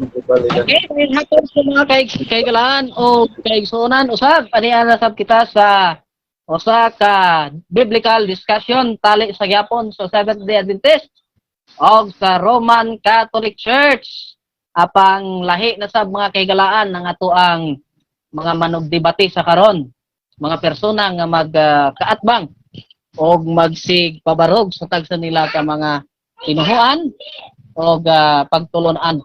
Okay, may hapon sa mga kay o kaigsuonan usab anian na sab kita sa usa ka biblical discussion tali sa gyapon sa Seventh Day Adventist og sa Roman Catholic Church, apang lahi na sab, mga kahigalaan, ang atoang mga manugdebate sa karon, mga persona nga mag kaatbang og magsig pabarog sa tagsa nila ka mga tinuhuan og pagtulunan.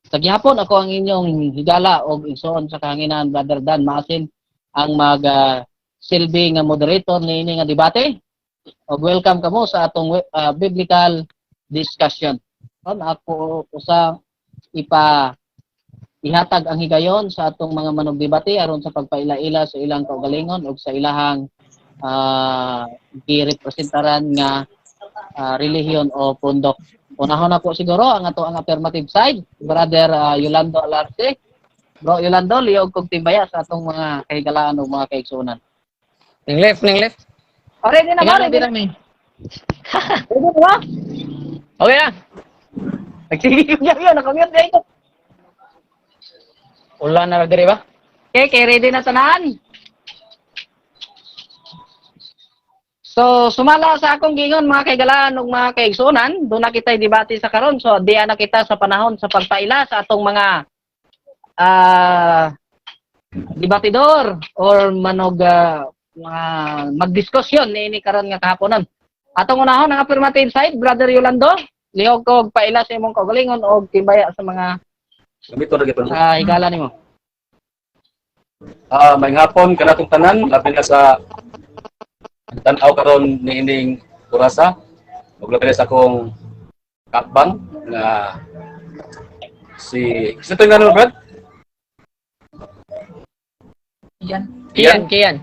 Sa gihapon, ako ang inyong higala og igsoon sa kahanginan, Brother Dan Maasin, ang mag silbi nga moderator niini nga debate. Og welcome kamo sa atong biblical discussion. Kon ako usa ipa ihatag ang higayon sa atong mga manugdebate aron sa pagpaila-ila sa ilang kaugalingon og sa ilahang girepresentaran nga relihiyon o pundok. Unahon na po siguro ang ato ang affirmative side, Brother Yolando Alarce. Bro Yolando, lihok kog timbaya sa atong mga kahigalaan o mga kaigsuonan. Ning left, ning left. Oh, ready na ba? Tingnan Ready na? na mi. Ready na ba? Okay na. Nagsige ko yan, nakamute na ito. Ulan na ra diri ba? Okay, ready na tanan. So, sumala sa akong gingon, mga kaigalaan ug mga kaigsuonan, doon na kita debate sa karon. So, diya na kita sa panahon sa pagpaila sa atong mga debatidor or manog mga magdiskusyon niini karon nga kahaponon. Atong unahon ang affirmative side, Brother Yolando. Lihok ko og paila sa imong kaugalingon og timbaya sa mga Gamito ra gyud. Higala nimo. May hapon kanatong tanan, labi na sa tan-aw karon niining orasa. Ug labi na sa akong kaatbang nga si Sino to nga Brad? Kian, Kian.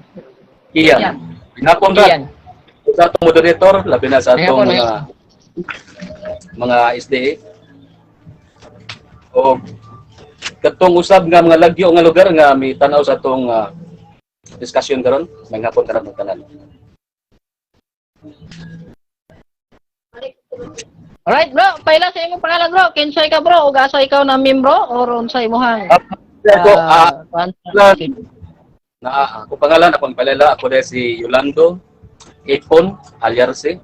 Kian. Hapon, Brad. Kian. Sa atong moderator, labi na sa May atong hapon, mga SDA. O katong usab nga mga lagyo nga lugar nga mi tan-aw sa atong discussion karon, may hapon kanatong tanan. Alright, bro, paila sa imong pangalan, bro. Kinsay ka, bro? Ug asa ikaw na membro or unsa imong Ako, kuan? Na ako pangalan akong palala, ako dahil si Yolando Ipon Aliarse.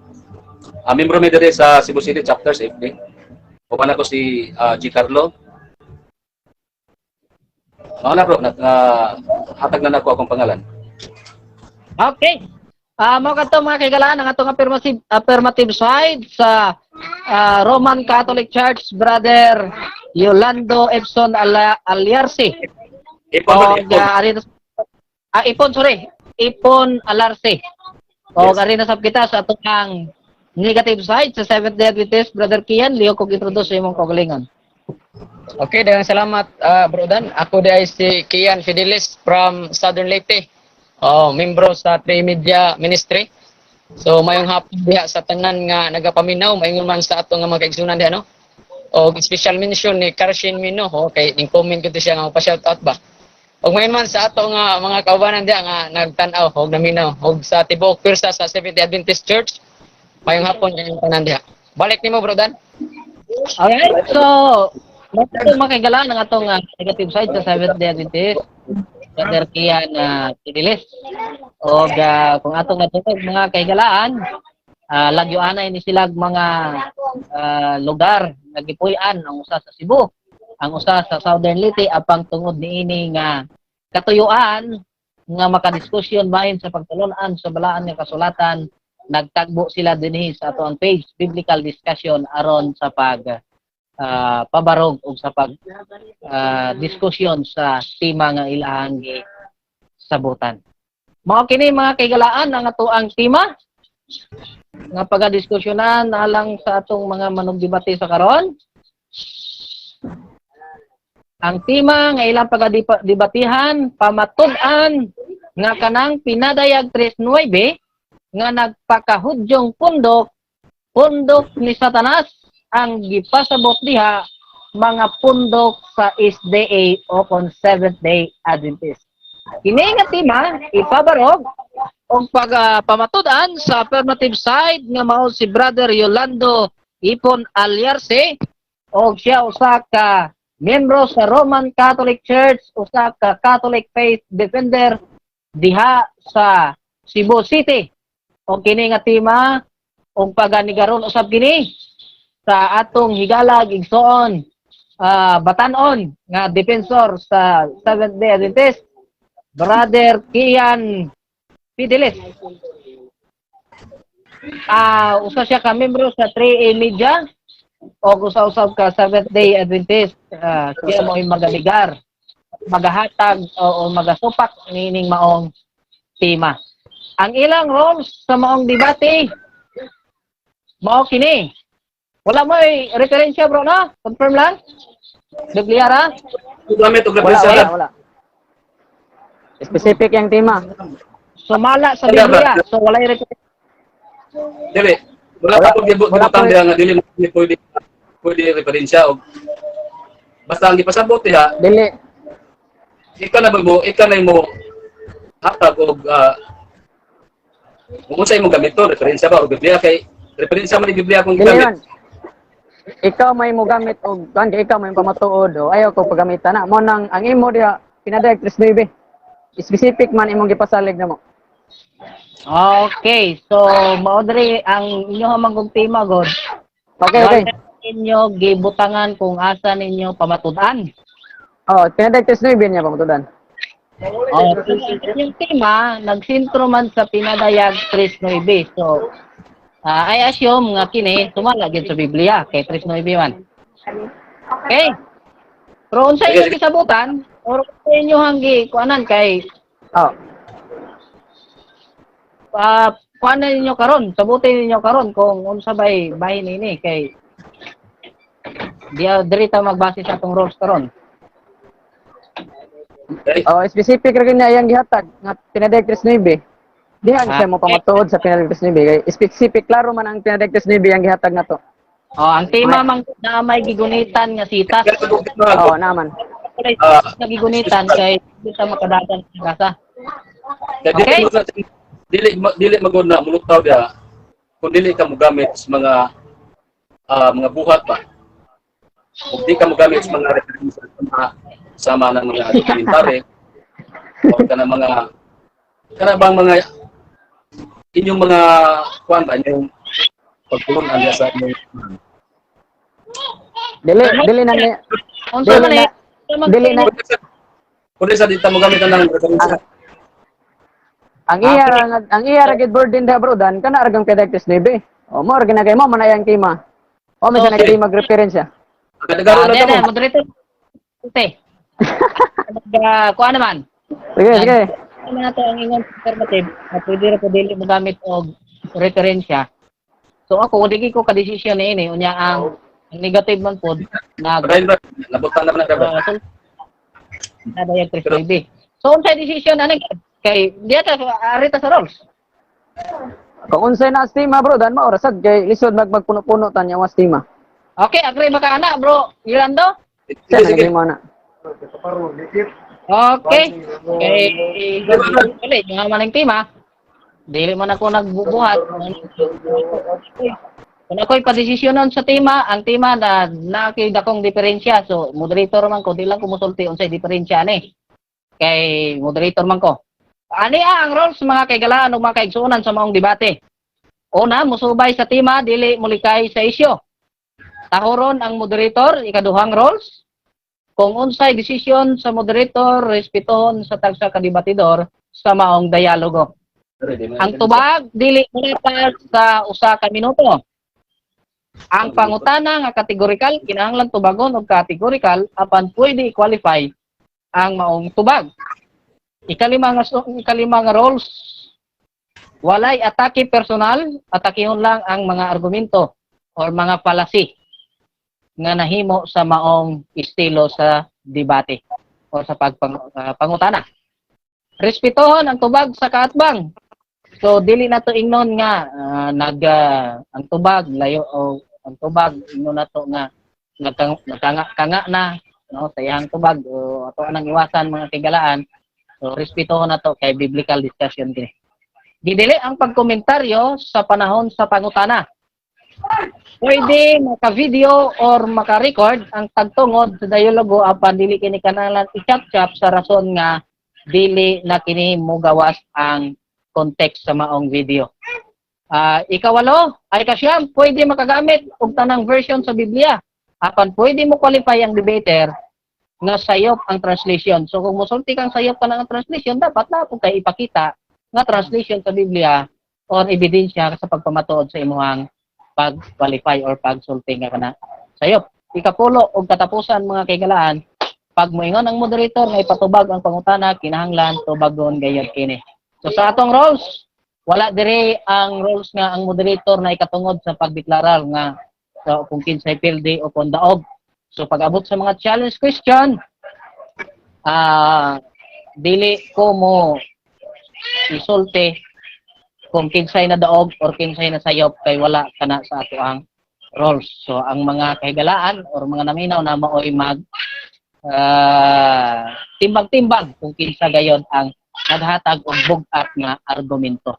Membro mi diri sa Cebu City chapter sa FD. Uban ako si G Carlo. Mao na, bro, na hatag na nako akong pangalan. Okay. Mo kadto, mga kaigalaan, ang atong affirmative side sa Roman Catholic Church, Brother Yolando Epson Aliarse. Ipon, bro, Og Ipon. Ipon, sorry. Ipon Alarse. O Yes. ari na sab kita sa atong ang negative side sa Seventh Day Adventist, Brother Kian, lihok kog introduce sa imong kaugalingon. Okay, daghang salamat, Bro Dan. Ako di ay si Kian Fidelis from Southern Leyte. Oh, membro sa Tri Media Ministry. So mayong hapon diha sa tanan nga nagapaminaw, maingon man sa ato nga mga kaigsunan diha, no. Og special mention ni Karshin Mino, okay, ning comment ko to siya nga pa-shout out ba. Og mayon man sa ato nga mga kaubanan diha nga nagtan-aw og naminaw og sa tibuok pirsa sa Seventh Day Adventist Church. Mayong hapon kayong tanan diha. Balik nimo, Bro Dan. Alright, so mao to, mga kaigalaan, ang atong negative side sa Seventh Day Adventist, Brother Kian Fidelis. Og kung atong natungog, mga kaigalaan, lagyoanay ni silag mga lugar nga gipuy-an, ang usa sa Cebu, ang usa sa Southern Leyte, apang tungod niini nga katuyuan nga makadiskusyon bahin sa pagtulunan sa balaan nga kasulatan, nagtagbo sila dinhi sa ato ang page biblical discussion aron sa pag pabarog og sa pag diskusyon sa tema nga ilahang gisabutan. Mao kini, mga kaigalaan, ang atoang tema nga pagadiskusyonan alang sa atong mga manugdebate sa karon. Ang tema nga ilang pagadebatihan, pamatud-an nga kanang Pinadayag 3.9 nga nagpakahudyong pundok, pundok ni Satanas ang gipasabot diha, mga pundok sa SDA o kon Seventh Day Adventist. Kini nga tema ipabarog og pag pamatud-an sa affirmative side nga mao si Brother Yolando Ipon Aliarse og siya usa ka Miyembro sa Roman Catholic Church, usa ka Catholic Faith Defender diha sa Cebu City. O kini nga tema og paganigaron usab kini sa atong higalag igsoon, batanon nga defensor sa Seventh Day Adventist, Brother Kian Fidelis. Usa siya ka membro sa 3A Media o usa-usab ka Seventh Day Adventist. Siya mo maganigar, magahatag o magasupak niining maong tema. Ang ilang roles sa maong debate mao kini. Wala mo referensya, bro, no? Confirm lang. Biblia ra? Gamit og Wala, referensya wala, lang. Wala. Specific yung tema. Sumala sa Wala, Biblia. bro. So walay referensya. Dili. Wala Wala. pa pud Wala gibutang po. diha nga dili mo pwede pwede referensya og basta ang gipasabot diha Dili. Ikaw na ba mo ikaw na mo hatag og kung unsa imong gamiton, referensya ba o Biblia, kay referensya man ni Biblia kung Dili gigamit. man. Ikaw may mo gamit og kan kay ikaw may pamatuod o ayaw ko paggamitan na. Mo nang ang imo diha Pinadayag 3:9. Specific man imong gipasalig namo. Okay, so mao diri ang inyong manggong tema god. Okay. Wala ninyo gibutangan kung asa ninyo pamatud-an. Oh, Pinadayag 3:9 niya pamatudan. Oh, yung tema nagsintro man sa Pinadayag 3:9. So, I assume nga kini sumala gyud sa Biblia kay 3:9 man. Okay. Pero unsa Sige, inyo sige. gisabutan or unsa inyo hanggi kuanan kay kuanan ninyo karon, sabutin ninyo karon kung unsa bay bahin ini kay di diri ta magbase sa atong rules karon. Okay. Oh, specific ra gyud niya iyang gihatag nga Pinadayag 3:9. Diha siya mo pamatuod sa Pinadayag 3:9 kay specific, klaro man ang Pinadayag 3:9 ang gihatag nato. Oh, ang tema man na may gigunitan nga sitas. Oh, naman. Walay nga gigunitan kay di ta makadagan sa gasa. Kaya dili dili magod na mulutaw diha kung dili ka mogamit sa mga buhat ba. Kung di ka mogamit sa mga referensya sama ng mga dokumentary o kana mga kana bang mga inyong mga kuan ba, inyong pagtulon diha sa inyong Dili dili na ni Unsa man Dili eh? dili na Kung di sa di ta mogamit na ng referensya. Ang iya ra gid burden diha, bro Dan, kana ra gang Pinadayag 3:9. Oh, mo ra gid na kay mo man ayang tema. O may sa Okay. nagdi magreferensya. Kadagaro na Di, mo. moderator. Te. Kuha naman. Sige, sige. Ano na to ang ingon affirmative na pwede ra po dili mo gamit og referensya. So ako dili ko ka-desisyon ni ini unya ang negative man pod nag Dahil ba nabutan naman na ba. Nadayag 3:9. So unsay decision ani kay diya ta ari ta sa rules? Kung unsay na tema, bro Dan, mao ra sad kay lisod magpuno-puno ta nya was tema. Okay, agree ba ka ana, bro Yolando? Sige, Sa sige. naging mo na. Okay. Kay dili nga man ang tema. Dili man ako nagbubuhat. Kung ako'y padesisyonon sa tema, ang tema na naa kay dakong diferensya. So, moderator man ko, di lang ko musulti unsay diferensya ani. Kay moderator man ko. Ani ang roles, mga kaigalaan ug mga kaigsuonan, sa maong debate. Una, musubay sa tema, dili mulikay sa isyo. Tahoron ang moderator, ikaduhang roles. Kung unsay desisyon sa moderator, respetuhon sa tagsa ka debatidor sa maong dialogo. Ang tubag dili mulapas sa 1 ka minuto. Ang pangutana nga categorical kinahanglan tubagon og categorical apan pwede i-qualify ang maong tubag. Ikalima nga roles, walay atake personal, atakehon lang ang mga argumento or mga fallacy nga nahimo sa maong estilo sa debate o sa pangutana. Respetuhon ang tubag sa kaatbang. So dili na to ingnon nga nag ang tubag layo o ang tubag ingnon na to nga nagkanga kanga na no sa iyang tubag o ato anang iwasan, mga tigalaan. So respetuhon na to kay biblical discussion kini. Gidili ang pagkomentaryo sa panahon sa pangutana. Pwede maka-video or maka-record ang tagtungod sa dialogo apan dili kini kinahanglan i-chop-chop sa rason nga dili na kini mogawas ang context sa maong video. Ikawalo, ay kasyam, pwede makagamit og tanang version sa Biblia. Apan pwede mo qualify ang debater nga sayop ang translation. So kung mosulti kang sayop ka ng translation, dapat na kung kay ipakita nga translation sa Biblia or ebidensya sa pagpamatuod sa imuhang pag-qualify or pagsulti nga kana sayop. Ikapulo og katapusan, mga kaigalaan, pag moingon ang moderator nga ipatubag ang pangutana, kinahanglan tubagon gayud kini. So sa atong roles, wala dire ang roles nga ang moderator na ikatungod sa pagdeklarar nga sa kung kinsay pildi o kung daog. So pag abot sa mga challenge question, dili ko mo isulti kung kinsay na daog or kinsay na sayop kay wala kana sa ato ang roles. So ang mga kahigalaan or mga naminaw na maoy mag timbang-timbang kung kinsa gayon ang naghatag og bug-at nga argumento.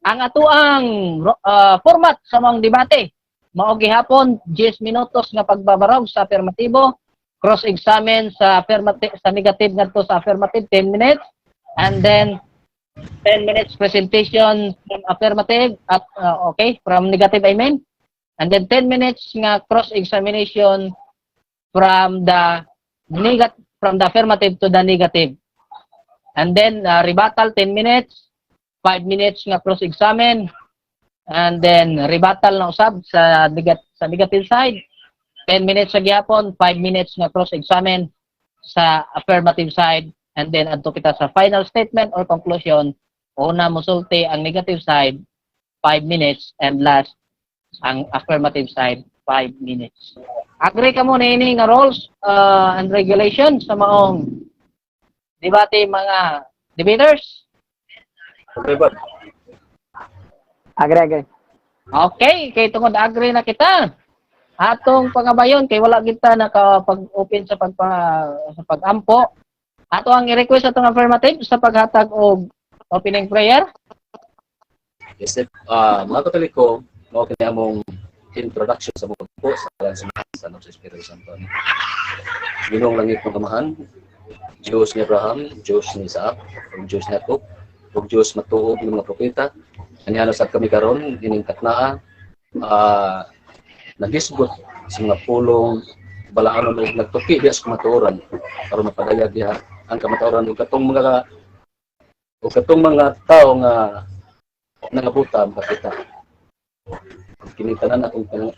Ang atuang format sa mga debate mao gihapon 10 minutos nga pagbabarog sa afirmatibo, cross-examine sa affirmative, sa negative ngadto sa affirmative 10 minutes, and then 10 minutes presentation from affirmative at okay, from negative, I mean, and then 10 minutes nga cross-examination from the affirmative to the negative, and then rebuttal 10 minutes, 5 minutes nga cross-examine, and then rebuttal na usab sa negative side 10 minutes sa gihapon, 5 minutes nga cross-examine sa affirmative side, and then adto kita sa final statement or conclusion. Una musulti ang negative side 5 minutes and last ang affirmative side 5 minutes. Agree ka mo na ini nga rules and regulations sa maong debate, mga debaters? Okay ba? Agree, agree. Okay, kay tungod agree na kita. Atong pangabayon kay wala kita nakapag-open sa pag-ampo. Ato ang i-request atong affirmative sa paghatag og opening prayer. Yes, sir. Mga Katoliko, mao kini among introduction sa mga po sa ngalan sa Amahan, sa Anak, sa Espiritu Santo. Ginoong langit ng Amahan, Diyos ni Abraham, Diyos ni Isaac, ug Diyos ni Jacob, ug Diyos matuod ng mga propeta. Aniano sa kami karon ining taknaa nagisgot sa mga pulong balaanon ug nagtuki diha sa kamatuoran aron mapadayag diha ang kamatuoran ug katong mga tao nga nangabuta makakita. Kini tanan akong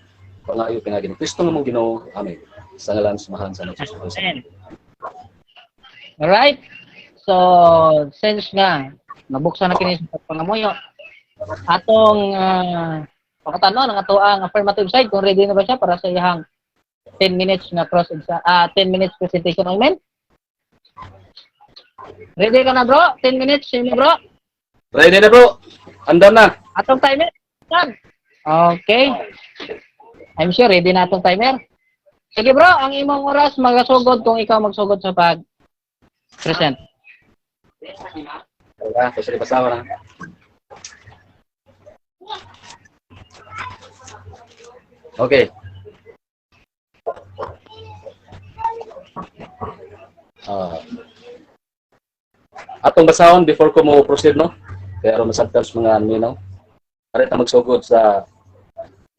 pangayo pinaagi ni Kristo nga among Ginoo. Amen. Sa ngalan sa Amahan, sa Anak, sa Espiritu Santo. Amen. Alright? So, since nga nabuksan na kini sa pangamuyo, atong pakatanon ang atoang affirmative side kung ready na ba siya para sa iyang 10 minutes nga cross 10 minutes presentation. Amen. Ready ka na, bro? 10 minutes sino, bro? Ready na, bro. Andam na. Atong timer. Sab. Okay. I'm sure ready na atong timer. Sige, bro, ang imong oras magasugod kung ikaw magsugod sa pag present. Wala, kasi basawa na. Okay. Atong basahon before ko mo proceed, no? Kaya aron masabtan sa mga naminaw. Para ta magsugod sa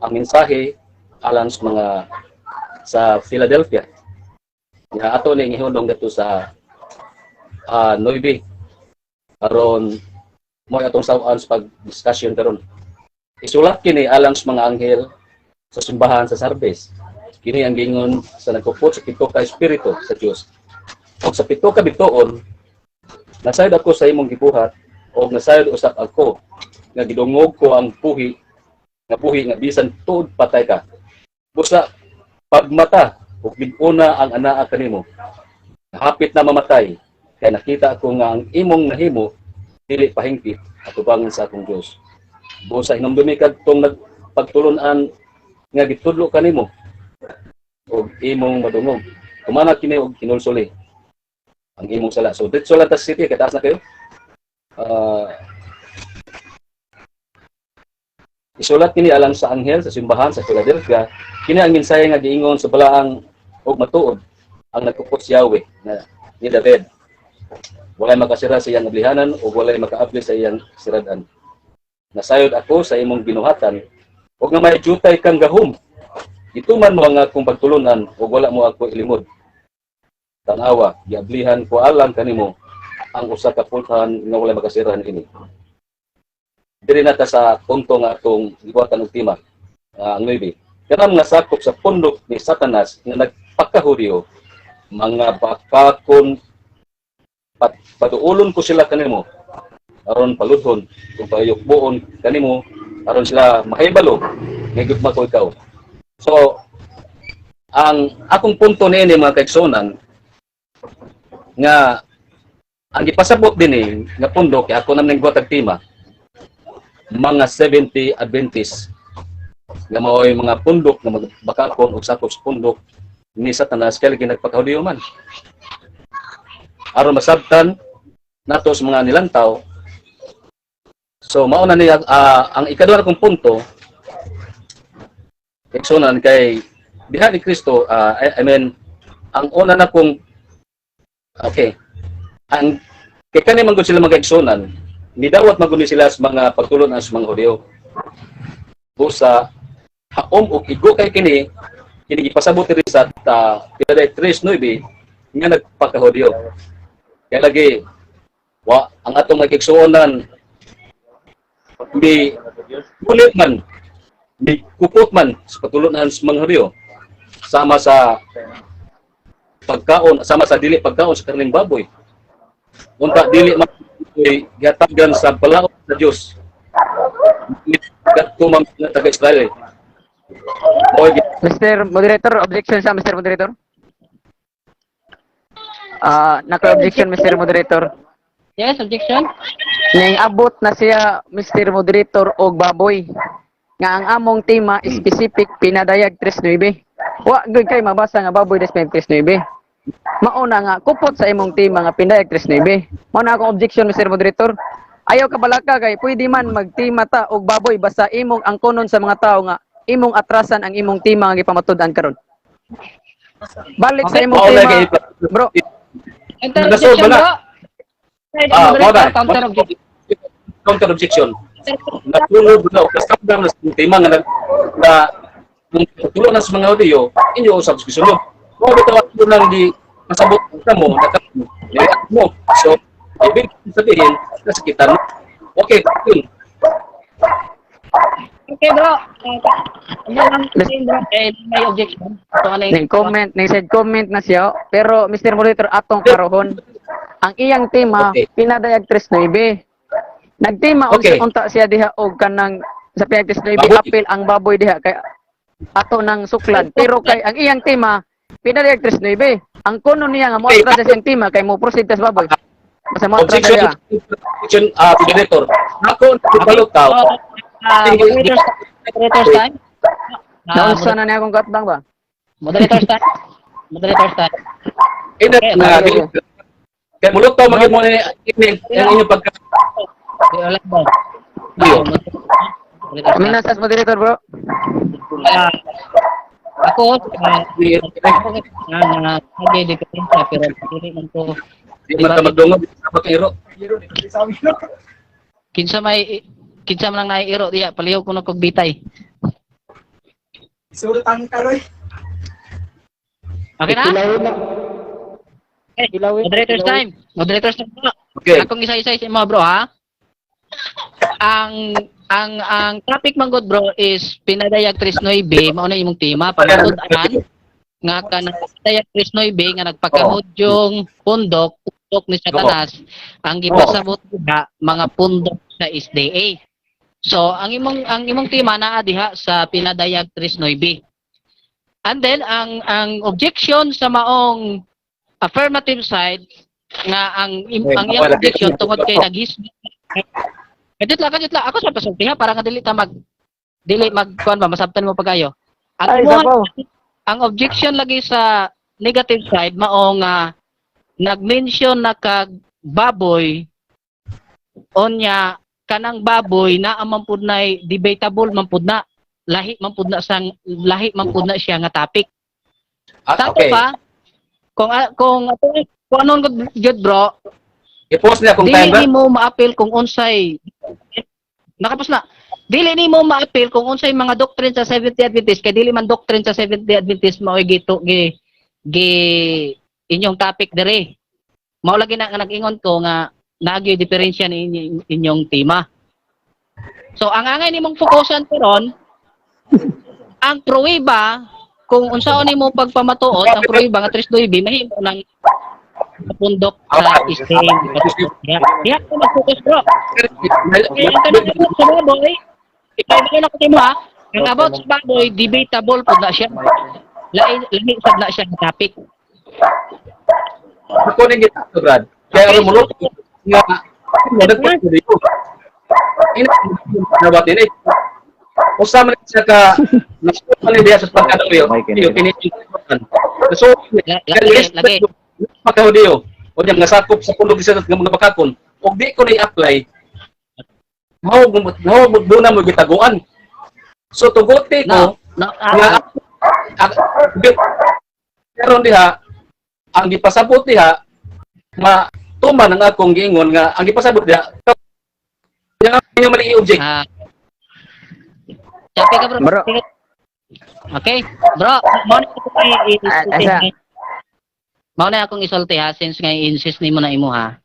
ang mensahe alang sa mga sa Philadelphia. Ya ato ni gihulong dito sa Nueve. Aron mo atong saw-an sa pag-discussion karon. Isulat kini alang sa mga anghel sa simbahan sa Sardis. Kini ang gingon sa nagpupot sa pito ka espiritu sa Dios. Og sa pito ka bituon, nasayod ako sa imong gibuhat og nasayod usab ako nga gidungog ko ang puhi nga buhi nga bisan tuod patay ka. Busa pagmata ug big-una ang anaa kanimo. Hapit na mamatay kay nakita ako nga ang imong nahimo dili pahingpit atubangan sa akong Dios. Busa hinumdumi kadtong nagpagtulon-an nga gitudlo kanimo og imong madungog. Tumana kini og kinulsuli ang imong sala. So dito lang ta sa city kay taas na kayo. Isulat kini alang sa anghel sa simbahan sa Philadelphia, kini ang mensahe nga giingon sa balaang ug matuod, ang nagkupot si Yahweh na ni David. Walay makasira sa iyang ablihanan ug walay makaabli sa iyang siradan. Nasayod ako sa imong binuhatan ug nga may jutay kang gahom. Gituman mo ang akong pagtulunan ug wala mo ako ilimod. Tanawa, giablihan ko alang kanimo ang usa ka pultahan nga walay makasira niini. Diri na ta sa punto nga atong gibuhatan og tema, ang 9. Kanang nga sakop sa pundok ni Satanas nga nagpakahudiyo, mga bakakon, paduulon ko sila kanimo aron paludhon kung payukbuon kanimo aron sila mahibalo nga gugma ko ikaw. So ang akong punto niini, mga kaigsuonan, nga ang gipasabot dinhi nga pundok kay ako naman nagbuhat og tema, mga 70 Adventists nga mao'y mga pundok nga magbakakon og sakop sa pundok ni Satanas kay lagi nagpakahudiyo man. Aron masabtan nato sa mga nilantaw. So mao na niya ang ikaduha kong punto, kaigsuonan, kay diha ni Kristo, I mean, ang una na kong, okay, ang kay kani man gud sila, mga kaigsuonan, nidawat man gud ni sila sa mga pagtulon sa mga Hudiyo. Busa haom og igo kay kini kini gipasabot diri sa Pinadayag 3.9 nga nagpakahudiyo. Kaya lagi wa ang atong mga kaigsuonan di kulit man, di kupot man sa pagtulunan sa mga Hudiyo sama sa pagkaon, sama sa dili pagkaon sa karning baboy. Unta dili man gihatagan sa balaod sa Dios kadto man mga taga Israel. Mo'y Mr. Moderator, objection sa Mr. Moderator. Ah, naka-objection, Mr. Moderator. Yes, objection. Ning abot na siya, Mr. Moderator, og baboy. Nga ang among tema specific Pinadayag 3.9. Wa gud kay mabasa nga baboy des 3.9. Mauna nga kupot sa imong tema nga Pinadayag 3.9. Mao na akong objection, Mr. Moderator. Ayaw ka balaka kay pwede man magtima ta og baboy basta imong angkonon sa mga tao nga imong atrasan ang imong tema nga gipamatud-an karon. Balik sa imong Mao na tema, kay bro. Counter Nasod objection, ba na? bro. Ah, Moderator, mao na. counter objection. Counter objection. Natulog na o kasabdang na sa tema nga nag na kung tulong na sa mga Hudiyo, inyo usab sa gisunod. Mao bitaw ato nang di masabot ka mo, naka mo. So, ibig sabihin, nasakitan mo. Okay, yun. Okay, bro. Ano lang bro? Eh, may objection. So, ano yung Ning comment, ning side comment na siya. Pero Mr. Moderator, atong karohon. Ang iyang tema Pinadayag 3.9. Nagtema unsa unta siya diha og kanang sa Pinadayag 3.9 Baboy. Apil ang baboy diha kay ato nang suklan. Pero kay ang iyang tema Pinadayag 3.9. Ang kuno niya nga mo atras sa iyang tema kay mo proceed tas baboy. Basta mo atras Objection, siya. Objection, moderator. Ako, nagbalot tao. Oh, moderators time. Naunsa na niya akong katbang ba? Moderators time. Moderators time. Ina, na, Okay. kaya mulot tao, maging mo ni ini, ang inyong pagka Di wala ba? Iyo. Moderators Kami time. na sa moderator, bro. Ako, ako na na na diferensya pero dili man ko Di man ta magdungog sa iro. Kinsa man lang naiiro diya, palihog ko na kog bitay. Sultan karoy. Okay na? Okay. Moderators time. Moderators time, bro. Okay. Akong isa-isa sa imo, bro, ha. Ang topic man gud, bro, is Pinadayag 3.9, mao na imong tema pamatud-an nga kanang Pinadayag 3.9 nga nagpakahudyong pundok pundok ni Satanas ang gipasabot diha mga pundok sa SDA. So ang imong tema naa diha sa Pinadayag 3.9. And then ang objection sa maong affirmative side nga ang iyang Okay, objection tungod kay naghisgot. Kadiyot lang, kadiyot lang. Ako sa pasulti ha, para nga dili mag kuan ba, masabtan mo pagayo. Ang Ay, sabaw. Ang objection lagi sa negative side mao nga nag-mention na kag baboy, onya Kanang baboy na man pud nay debatable man pud na, lahi man pud na sang lahi man pud na siya nga topic. Ah, Sa ato pa kung anong gyud, bro, I-post niya kung dili time ba? Nimo maapil kung unsay nakapos na, dili nimo maapil kung unsay mga doctrine sa Seventh Day Adventist kay dili man doctrine sa Seventh Day Adventist mao'y gito gi gi inyong topic diri. Mao lagi na nga nag-ingon ko nga naagyoy diferensya ni inyong tema. So ang angay nimong fokusan karon ang pruweba kung unsaon nimo pagpamatuod ang pruweba nga 3.9 mahimo ng pundok sa SDA. Diha ko mag-focus, bro. Kaya ang kanang about sa baboy, ikaw na ko mo ha, ang about sa baboy, debatable pud na siya. Lahi, lahi sad na siya nga topic. Ako ning gita, Brad. Kaya aron mo nga mo nagpatuloy. Ina nawat ini. Usa man siya ka nasuot ni diha sa pagkaduyo. Kini. So, Lagi, lagi. Pagkahudiyo. O nga sakop sa pundok sa nga mga bakakon. Og di ko na i-apply. Mao mao doon na mo gitaguan. So tuguti ko No, nga karon diha ang gipasabot diha ma tuman ang akong giingon nga ang gipasabot diha nga nga mali i-object. Ah. Chapi ka, bro. Bro. Okay, bro, mao na akong Ah, asa? Mao na akong isulti ha, since nga i-insist nimo na imo ha.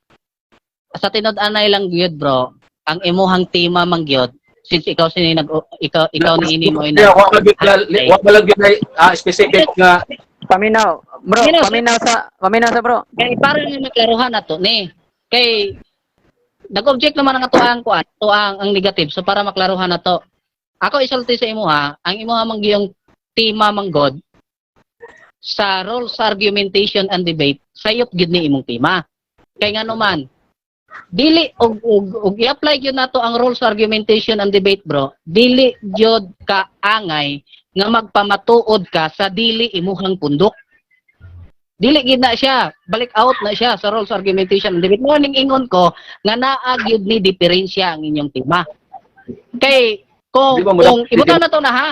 Sa tinud-anay lang gyud, bro, ang imuhang tema man gyud since ikaw sini nag ikaw ikaw ni ini mo Kaya wa ba lang gyud na, specific nga. Paminaw, bro, Paminaw, paminaw sa, bro. Kay para nga maklaruhan nato ni. Kay nag-object naman ang atoang kuan, atoang ang negative. So para maklaruhan nato. Ako isulti sa imo ha, ang imo man giyong tema man god sa rules argumentation and debate, sayop gyud ni imong tema. Kay ngano man dili og i-apply gyud nato ang rules argumentation and debate, bro, dili gyud ka angay nga magpamatuod ka sa dili imuhang pundok. Dili gid na siya, balik out na siya sa rules argumentation and debate. Mo ning ingon ko nga naa gyud ni diferensya ang inyong tema. Kay kung Di ba mo kung ibutang na to na ha.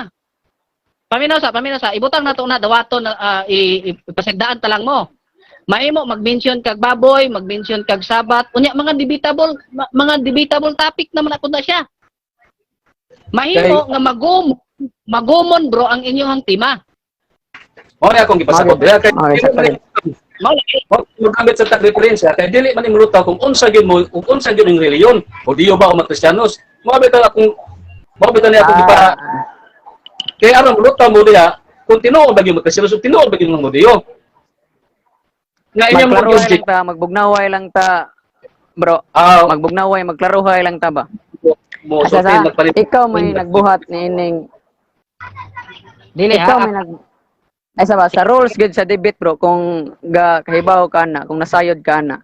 Paminaw sa, ibutang na to na dawaton na ipasagdaan ta lang mo. Mahimo mag-mention kag baboy, mag-mention kag Sabat, unya mga debatable topic naman ako na siya. Mahimo nga magumon, bro, ang inyong tema. Mao na akong gipasabot diha kay Okay, sakto. Mao lagi. Mao gamit sa tag referensya kay dili man imulutaw kung unsa gyud mo kung unsa gyud ang relihiyon, Hudiyo ba o mga Kristiyanos. Mao bitaw niya akong gipa kay aron mulutaw mo diha kung tinuod ba gyud mo Kristiyanos o tinuod ba gyud mo Hudiyo. Nga inyong mga Magklaruhay object lang ta, magbugnaway lang ta, bro. Magbugnaway, magklaruhay lang ta ba? Mo Asa sulti sa, magpalit. Ikaw may nagbuhat ni ining Dili ikaw ha. may nag ay sa ba sa rules gud sa debate, bro, kung ga kahibaw ka na, kung nasayod ka na,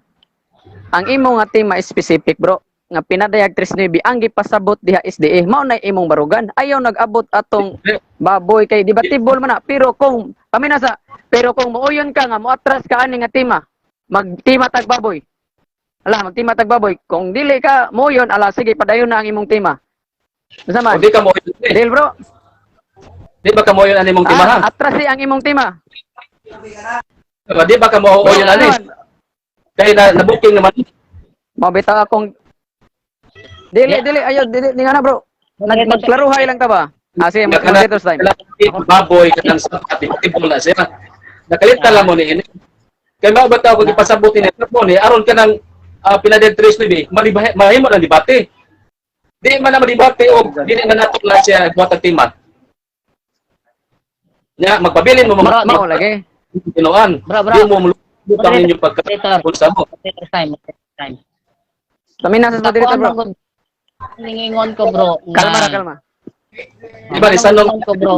ang imo nga tema specific, bro, nga pinadayag 39 ang gipasabot diha SDA, mao na imong barugan. Ayaw nag-abot atong baboy kay debatable man na, pero kung paminaw sa, pero kung muuyon ka nga moatras ka ani nga tema, magtima tag baboy, ala, magtima tag baboy, kung dili ka muuyon, ala, sige, padayon na ang imong tema. Unsa O man di ka mo deal, bro? Di ba ka mo yun ani mong tema ha? Ah, atras ang imong tema. Di ba ka mo yun ani? Kay na nabuking naman. Mao bitaw akong dili dili ayo dili ni nga na, bro. Magklaruhay lang ta ba? Ah, sige, Nga mag time. Baboy kanang sa tibol na siya. Nakalita lang mo ni ini. Kay mao ba ta ako gipasabot ni mo ni aron kanang pinaded tres ni malibahe mahimo lang debate. Di man na madebate o dili man nato lang siya buhat ang tema. Nya magpabilin mo mga Mao lagi. tinuan. Bro, bro. Di mo mulutang ninyo pagka Moderator. bulsa mo. Moderator time, moderator time. Paminaw sa moderator, Ako bro. ang ningingon ko, bro. Kalma ra, kalma. Di ba ni sanong Ningingon ko, bro.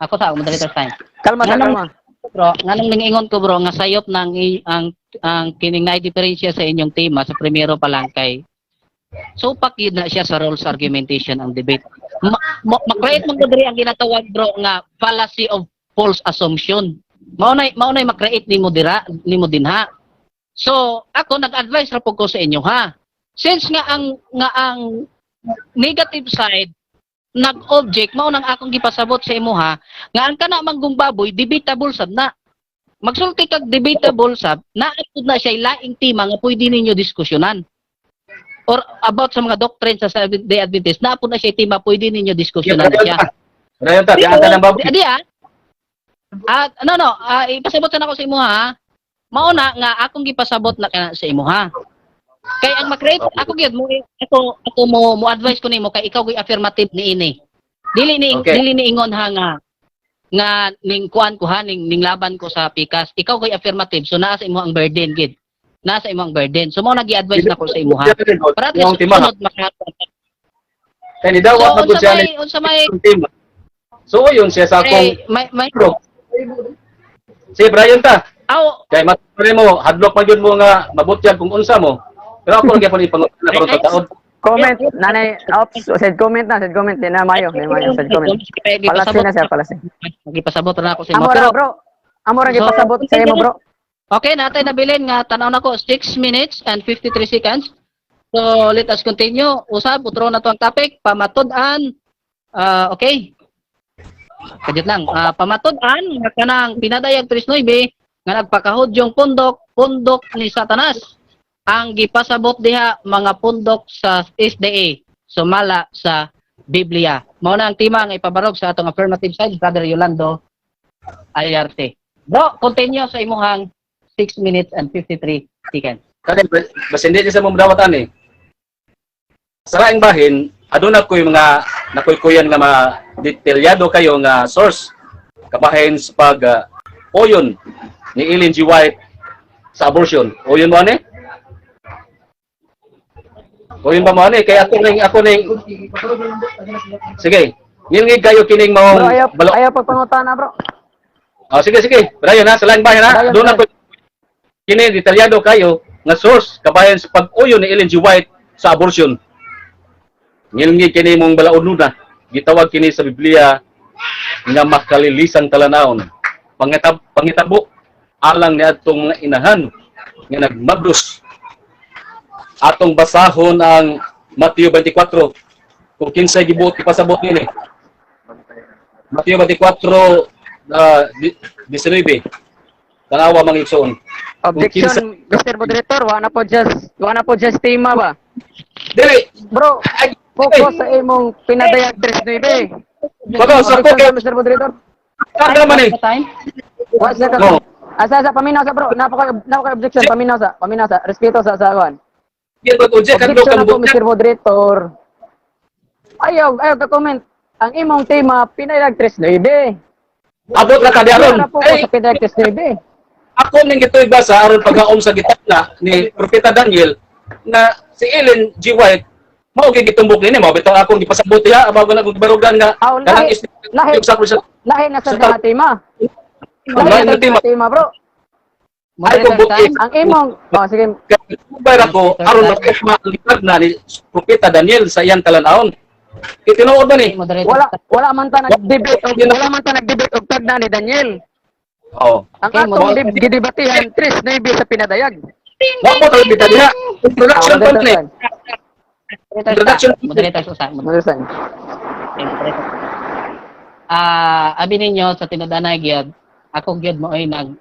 Ako sa moderator time. Kalma ta, kalma. Bro, nganong ningingon ko, bro, nga sayop ng ang kining na diferensya sa inyong tema sa primero pa lang kay supak yun na siya sa rules argumentation ang debate. Ma-create man ko diri ang ginatawag, bro, nga fallacy of false assumption. Mao na ma-create nimo dira nimo dinha. So, ako nag-advise ra pud ko sa inyo ha. Since nga ang negative side nag-object, mao nang akong gipasabot sa imuha nga ang kana manggong baboy, debatable sab na. Magsulti kag debatable sab na, na siya laing tema nga pwede ninyo diskusyonan. Or about sa mga doctrine sa Seventh Day Adventist, naa po na siya tema pwede ninyo diskusyonan na siya. Dayon ta, di anta ng baboy. Di ah. Ah, no, ipasabot na ako sa imuha, ha. Mao na nga akong gipasabot na kana sa imuha. Kay ang ma-create ako gyud mo, ako mo advise ko nimo kay ikaw gyud affirmative niini. Dili ni dili ni ingon ha nga nga ning kuan ko ha, ning laban ko sa pikas. Ikaw gyud affirmative, so naa sa imo ang burden gid. Naa sa imo ang burden. So mao nagi-advise nako sa imuha. Para at least Yung tema. sunod maka Kay ni dawat So na gud unsa siya may ni unsa may tema. So yun siya sa akong may bro. Sige, Brian ta. Aw. Kay matpare mo, hadlok man gyud mo nga mabutyag kung unsa mo. Pero ako lagi pud ipangutana karon sa taon. Comment, nanay, ops, said comment na, said comment, di na mayo, di mayo, said comment. Palasi na siya, palasi. Gipasabot na ako sa imo. Amo ra, Pero bro. Amo ra So, gipasabot sa imo, bro. Okay, natay nabilin nga tanaw nako 6 minutes and 53 seconds. So let us continue. Usab, utro na to ang topic, pamatud-an. Ah, okay. Kadyot lang. Pamatud-an nga kanang Pinadayag 3.9 nga nagpakahudyong pundok, pundok ni Satanas. Ang gipasabot diha mga pundok sa SDA sumala sa Biblia. Mao na ang tema nga ipabarog sa atong affirmative side, Brother Yolando Ayarte. Bro, continue sa imuhang 6 minutes and 53 seconds. Kani basta hindi siya sa mong dawat ani. Sa laing bahin, aduna ko'y mga nakuykuyan nga mga detalyado kayo nga source kabahin sa pag oyon ni Ellen G. White sa abortion. Oyon mo ani? Oyon ba mo ani? Kay ako ning Sige. Ngilngig kayo kining maong Bro, ayaw, balo. ayaw pagpangutana, bro. Oh, sige, sige. Brian ha, sa laing bahin ha. Brian, Doon Brian. ako kini detalyado kayo nga source kabahin sa pag-uyon ni Ellen G. White sa abortion. Ngilngig kini mong balaod na. Gitawag kini sa Biblia nga makalilisang talanawon. Pangitab pangitabo alang niadtong mga inahan nga nagmabdos. Atong basahon ang Mateo 24 kung kinsay gibuot ipasabot nini. Mateo 24 19. Tanawa, mga igsoon. Objection, Mr. Moderator, wala po just tema ba? Dili. Bro, Ay, focus sa imong Pinadayag 3.9. Bago sa ko Objection, Mr. Moderator. kay naman eh. Time? Wa siya ka. No. Asa sa paminaw sa, bro, napaka objection, paminaw sa, respeto sa kuan. Yan ba object kadlo Objection kang ako, butyag. Mr. Moderator. Ayaw, ayaw ka comment. Ang imong tema, Pinadayag 3.9. Abot ra ka di aron. Wala po ko Ay, sa Pinadayag 3.9. ako ning gitoy basa aron paghaom sa gitna ni Propeta Daniel na si Ellen G. White mao gyud gitumbok nini, mao bitaw akong gipasabot diha bago na akong gibarugan nga Aw, kanang lahi, lahi, sa lahi na sa Sa nga tema. Lahi Lahi na na tema. sa tema, bro. Ay, kung Moderator buti. time? Ang imong, oh, sige, Kubay ra ko aron matukma ang gitna ni Propeta Daniel sa iyang talan-awon. Itinuod ba ni? Moderator wala wala man ta nag-debate og wala man ta nag-debate og tagna ni Daniel. Oo. Ang Okay, atong gidebatihan 3.9 sa Pinadayag. Wa mo talbita diha. Introduction pa ni. Moderator Introduction. Moderator usa. Moderator. Moderator. Abi ninyo sa tinud-anay gyud, ako gyud mo ay nag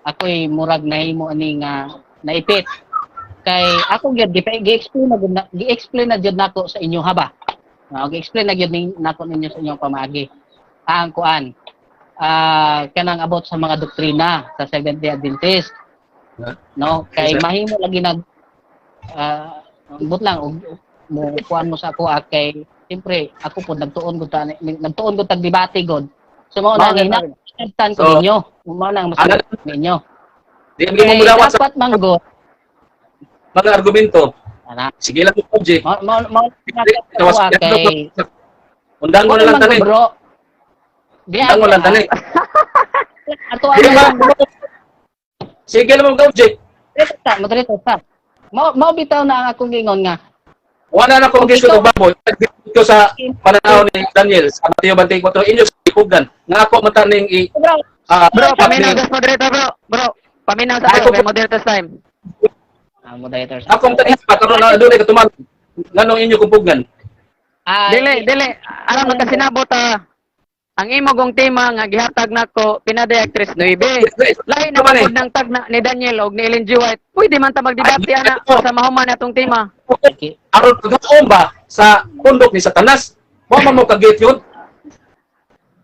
ako'y murag nahimo ani nga naipit. Kay ako gyud gi-explain na gyud gi-explain na gyud nako sa inyo ha ba. Gi-explain na gyud nako ninyo sa inyong pamaagi. Ang kuan kanang about sa mga doktrina sa Seventh Day Adventist. No, kay mahimo lagi nag but lang og mo kuan mo sa ako kay siyempre ako po nagtuon gud tag debate gud. So mao na Bagay, nga hinabtan ko So, ninyo. Mao na ang mas ninyo. Di mo Kay mudawat sa dapat manggo mga argumento. ana Sige lang mo object. mao mao mao na Tawas ako kay Undang mo na lang tani. Bro. Diya, Undang mo lang tani. Ato Di ang ba? Sige lang mo object. Moderator, moderator ta. Mao mao bitaw na ang akong gingon nga Wala na akong Kung gusto ikaw- og baboy. Ko sa pananaw ni Daniel sa Mateo 24 inyo sa ikugan nga ako mataning i Bro, Bro, paminaw sa moderator, bro. Bro, paminaw sa Ay, ako, kay moderator's time. Ah, moderators. Akong tanin pa karon na dunay katuman nganong inyo kumpugan. Ah, Dili, dili. Alam mo kasi nabot ah. Ang imo gong tema nga gihatag nako pinaday 3:9. Lahi na Naman eh. man ng tagna ni Daniel og ni Ellen G. White. Pwede man ta magdebate ana sa mahuman atong tema. Okay. Aron pagkaon ba sa pundok ni Satanas? Wa man mo kagit yun.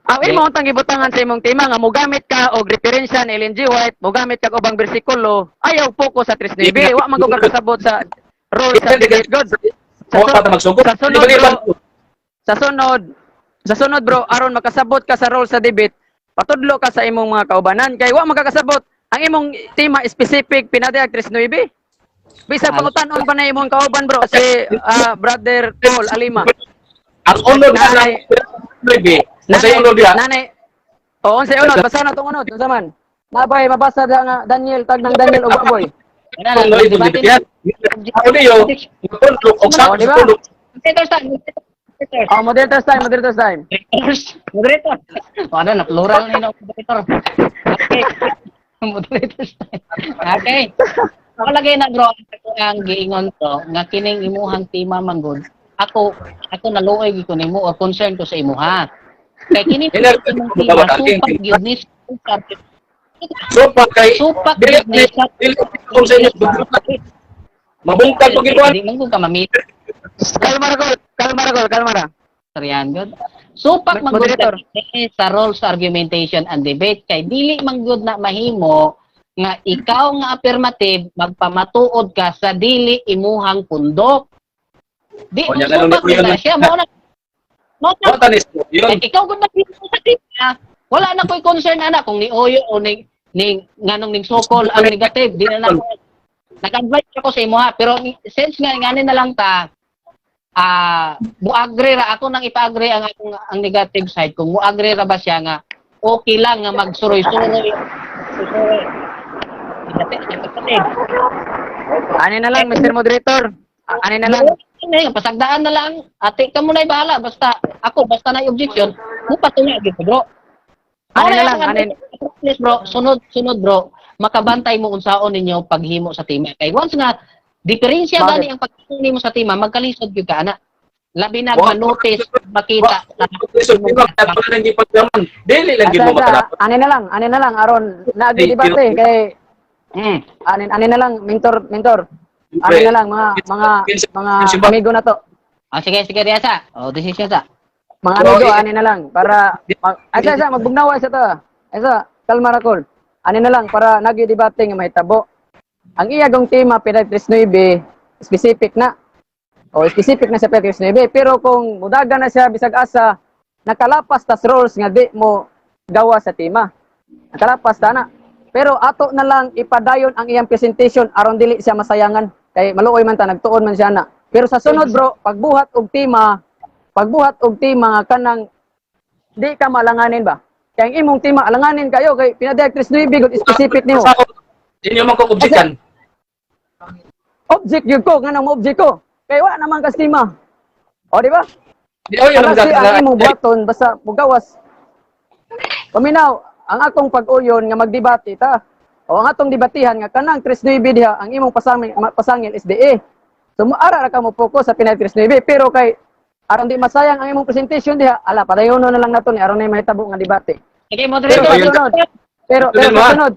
Ang imo untang gibutangan sa imong tema nga mogamit ka og referensya ni Ellen G. White, mogamit ka og ubang bersikulo, ayaw focus sa 3:9. Wa man ko kasabot sa role sa debate god. Wa pa ta magsugot. Sa sunod, Dili ba- bro, sa sunod, bro, aron makasabot ka sa role sa debate, patudlo ka sa imong mga kaubanan kay wa makakasabot ang imong tema specific pinadayag 3:9. Bisag pangutan-on pa na imong kauban, bro, si brother Paul Alima. Ang unod na Nanay. 9, nasa unod diha. Nanay. Oo, unsay unod? Basa na tong unod. Unsa man? Nabay mabasa da nga Daniel tag ng Daniel og Agoy. Wala Kung lang, noy debate debate. Ako niyo, pundok og sa Oh, di ba? pundok. Moderators time. Moderators. Oh, moderators time, moderators time. Moderators. Moderator. Wala na, plural na yun ang moderator. Okay. Moderators time. Okay. Ako lagay na, bro, ako ang giingon to, nga kining imuhang tema manggod. Ako naluoy gyud ko nimo or concern ko sa imuha. Kay kining imong tema supak gyud ni supak. So pa kay Supak dili gyud ni dili kung sa inyo mabungkag pag ikuan. Di man ko ka mamit. Kalma ra gol, kalma ra gol, kalma ra. Riyan good. Supak man gud Moderator. kini sa roles argumentation and debate kay dili man gud na mahimo nga ikaw nga affirmative magpamatuod ka sa dili imuhang pundok. Di O, yan, ano supak ni- gud na siya mo na mo na Wa tanis yun. Kay ikaw gud na sa tika. Wala na ko'y concern ana kung ni Oyo o ni nganong ning sokol ang negative di na nako nag-advise ako sa imo ha, pero since nga ngani na lang ta mo-agree ra ako nang ipa-agree ang akong ang negative side kung mo-agree ra ba siya nga okay lang nga magsuroy-suroy suroy negative. Ani na lang, Mr. Moderator. Ani na lang. Ay, pasagdaan na lang. Ate ka mo na bahala. Basta ako, basta na objection, mo patunga gyud bro. Ani na Mao lang, ang ani. Please, bro, sunod sunod, bro, makabantay mo unsaon ninyo paghimo sa tema. Kay once nga diferensya Bakit? gani ang paghimo nimo sa tema, magkalisod gyud ka ana. Labi na ma-notice, makita. Wa lang gipagdaman. Dili lang gid mo Asa, asa, makadapat. ani na lang aron naagi debate kay ani na lang mentor mentor. Ani na lang mga amigo na to. Ah, sige, sige, Riasa. Oh, decision sa. Mga So, amigo, ani na lang para asa asa magbugnawa sa to. Asa, kalma ra kol. Ani na lang para nagi debate nga mahitabo. Ang iya gong tema pinay 39 specific na. O specific na sa Pinay 39, pero kung mudagan na siya bisag asa nakalapas tas roles nga di mo gawa sa tema. Nakalapas ta na. Pero ato na lang ipadayon ang iyang presentation aron dili siya masayangan kay maluoy man ta nagtuon man siya na. Pero sa sunod, bro, pagbuhat og tema nga kanang di ka malanganin ba? Kay ang imong tema alanganin kayo kay pinadayag 39 gud specific nimo. Inyo man ko objekan. Object gyud ko nganong mo object ko. Kay wa naman kas tema. O di ba? Di oy Kasi ang ang imong buhaton basta mugawas. Paminaw, ang akong pag-uyon nga magdebate ta. O ang atong debatihan nga kanang 39 diha ang imong pasangil pasangil SDA. So mo ara ra ka mo focus sa Pinay 39 pero kay aron di masayang ang imong presentation diha, ala padayono na lang nato ni aron na mahitabo nga debate. Sige, Pero moderator. sa sunod, pero pero Tuloy mo, sa ha? sunod,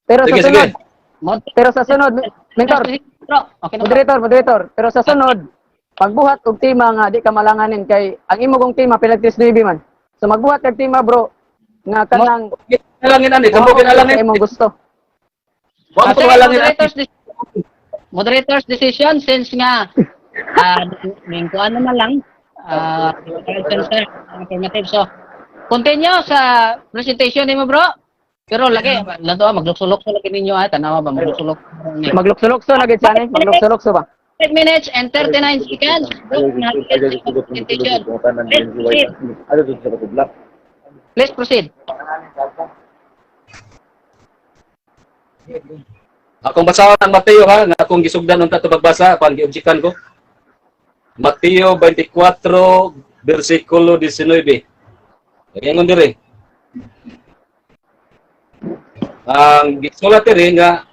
pero sa Sige, sige. sunod, pero sa sunod, mentor, Bro, okay na, bro. moderator, moderator, pero sa sunod, pagbuhat og tema nga di ka malanganin kay ang imo kong tema pinag 39 man. So magbuhat kag tema, bro, nga kanang Alangin ani, kamo sa kinalangin. imong gusto. Wa Ah, mo sige, alangin ani. moderators decision since nga ning kuan naman lang affirmative, so continue sa presentation nimo, bro, pero lagi lato maglukso-lukso lagi ninyo ah, tanawa ba maglukso-lukso? Maglukso-lukso na gid siya ni, maglukso-lukso ba? 5 minutes and 39 seconds, bro, na presentation. Please proceed. Please proceed. Akong basahon ang Mateo ha, nga akong gisugdan unta to pagbasa, apan giobjekan ko. Mateo 24 bersikulo 19. Ingon diri. Ang gisulat diri nga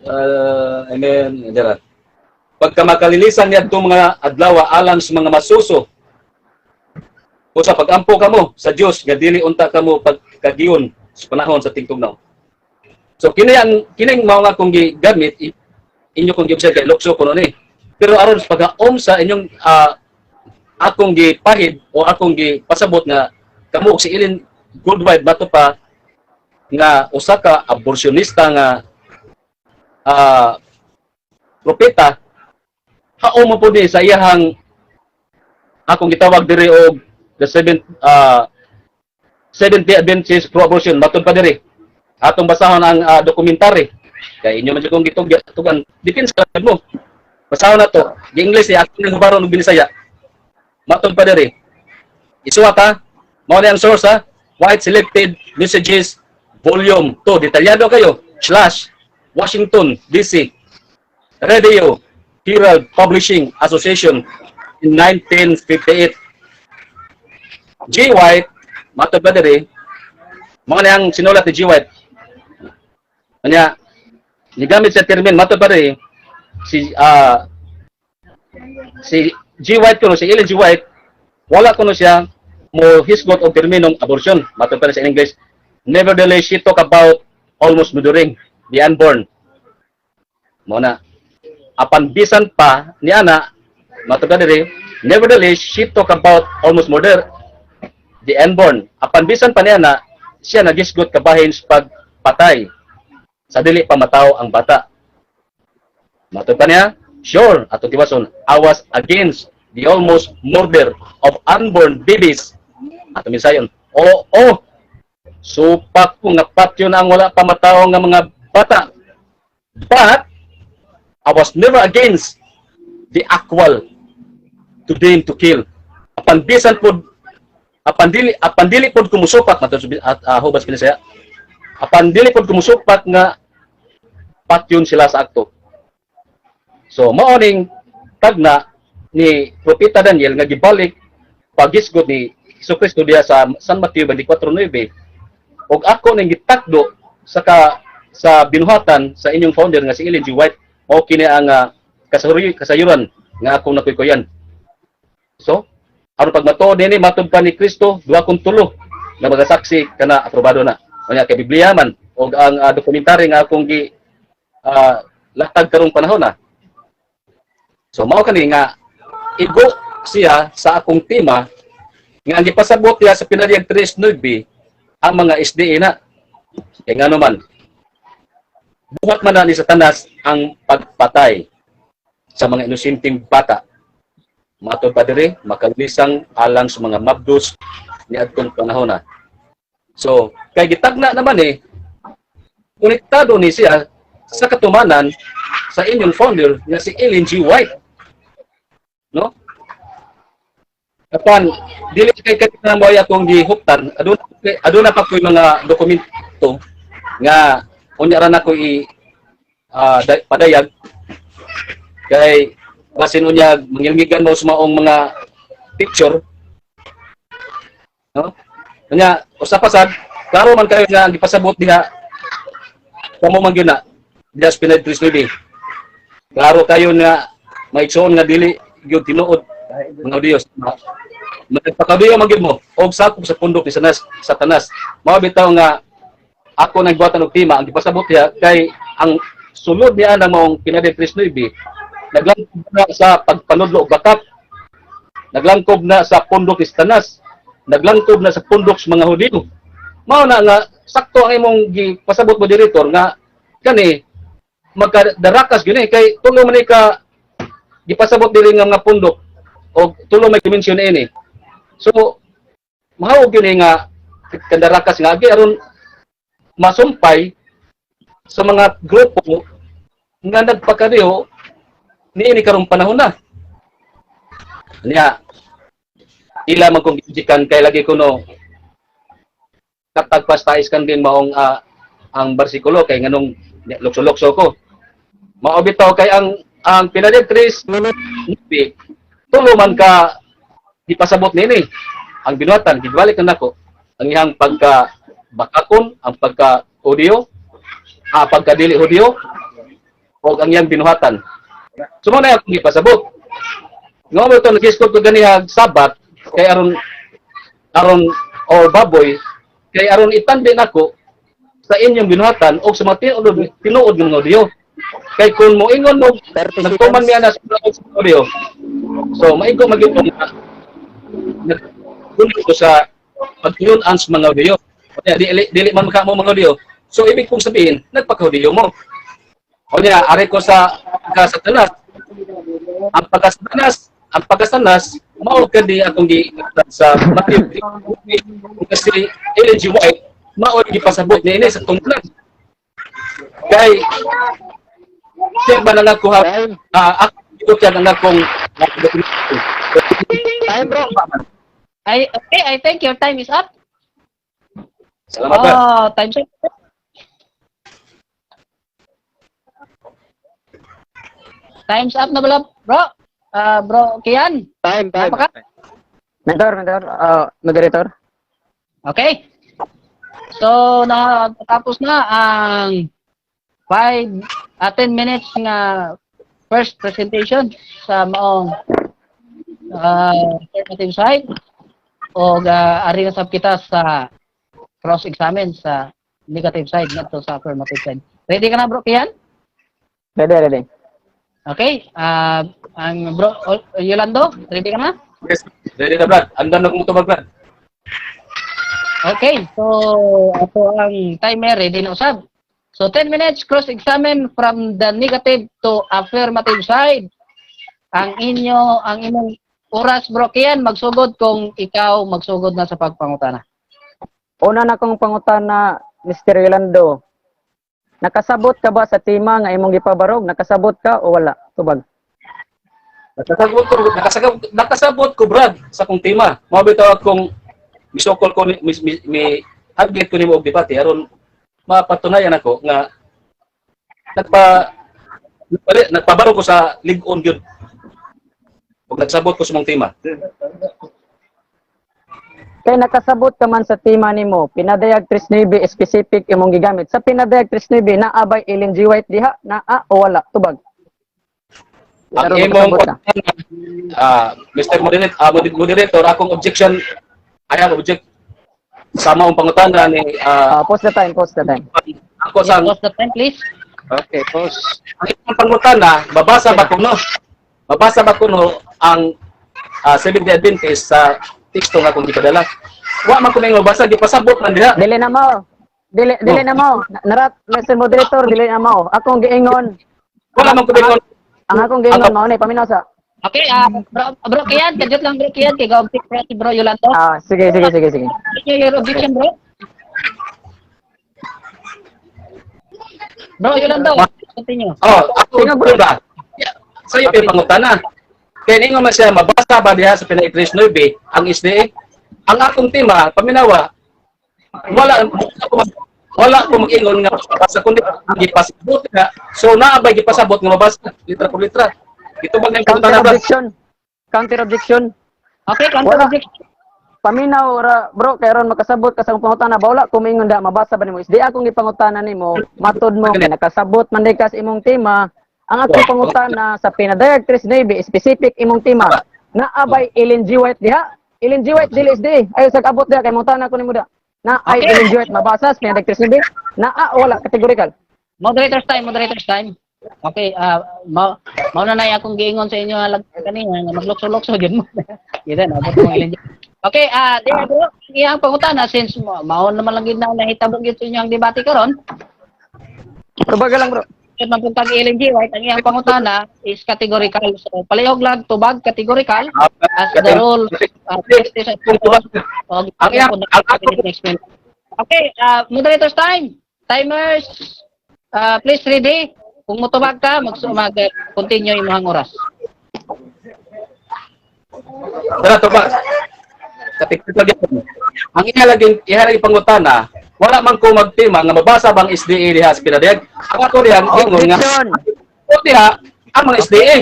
Amen. Dira. Pagka makalilisan niadto mga adlaw alang sa mga masuso. O sa pagampo kamo sa Dios nga dili unta kamo pagkagiyon sa panahon sa tingtugnaw. So kini ang kining mao nga akong gigamit inyo kong gi-observe kay lukso kuno ni. Pero aron sa pag-aom sa inyong akong gipahid o akong gipasabot nga kamo og si Ellen Goodwife mato pa nga usa ka abortionista nga propeta, hao mo po ni sa iyahang akong gitawag diri og the Seventh Day Adventist pro-abortion. Matod pa diri, atong basahon ang dokumentary kay inyo man jud kong gitugan, depends sa mo. Basahon na to gi English ni akong nang hubaron og Binisaya. Matod pa diri, isuwat ha, mao ni ang source ha, White Selected Messages Volume 2, detalyado kayo, slash Washington DC, Radio Herald Publishing Association in 1958. G. White, matod pa diri, mao ni ang sinulat ni G. White. Kanya, nigamit sa termin, matod pa diri, si G. White kuno, si Ellen G. White, wala kuno siya mo hisgot og terminong abortion. Matod pa sa English, nevertheless, she talk about almost murdering the unborn. Mao na. Apan bisan pa ni ana, matod pa diri, nevertheless, she talk about almost murder the unborn. Apan bisan pa ni ana, siya nagisgot kabahin sa pagpatay sa dili pa mataw ang bata. Matod pa niya, sure, atong tiwason, "I was against the almost murder of unborn babies." Atong misayon, oo, oh, supak ko nga patyon ang wala pa mataw nga mga bata. But, I was never against the actual to them to kill. Apan bisan pod apan dili pod kumusupak matud at hubas Binisaya. Apan dili pod kumusupak nga patyon sila sa akto. So mao ning tagna ni Propeta Daniel nga gibalik pagisgot ni Hesus Kristo diha sa San Mateo 24:9 ug ako ning gitakdo sa binuhatan sa inyong founder nga si Ellen G. White. Mao kini ang kasayuran nga akong nakuykuyan. So, aron pag matuod nini, matod pa ni Kristo, duha kong tulo nga magasaksi kana aprobado na. Unya kay Biblia man og ang dokumentary nga akong gi latag karong panahon na. So mao kani nga igo siya sa akong tema nga ang gipasabot niya sa Pinadayag 3.9 ang mga SDA na. Kay ngano man buhat man na ni Satanas ang pagpatay sa mga inosenteng bata. Matod pa diri, makalisang alang sa mga mabdos ni adtong panahon na. So, kay gitagna naman eh, konektado ni siya sa katumanan sa inyong founder nga si Ellen G. White. No? Apan, dili kay kay na mo akong gihuptan, aduna pa ko'y mga dokumento nga unya ra nako i padayag kay basin unya mangilmigan mo sa maong mga picture, no? Unya usa pa sad, klaro man kayo nga ang gipasabot diha kamo man gyud na diha sa Pinay 39. Klaro kayo nga maigsoon nga dili gyud tinuod mga Diyos. Magpakabiyo man gyud mo og sakop sa pundok ni Sanas, Satanas. Mao bitaw nga ako nagbuhatan og tema ang gipasabot diha kay ang sulod niya ng maong Pinay 39 naglangkob na sa pagpanudlo og bakak, naglangkob na sa pundok ni Satanas, naglangkob na sa pundok sa mga Hudiyo. Mao na nga sakto ang imong gipasabot mo, director, nga kani magkadarakas gyud eh kay tulo man ni ka gipasabot diri nga mga pundok o tulo may dimension ini. So mahawog gyud eh nga kandarakas nga agi aron masumpay sa mga grupo nga nagpakadiho niini karong panahon na. Niya ila man kung gikan kay lagi kuno katagpas tais kan din maong ang bersikulo kay nganong lukso-lukso ko. Mao bitaw kay ang Pinadayag 3 tulo man ka gipasabot nini ang binuhatan. Gibalik na nako ang iyang pagka bakakon, ang pagka Hudiyo, pagka dili Hudiyo. O ang iyang binuhatan. So mao na akong gipasabot. Nga mo ito nag-isgot ko ganiha Sabat kay aron aron or baboy kay aron itandi nako sa inyong binuhatan o sa mga tinuod tinuod ng mga Hudiyo. Kay kung moingon mo 30 nagtuman seconds. niya na sa mga Hudiyo. So maigo magyud nga nagkunin ko sa pagtuyun-an sa mga Hudiyo. Kaya dili, dili man maka mo mga Hudiyo. So ibig kong sabihin, nagpakahudiyo mo. O niya, ari ko sa pagkasatanas. Ang pagkasatanas, ang pagkasatanas, mao kadi akong gi sa Matthew kasi Ellen G. White, mao gipasabot niya ini sa tungkulan. Kay siya ba na nakuha Time. ah, ako siya na akong Time, bro. Okay, I think your time is up. Salamat ba? Oh, time's up. Time's up na bala, bro? Ah, bro, Kian. Time, time. Apa ka? Mentor, mentor, moderator. Okay. So, natapos na ang 5 10 minutes nga first presentation sa maong affirmative side o ari na sab kita sa cross-examine sa negative side ngadto sa affirmative side. Ready ka na, bro Kian? Ready, ready. Okay. Ang bro Yolando, ready ka na? Yes. Ready na, Brad. Andan na kong tubag, Brad. Okay, so ato ang timer ready na usab. So 10 minutes cross-examine from the negative to affirmative side. Ang inyong oras, bro Kian, magsugod kung ikaw magsugod na sa pagpangutana. Una na kong pangutana, Mr. Yolando. Nakasabot ka ba sa tema nga imong gipabarog? Nakasabot ka o wala? Tubag. Nakasabot ko, Brad, sa akong tema. Mao bitaw akong misokol ko ni mis, mi, mi admit ko nimo og debate aron mapatunayan ako nga nagpabaro ko sa lig-on gyud. Ug nagsabot ko sa mong tema. Kay nakasabot ka man sa tema nimo, Pinadayag 39 specific imong gigamit. Sa Pinadayag 39 naa bay Ellen G. White diha? Naa o wala? Tubag. Ang Pero imong makasabot ka. Mr. Moderator, moderator, akong objection, I have object sa maong pangutana ni Pause the time, pause the time. ako sa Pause the time, please. Okay, pause. Ang imong pangutana, babasa ba kuno? Babasa ba kuno ang Seventh Day Adventist sa teksto nga akong gipadala? Wa man ko may mabasa, gipasabot man diha. Dili na mao. Dili dili na mao. Narat Mr. Moderator, dili na mao. Akong giingon, Wala man ko may ang akong giingon mao ni paminaw sa. Okay, bro Kian, kadyot lang, bro Kian, kay ga-object si bro Yolando. Ah, sige sige sige sige. Continue your objection, bro. Bro Yolando, continue. Oh, ako Tingnan, bro. bro ba? Sa iyo okay pangutana. Kay ningon man siya mabasa ba diha sa Pinay 39 ang SDA? Ang akong tema paminawa, wala wala ko mag-ingon nga mabasa kundi ang gipasabot nga. So naa ba gipasabot nga mabasa litra por litra? Ito ba ang Counter pangutana, bro? objection. Counter objection. Okay, counter Wala. objection. Paminaw ra bro kay ron makasabot ka sa akong pangutana ba wala kumingon da mabasa ba nimo? Di akong gipangutana nimo, matud mo kay nakasabot man di ka sa imong tema. Ang akong pangutana sa Pinadayag 39 specific imong tema. Naa bay Ellen G. White diha? Ellen G. White dili SD. Ayo sa abot diha kay mangutana ko nimo da. Na ay Okay. Ellen G. White mabasa sa Pinadayag 39? Naa o wala categorical. Moderator's time, moderator's time. Okay, mao na nay akong giingon sa inyo lag kanina nga maglukso-lukso gyud mo. Gyud na abot mo ilan. Okay, di bro, iyang pangutana since mao naman lang gyud na nahitabo gyud sa inyo ang debate karon. Tubaga lang, bro. Kaya mapuntang Ellen G. White, ang iyang pangutana is categorical. So, palihog lang tubag categorical as the rule Okay, moderator's time. Timers, please ready. Kung mutubag ka, mag continue imong oras. Tara to ba? Katiktik lagi. Ang iya lagi pangutana, wala man ko magtima nga mabasa bang SDA diha sa Pinadayag. Ang ako diha ingon nga Objection. o diha ang mga SDA.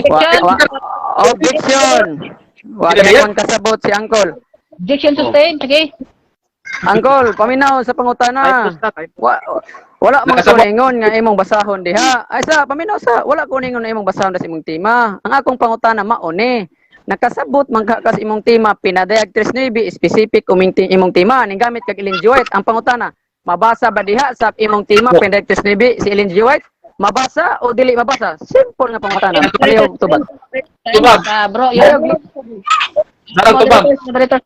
Objection. Wa Pinadayag? gyapon kasabot si Uncle. Objection sustained, sige. Uncle, paminaw sa pangutana. Wa, wala man ko ningon nga imong basahon diha. Ay sa paminaw sa wala ko ningon nga imong basahon sa imong tema. Ang akong pangutana mao ni. Nakasabot man ka sa imong tema Pinadayag 3.9, specific imong tema ning gamit kag Ellen G. White. Ang pangutana, mabasa ba diha sa imong tema Pinadayag 3.9 si Ellen G. White? Mabasa o dili mabasa? Simple nga pangutana. Palihog tubag. Tubag. Ah, bro, yung Darang tubag. Moderator,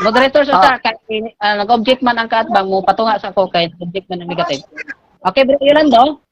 moderator sa kay nag-object man ang kaatbang mo patunga sa ako kay object man ang negative. Okay, bro Yolando.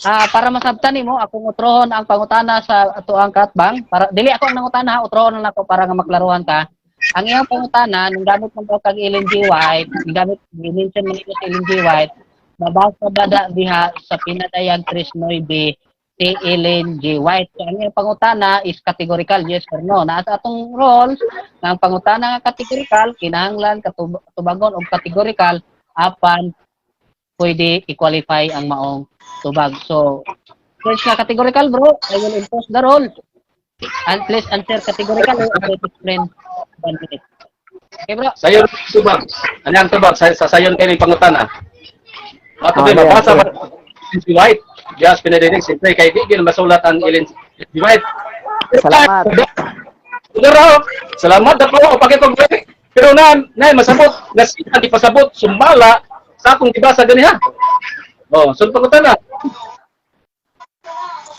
Para masabtan nimo akong utrohon ang pangutana sa ato ang kaatbang para dili ako ang nangutana ha, utrohon lang ako para nga maklaruhan ka. Ang iyang pangutana nung gamit mo daw kag Ellen G. White, nung gamit minention mo nimo si Ellen G. White, mabasa ba da diha sa Pinadayag 3.9 si Ellen G. White? So, ang iyang pangutana is categorical, yes or no. Naa sa atong rules, nga ang pangutana nga categorical, kinahanglan katubagon og categorical apan pwede i-qualify ang maong tubag. So, first nga categorical, bro, I will impose the rule. And please answer categorical or I will explain one minute. Okay, bro. Sayon tubag. Ano ang tubag? Sa sayon kay ning pangutana. Ato Ah, ba yeah, mabasa ba si White? Yes, pinadinig siyempre kay di gyud masulat ang Ellen G. White. Salamat. Pero salamat na po pakitog. Pero na na masabot na siya di pasabot sumala sa akong gibasa ganiha. Oh, sun pangutana.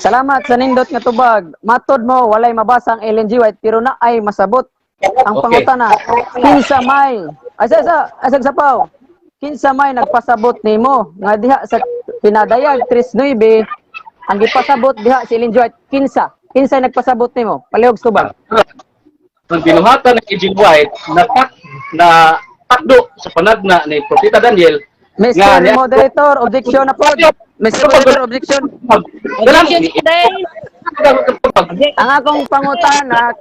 Salamat sa nindot nga tubag. Matod mo walay mabasa ang Ellen G. White pero na ay masabot. Ang pangutana, kinsa may asa sa asag sapaw. Kinsa may nagpasabot nimo nga diha sa Pinadayag 3.9 ang gipasabot diha si Ellen G. White kinsa? Kinsa nagpasabot nimo? Palihog sa tubag. Ang binuhatan ng Ellen G. White na na takdo sa panagna ni Propeta Daniel. Mr. Moderator, objection na po. Mr. Moderator, objection. Dalang Objection today. Ang akong pangutana,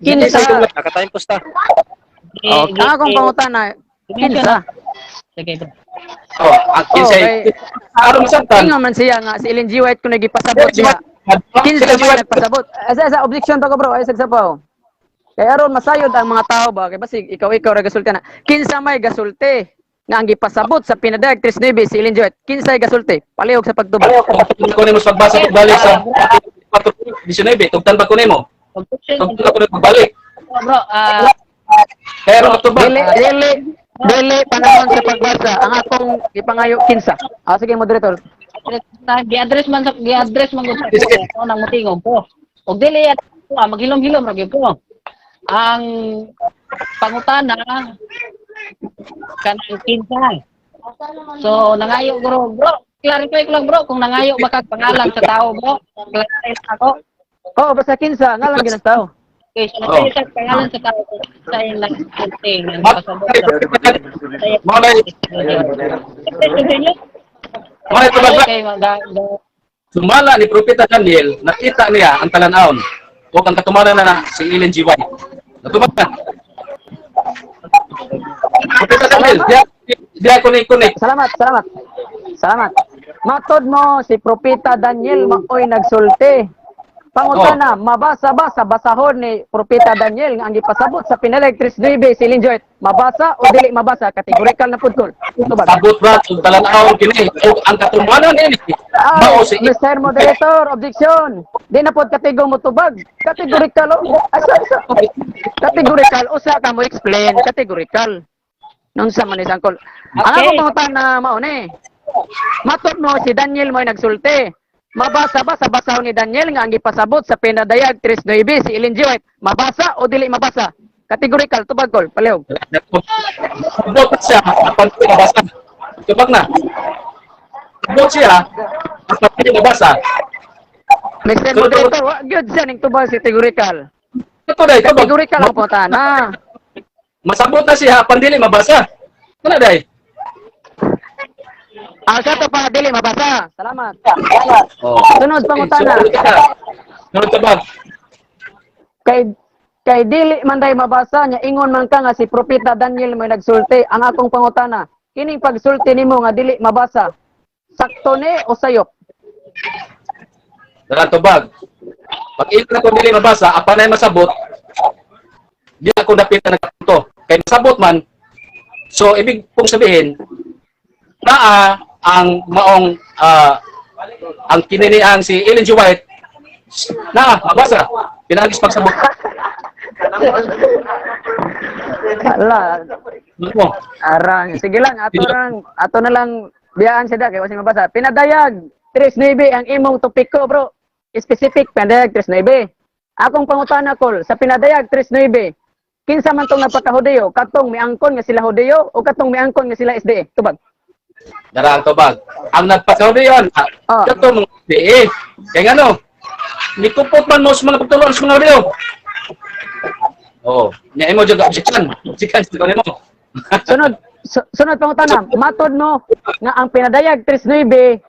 kinsa? Nakatime po sta. Oh, ang akong pangutana, kinsa? Sige, bro. Oh, ang kinsay aron masabtan. Ingon man siya nga si Ellen G. White kung nagipasabot siya. Kinsa may nagpasabot? Asa asa objection to ko, bro, ay sagsapaw. Kay aron masayod ang mga tao ba kay basig ikaw ra gasulti na. Kinsa may gasulti nga ang gipasabot sa Pinadayag 3.9 si Ellen G. White? Kinsay gasulti? Palihog sa pagtubag. Ko nimo sa pagbasa pagbalik sa 19, tugtan ba ko nimo? Objection. Tugtan ko nimo pagbalik. Bro, Kaya aron matubag. Dili dili dili panahon sa pagbasa. Ang akong gipangayo kinsa. Ah, sige, moderator. Gi-address man sa gi-address man gud sa ako nang mutingog ko. Og dili at maghilom-hilom ra gyud ko. Ang pangutana kanang kinsa. So nangayo bro, bro, clarify ko lang, bro, kung nangayo ba kag pangalan sa tao, bro. Clarify lang ako. Oh, basta kinsa nga lang ginas tao. Okay, so nangayo kag pangalan sa tao sa iyang nagsulti ng pasabot sa Mao na Continue. mao na tubag. Okay, Sumala ni Propeta Daniel, nakita niya ang talan-awon o ang katumanan na si Ellen G. White. Natubag na. Propeta Daniel, diya, diya ko ni connect. Salamat, salamat. Salamat. Matod mo si Propeta Daniel maoy nagsulti. Pangutana, mabasa ba sa basahon ni Propeta Daniel nga ang gipasabot sa Pinaleg 3.9 si Ellen G. White? Mabasa o dili mabasa? Categorical na pud kol. Tubag. Sabot ba ang talan-awon kini o ang katumanan niya Ay, mao si Mr. Moderator, objection. Di na pod katigong mo tubag. Categorical o. Asa, asa. Categorical usa ka mo explain categorical. Nung sa man ni Sangkol. Ang akong pangutana mao ni. Matod mo si Daniel mo'y nagsulti. Mabasa ba sa basahon ni Daniel nga ang gipasabot sa Pinadayag 3.9 si Ellen G. White? Mabasa o dili mabasa? Categorical tubag kol, palihog. Sabot siya apan di mabasa. Tubag na. Sabot siya apan di mabasa. Mr. Moderator, wa gyud siya ning tubag si categorical. Ito dai tubag. Categorical ang pangutana. Masabot na siya apan dili mabasa. Kana dai. Ah, sa to pa dili mabasa. Salamat. Oh. Sunod pangutana. Sunod ka. Sunod tubag. Kay dili man day mabasa nya ingon man ka nga si Propeta Daniel may nagsulti. Ang akong pangutana, kining pagsulti nimo nga dili mabasa, sakto ni o sayop? Dalang tubag. Pag ila na ko dili mabasa, apan ay masabot, di ako dapit na nagkapunto. Kay masabot man, So ibig pong sabihin, naa ang maong ang kininiang si Ellen G. White naa mabasa pinaagis pagsabot. Ala, Ano mo? arang. Sige lang, ato na lang biyaan siya da kay wala siya mabasa. Pinadayag 3.9 ang imong topiko, bro. Specific pinadayag 3.9. Akong pangutana kol sa pinadayag 3.9. Kinsa man tong nagpakahudiyo, katong miangkon nga sila Hudiyo o katong miangkon nga sila SDA? Tubag. Dara ang tubag. Ang nagpakahudiyon, kato mga SDA. Kaya nga no, nikupot man mo sa mga pagtuluan sa mga Hudiyo. Oo. Nya imo jud objection. Objection sa mo. Sunod, sunod pangutana, matod mo nga ang pinadayag 3.9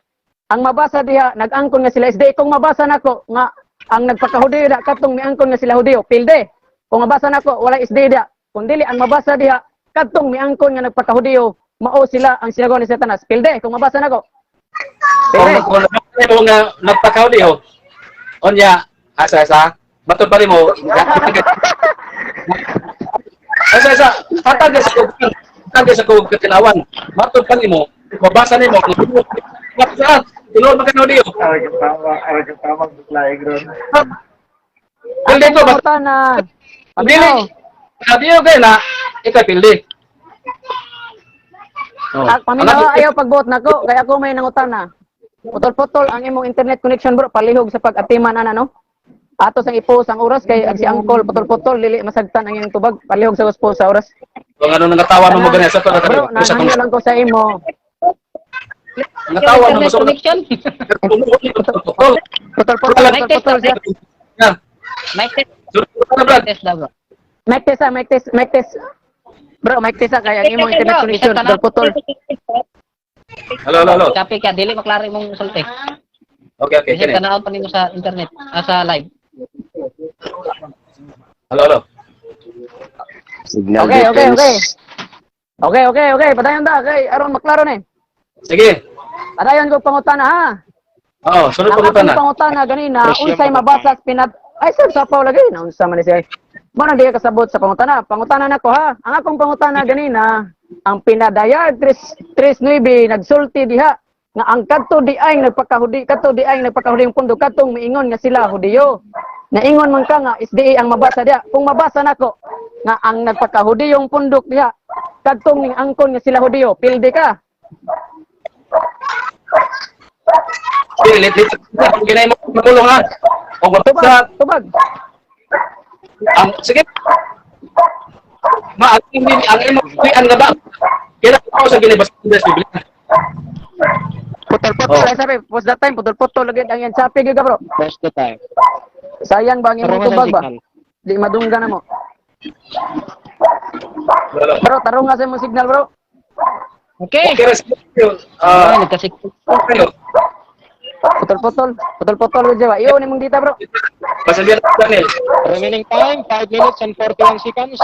ang mabasa diha nag-angkon nga sila SDA. Kung mabasa nako nga ang nagpakahudiyo da katong miangkon nga sila Hudiyo, pilde. Kung mabasa nako wala SDA diha. Kung dili ang mabasa diha kadtong miangkon nga nagpakahudiyo, mao sila ang sinagoga ni Satanas, pilde. Kung mabasa nako. Pilde. Kung mo nga nagpakahudiyo, onya asa asa matod pa nimo. Asa asa hatag sa kog hatag sa kog katinawan. Matod pa nimo, mabasa nimo sa tinuod man ka Hudiyo. Aray ka tama, aray ka tama, laing ron. Pilde ko basta Pangutana. dili. Paminaw. Hudiyo kay na ikaw pilde. Oh. Ah, paminaw, ayaw pagbuot nako kay ako may nangutana. Putol-putol ang imong internet connection, bro, palihog sa pag-atiman ana, no. Ato sang ipos ang oras kay ang si angkol putol-putol, dili masagtan ang iyong tubag, palihog sa gusto sa oras. Kung ano nangatawa mo mo ganyan sa to Bro, nangangyo lang ko sa imo. Nangatawa mo Internet sa connection. putol. Putol-putol, Mic test, putol-putol siya. Yeah. Mic test, Sunod na, Brad. mic test daw, bro. Mic test, ah, mic test, mic test. Bro, mic test ah, kay ang imong internet Bro, connection bisag tanaw- putol-putol. Hello, hello, hello. Kape ka, dili maklaro imong sulti. Okay, Bisag kini. tanaw pa nimo sa internet, sa live. Hello, hello. Signal Okay. defense. Okay. Padayon ta kay aron maklaro ni. Sige. Padayon ko pangutana ha. Oo, sunod Ang pa akong na. pangutana ganina, unsay mabasa sa pinad ay sir sa lagi na unsa man ni siya. Mo nang di ka kasabot sa pangutana. Pangutana nako ha. Ang akong pangutana ganina, ang pinadayag 3 3.9 nagsulti diha nga ang kadto di ay nagpakahudi, kadto di ay nagpakahudi yung pundo kadtong miingon nga sila Hudiyo. Naingon man ka nga SDA ang mabasa diha. Kung mabasa nako nga ang nagpakahudi yung pundok diha kadtong ning angkon nga sila Hudiyo, pildi ka. Sige, lit lit. Ginay mo makulong ha. O Tubag, sa tubag. ang sige. Ma ang hindi ang imo ang nga ba? Kaya ako sa ginay basta sa Biblia. Putol-putol Oh. ay sabi, post that time putol-putol lagi ang yan sapi gyud ka, bro. First the time. Sayang ba ang imong Tarungan sa tubag ba? signal. Di madungga na mo. Hello. Bro, tarong nga sa imong signal, bro. Okay. Okay, ras. Ah, Ah, nagkasik. okay. Putol-putol, putol-putol gyud siya ba? Iyo nimong dita, bro. Basta biya Daniel. Remaining time, 5 minutes and 41 seconds.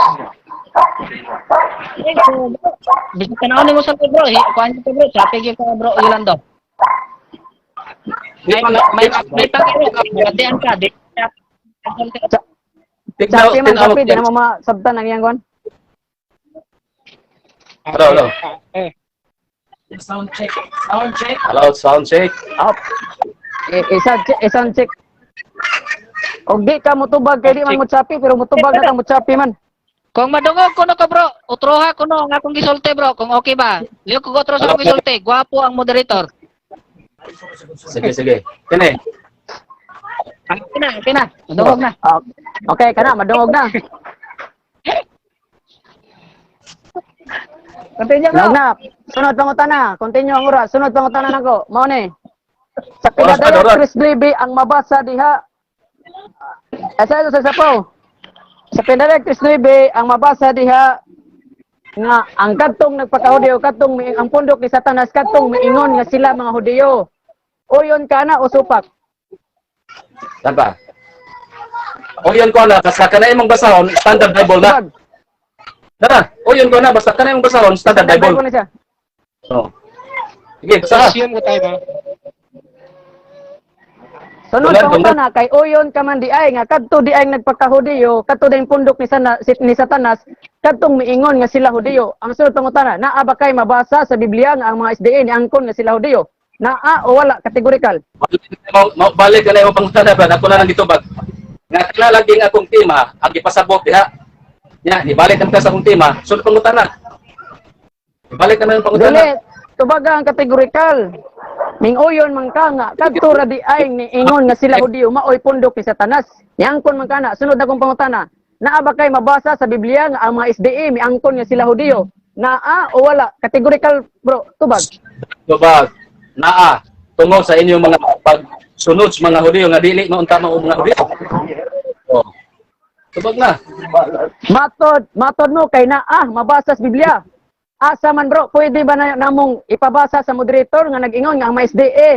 Bisag tanaw nimo sa live, bro. Kuan ko, bro. Traffic gyud ka, bro, Yolando. May pangiro, batian ka, di. Sapi man, sapi di na mo masabtan ang iyang kuan. Hello, hello. Eh, Sound check. Sound check. Hello, sound check. Up. Isa isang check. Og di ka motubag kay di man mo chapi pero motubag na ka mo chapi man. Kung madungog kuno ka, bro, utroha kuno ang akong gisulti, bro, kung okay ba. Liyo ko otro sa akong gisulti, gwapo ang moderator. Sige, sige. Kini. Okay na, okay na. Madungog na. Ah, okay kana madungog na. Continue, bro. Madungog na. Sunod pangutana, continue ang oras. Sunod pangutana nako. Mao ni. Sa Oras pa, pinadayag oras. Chris Glebe ang mabasa diha. Asa sa sapaw. Sa pinadayag Chris Glebe ang mabasa diha nga ang kadtong nagpakahudiyo kadtong ang pundok ni Satanas kadtong miingon nga sila mga Hudiyo. Uyon ka na o supak. Saan pa? O yun ko na, basta ka na imong basahon, standard Bible na. Tubag. Tara, o yun ko na, basta ka na imong basahon, standard Standard Bible. Bible na siya. Oh. Sige, basta. Resume ko tayo ba? So Sunod Tulan, pangutana kay uyon ka man di ay nga kadto di ay nagpakahudiyo, kadto din pundok ni Satanas, kadtong miingon nga sila Hudiyo. Ang sunod pangutana, naa ba kay mabasa sa Biblia nga ang mga SDA niangkon nga sila Hudiyo? Naa o wala, categorical? Balik ka na imong pangutana ba, ako na lang gitubag. Nga kila lagi ang akong tema, ang gipasabot diha. Nya, nibalik naman ka sa akong tema, sunod pangutana. Ibalik naman yung pangutana. Dili, tubaga ang categorical. Minguyon man ka nga kadto ra di ay niingon nga sila Hudiyo maoy pundok ni Satanas. Niangkon man ka na. Sunod akong pangutana, naa ba kay mabasa sa Biblia nga ang mga SDA miangkon nga sila Hudiyo? Naa o wala? Categorical, bro, tubag. Tubag, naa, tungod sa inyong mga pagsunod sa mga Hudiyo nga dili maunta mao mga Hudiyo. Oh. Tubag na. Matod mo kay naa mabasa sa Biblia. Asa man, bro, pwede ba na namong ipabasa sa moderator nga nag-ingon nga ang mga SDA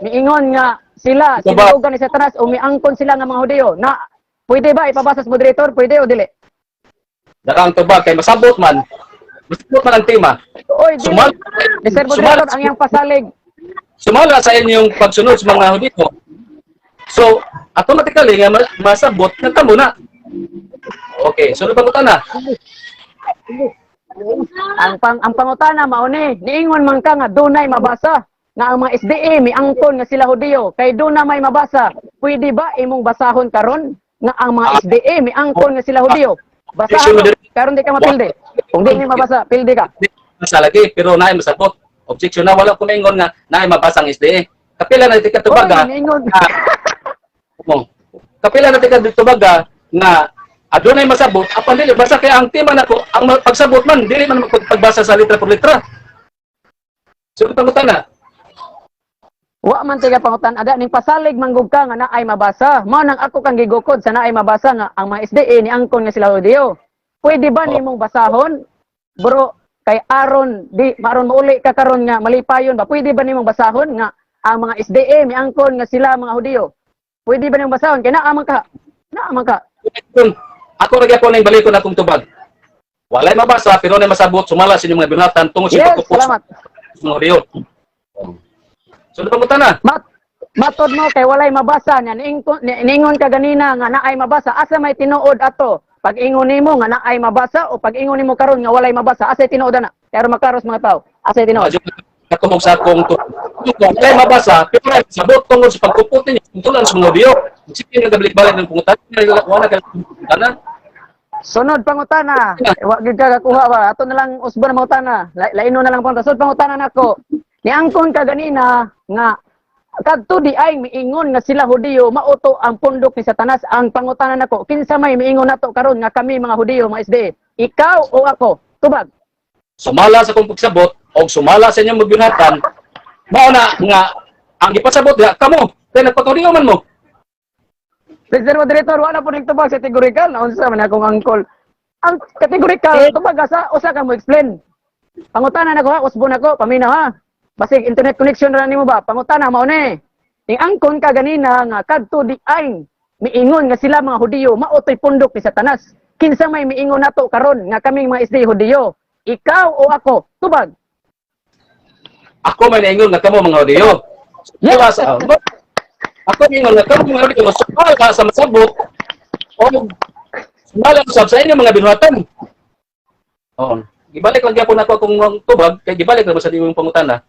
miingon nga sila Ito ba? sinagugan ni Satanas o miangkon sila nga mga Hudiyo? Na pwede ba ipabasa sa moderator? Pwede o dili? Darang tubag kay masabot man. Masabot man ang tema. Oy, dili. Mr. Moderator, ang iyang pasalig. Sumala sa inyong pagsunod sa mga Hudiyo. So, automatically nga masabot nga kamo na. Okay, sunod pangutana. Ang pangutana mao ni, niingon man ka nga dunay mabasa nga ang mga SDA miangkon nga sila Hudiyo, kay duna may mabasa. Pwede ba imong basahon karon nga ang mga SDA miangkon nga sila Hudiyo? Basahan mo, karon di ka mapildi. Kung di ni mabasa, pildi ka. Di mabasa lagi, pero naay masabot. Objection na wala ko maingon nga naay mabasa ang SDA. Kapila na tika Oy, tubaga. niingon. Oh. Kapila na tika tubaga nga adunay masabot apan dili basa kay ang tema nako ang pagsabot man dili man pagbasa sa litra por litra. So pangutana. Wa man tiga pangutan ada ning pasalig manggug ka nga naay mabasa. Mao nang ako kang gigukod sa naay mabasa nga ang mga SDA ni angkon nga sila Hudiyo. Pwede ba nimong basahon? Bro, kay aron di maaron mauli ka karon nga malipayon ba? Pwede ba nimong basahon nga ang mga SDA miangkon nga sila mga Hudiyo? Pwede ba nimong basahon? Kay naa man ka. Naa man ka. Kung ako ra gyapon ning balikon akong tubag. Walay mabasa pero nay masabot sumala sa inyong mga binatan tungod sa Yes, pagkupos salamat. sa mga Hudiyo. So pangutana. Matod mo kay walay mabasa nya niingon ka ganina nga naay mabasa, asa may tinuod ato? Pag ingon nimo nga naay mabasa o pag ingon nimo karon nga walay mabasa, asa tinuod ana? Pero makaros mga tao, asa tinuod? Medyo katuhog sa akong tubag. Walay mabasa pero nay masabot tungod sa pagkupot ninyo tulan sa mga Hudiyo. Sige nga balik-balik ng pangutana, wala ka pangutana. Sunod pangutana. Eh, wa gyud ka kakuha ba? Ato na lang usbon ang pangutana. Laino na lang pangutana. Sunod pangutana nako. Niangkon ka ganina nga kadto di ay miingon nga sila Hudiyo mauto ang pundok ni Satanas. Ang pangutana nako, kinsa may miingon nato karon nga kami mga Hudiyo, mga SDA? Ikaw o ako? Tubag. Sumala sa akong pagsabot o sumala sa inyong magbinatan, mao na nga ang gipasabot diha kamo kay nagpakahudiyo man mo. Mr. Moderator, wala po ning tubag sa categorical. Naunsa man akong angkol. Ang categorical, tubag asa, usa ka mo explain. Pangutana na ko ha, usbon ako, paminaw ha. Basig internet connection ra nimo ba? Pangutana mao ni. Ning angkon ka ganina nga kadto di ay miingon nga sila mga Hudiyo maotoy pundok ni Satanas. Kinsa may miingon nato karon nga kaming mga SDA Hudiyo? Ikaw o ako? Tubag. Ako may naingon nga kamo mga Hudiyo. Sumala sa ako ingon nga kamo mga Hudiyo sumala sa masabot o sumala usab sa inyong mga binuhatan. Oo. Gibalik lang gyapon ako akong tubag kay gibalik na sa imong pangutana.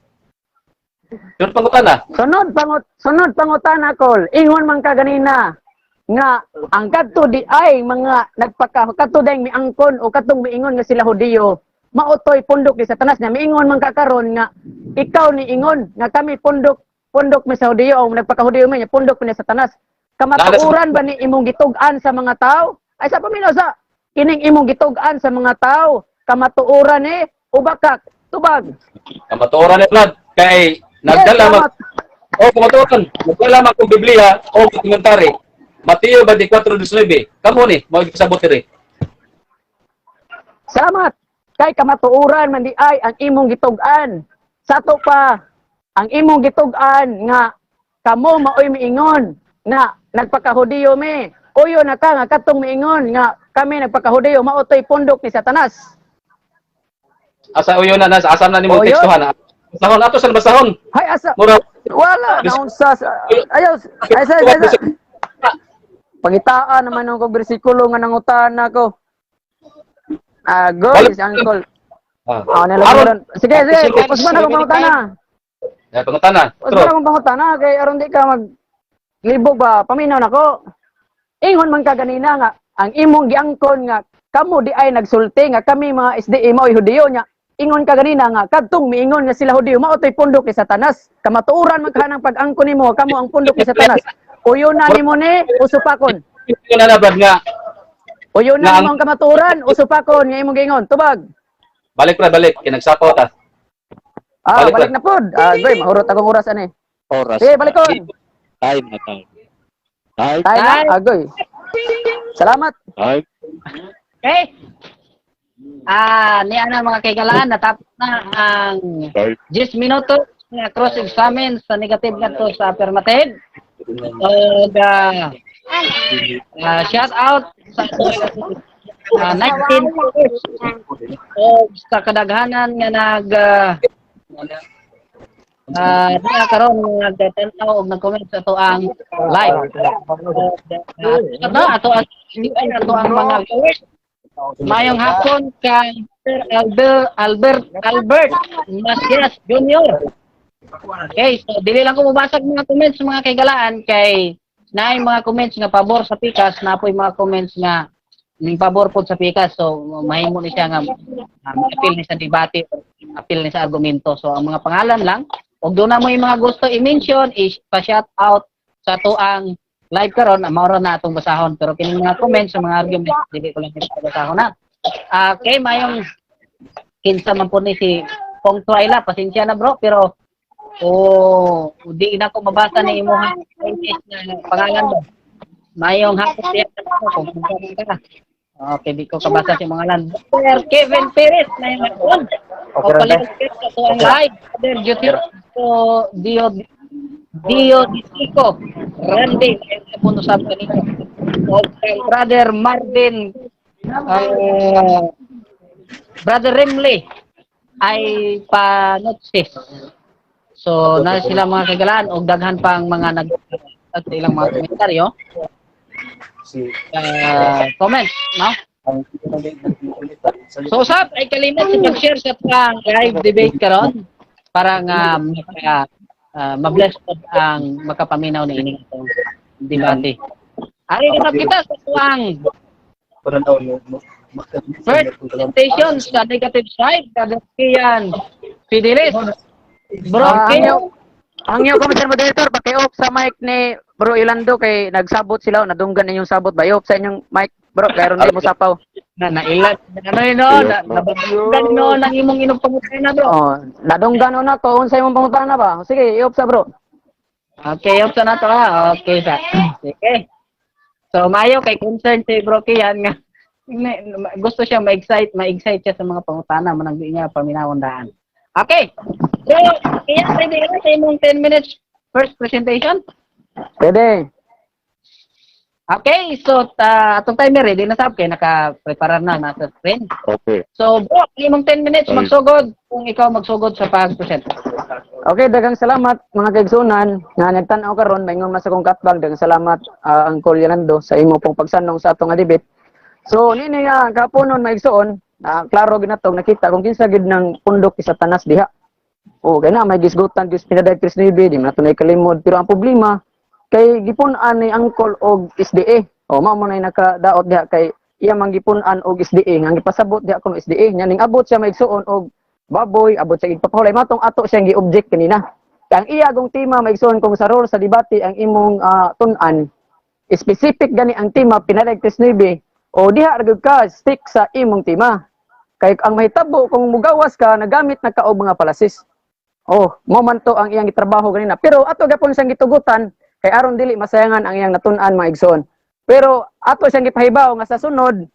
Yun pangutana. Sunod pangutana kol. Ingon man ka ganina nga ang kadto di ay mga nagpaka kadto dayng miangkon o kadtong miingon nga sila Hudiyo maotoy pundok ni Satanas na miingon man ka karon nga ikaw ni ingon nga kami pundok pundok mi sa Hudiyo o nagpaka-Hudiyo mi pundok mi ni Satanas. Kamatuoran ba ni imong gitug-an sa mga tao? Ay sa paminaw sa kining imong gitug-an sa mga tao, kamatuoran ni o baka? Tubag. Kamatuoran ni Brad kay nagdala Yes, mag salamat. O kamatuoran, nagdala man kong Biblia o komentary. Mateo 24:19. Kamo ni mao gipasabot diri. Salamat. Kay kamatuoran man di ay ang imong gitug-an. Sa ato pa ang imong gitug-an nga kamo maoy miingon nga nagpakahudiyo mi. Uyo na ka nga katong miingon nga kami nagpakahudiyo maotoy pundok ni Satanas. Asa uyo na nasa asam na nimo Uyo? tekstohan. Basahon ato sa basahon. Hay asa Mura Wala naunsa sa ayaw ay sa ay sa Pangitaan naman ang kong bersikulo nga nangutana ko. Ah, go, si Uncle. Ah. Ah, nila Aron, meron. Sige, sige, usman akong pangutana. Eh, pangutana. Usman True. akong pangutana kay aron di ka mag libog ba, paminaw nako. Ingon man ka ganina nga ang imong giangkon nga kamo di ay nagsulti nga kami mga SDA mao'y Hudiyo nya. Ingon ka ganina nga kadtong miingon nga sila Hudiyo mao to'y pundok ni Satanas. Kamatuoran man ka ng pag-angkon nimo kamo ang pundok ni Satanas. Uyon na nimo ni usupakon. Ikaw na na, Brad, nga. Uyon na Na nimo ang kamatuoran, usupakon nga imong giingon. Tubag. Balik, Brad, balik. Kinagsapaw ta. Ah, Balik, balik na pod. Ah, goy, mahurot akong oras ani. Oras. Sige, balikon. Time na time. Time. Tayo na, agoy. Salamat. Time. Okay? Ah, niya na mga kaigalaan, natapos na ang Time. 10 minuto nga cross-examine sa negative ngadto sa affirmative. Og shout out sa 19 viewers og sa kadaghanan nga nag niya karon nga nagtan-aw og nag-comment sa ato ang live. Ato ang mga viewers. Mayong hapon kay Sir Albert Albert Albert Masias Jr. Okay, so dili lang ko mobasag mga comments, mga kaigalaan, kay naay mga comments nga pabor sa pikas, na po'y mga comments nga ning pabor pod sa pikas. So mahimo ni siya nga appeal ni sa debate, appeal ni sa argumento. So ang mga pangalan lang ug doon na mo yung mga gusto i-mention, i-shout out sa ato ang live karon, mao ra na atong basahon, pero kining mga comments sa mga argument dili ko lang kita basahon na. Okay, mayong kinsa man po ni si Pong Twyla, pasensya na bro, pero oh, di na ko mabasa ni imong English na pangalan mo. Mayong hapon siya kung kinsa man ka. Okay, di ko kabasa si pangalan. Sir Kevin Perez, mayong hapon. O Okay, palit sa ato ang live. Brother Joseph Dio Dio Disico Randy, mayong hapon usab kanino. O kay Brother Marvin, Brother Remley ay panotsis. So, na sila mga kagalaan og daghan pang mga nag at ilang mga komentaryo, comments, no? So, usab ay kalimot sa pag-share sa pang live debate karon para nga maka mabless pod ang makapaminaw ni ining atong debate. Ari na kita sa tuang first presentation sa negative side, Brother Kian Fidelis. Bro, Ah, Kian, ang iyo ko, Mr. Moderator, paki-off sa mic ni Bro Ilando kay nagsabot sila, nadunggan ninyong sabot ba? I-off sa inyong mic, bro, kay aron di mo sapaw. Na nailan ano yun no, na nababanggan no ng imong inog pangutana, bro. Oh, nadunggan na ko unsa imong pangutana ba? Sige, i-off sa bro. Okay, off sa na to ha. Okay sa. Sige. So mayo kay concern si Bro Kian nga gusto siya ma-excite, ma-excite siya sa mga pangutana manang di niya paminawon daan. Okay. So, Kian, ready ka na sa imong 10 minutes first presentation? Pwede. Okay, so atong timer ready na sab kay naka-prepare na nasa screen. Okay. So, bro, imong 10 minutes Ay. magsugod kung ikaw magsugod sa pag-present. Okay, daghang salamat mga kaigsunan nga nagtan-aw karon maingon man sa kong katbang. Daghang salamat, Uncle Yolando, sa imo pong pagsanong sa atong nga debate. So nini nga kapunon maigsoon, klaro gyud nato nakita kung kinsa gyud nang pundok ni Satanas diha. O kay na may gisgutan gyud pinadag 39 di man nato kalimod, pero ang problema kay gipun-an ni Uncle og SDA. O mao man ay nakadaot diha kay iya man gipun-an og SDA nga gipasabot diha kuno SDA nya ning abot siya maigsuon og baboy, abot siya igpapahulay matong ato siyang gi-object kanina. Kay ang iya gong tema maigsuon kung sa role sa debate ang imong tun-an specific gani ang tema pinadag 39 o diha ra gyud ka stick sa imong tema. Kay ang mahitabo kung mugawas ka nagamit na ka og mga palasis. Oh, mo man to ang iyang gitrabaho ganina. Pero ato gapon siyang gitugutan kay aron dili masayangan ang iyang natun-an mga igsoon. Pero ato siyang gipahibaw nga sa sunod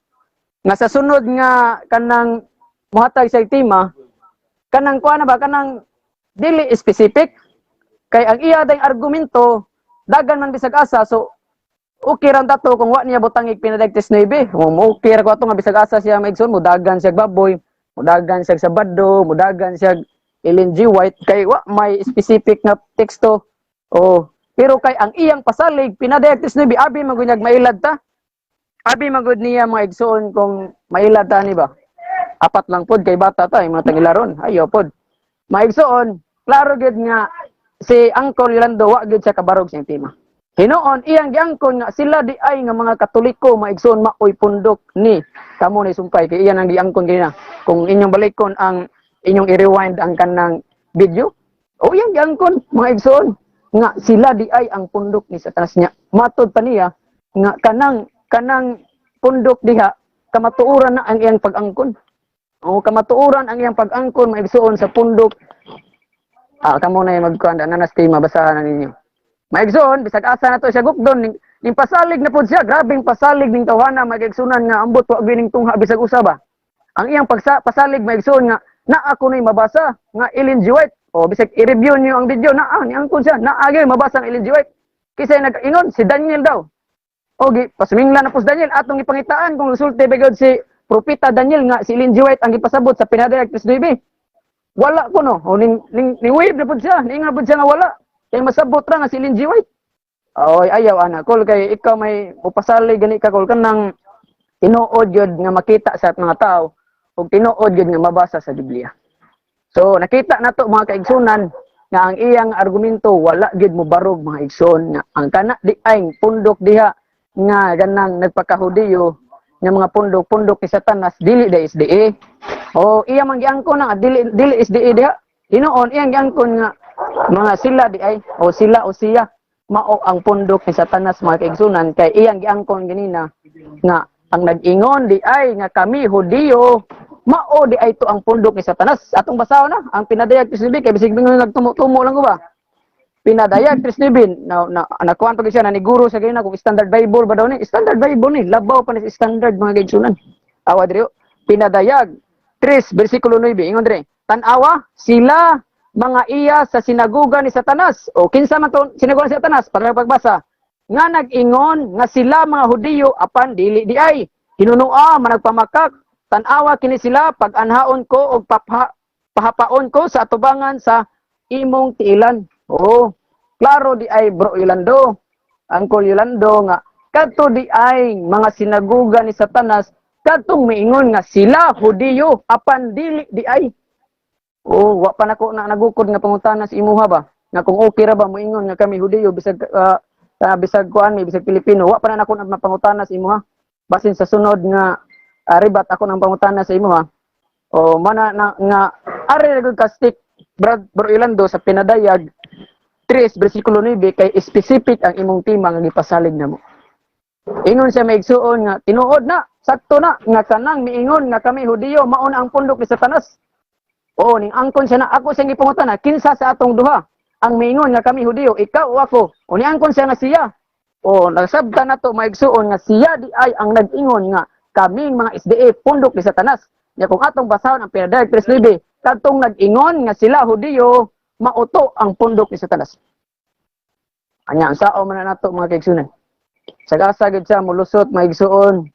nga kanang mohatag sa tema kanang kuan na ba kanang dili specific kay ang iya dayng argumento dagan man bisag asa, so okay ra tato kung wa niya butangig pinadag 9. Mo okay ra ko ato nga bisag asa siya maigsoon mudagan siya baboy, mudagan siya Sabado, mudagan siya Ellen G. White kay wa may specific nga teksto. Oh, pero kay ang iyang pasalig Pinadayag 3:9, abi man gud mailad ta. Abi man gud niya, mga igsoon, kung mailad ta ni ba. Apat lang pod kay bata ta, yung mga tangilaron. Ayo pod. Mga igsoon, klaro gyud nga si Uncle Yolando wa gyud siya kabarog sa iyang tema. Hinuon iyang giangkon nga sila di ay nga mga Katoliko, mga igsoon, maoy pundok ni kamo ni sumpay kay iyan ang giangkon kanina. Kung inyong balikon ang inyong i-rewind ang kanang video, o iyang giangkon, mga igsoon, nga sila di ay ang pundok ni Satanas niya. Matod pa niya nga kanang kanang pundok diha kamatuoran na ang iyang pag-angkon. O kamatuoran ang iyang pag-angkon, mga igsoon, sa pundok. Ah, kamo na yung magkuhan na nas tema, basahan na ninyo. Mga igsoon, bisag asa na to siya gukdon ning pasalig na pud siya, grabeng pasalig ning tawhana, mga igsunan, nga ambot wa gyud ning tungha bisag usa ba. Ang iyang pasalig, mga igsoon, nga naa ko ni mabasa nga Ellen G. White. O bisag i-review niyo ang video, naa ni angkon siya, naa gyud mabasa ang Ellen G. White. Kisay nag-ingon si Daniel daw. O gi pasumingla na po si Daniel, atong ipangitaan kung resulte ba gyud si Propeta Daniel nga si Ellen G. White ang gipasabot sa Pinadayag 3:9. Wala ko no. O ning wave na pud siya, niingon na pud siya nga wala. Kay masabot ra nga si Ellen G. White. Oy, ayaw ana kol kay ikaw may mupasali gani ka kol kanang tinuod gyud nga makita sa mga tao ug tinuod gyud nga mabasa sa Biblia. So nakita nato, mga kaigsunan, nga ang iyang argumento wala gyud mobarog, mga igsoon, nga ang kana di ay pundok diha nga ganang nagpakahudiyo nga mga pundok, pundok ni Satanas, dili da SDA. O iya man giangkon na dili dili SDA diha. Hinuon iyang giangkon nga mga sila di ay o sila o siya mao ang pundok ni Satanas, mga kaigsunan, kay iyang giangkon ganina nga ang nag-ingon di ay nga kami Hudiyo mao di ay to ang pundok ni Satanas. Atong basahon na ang Pinadayag 3:9 kay bisig bingon nagtumo-tumo lang ko ba. Pinadayag 3:9 na na nakuan pa gyud siya na ni guro sa ganina kung Standard Bible ba daw ni. Standard Bible ni, labaw pa ni sa Standard, mga kaigsunan. Awa diri, oh. Pinadayag 3 versikulo 9, ingon diri, "Tan-awa sila mga iya sa sinaguga ni Satanas." O kinsa man to sinaguga ni Satanas para pagbasa nga nag-ingon nga sila mga Hudiyo apan dili di ay hinunua managpamakak. "Tan-awa kini sila pag-anhaon ko og pahapaon ko sa atubangan sa imong tiilan." Oh, klaro di ay, Bro Yolando, Uncle Yolando, nga kadto di ay mga sinaguga ni Satanas kadtong miingon nga sila Hudiyo apan dili di ay. Oh, wa pa nako na nagukod nga pangutana sa imuha ba? Nga kung okay ra ba moingon nga kami Hudiyo bisag bisag kuan mi, bisag Pilipino, wa pa na nako na mapangutana sa imuha. Basin sa sunod nga ribat ako ng pangutana sa imuha. O mana na nga ari ra gud ka stick, Brad, Bro Yolando, sa Pinadayag 3 versikulo 9 kay specific ang imong tema nga gipasalig namo. Ingon siya, maigsuon, nga tinuod na, sakto na nga kanang miingon nga kami Hudiyo mao na ang pundok ni Satanas. Oo, ning angkon siya na ako siyang gipangutana, kinsa sa atong duha ang miingon nga kami Hudiyo, ikaw o ako? O niangkon siya nga siya. O nasabta na to, maigsuon, nga siya di ay ang nag-ingon nga kaming mga SDA pundok ni Satanas. Nya kung atong basahon ang Pinadayag 3:9, kadtong nag-ingon nga sila Hudiyo mauto ang pundok ni Satanas. Anya ang sao man na nato, mga kaigsunan. Sa asa gid siya mulusot, maigsuon,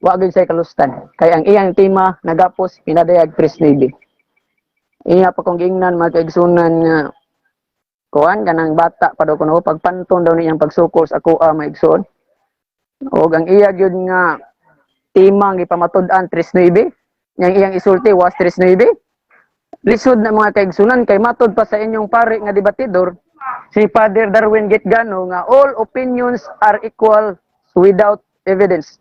wa gid siya kalustan. Kay ang iyang tema nagapos Pinadayag 3:9. Iya pa kong giingnan, mga kaigsunan, nga kuan kanang bata pa daw kuno pagpanton daw niyang pagsukol sa akoa, maigsoon. Og ang iya gyud nga tema ang gipamatud-an 3:9, yang iyang isulti was 3:9. Lisod na, mga kaigsunan, kay matod pa sa inyong pare nga debatidor si Father Darwin Gitgano nga all opinions are equal without evidence.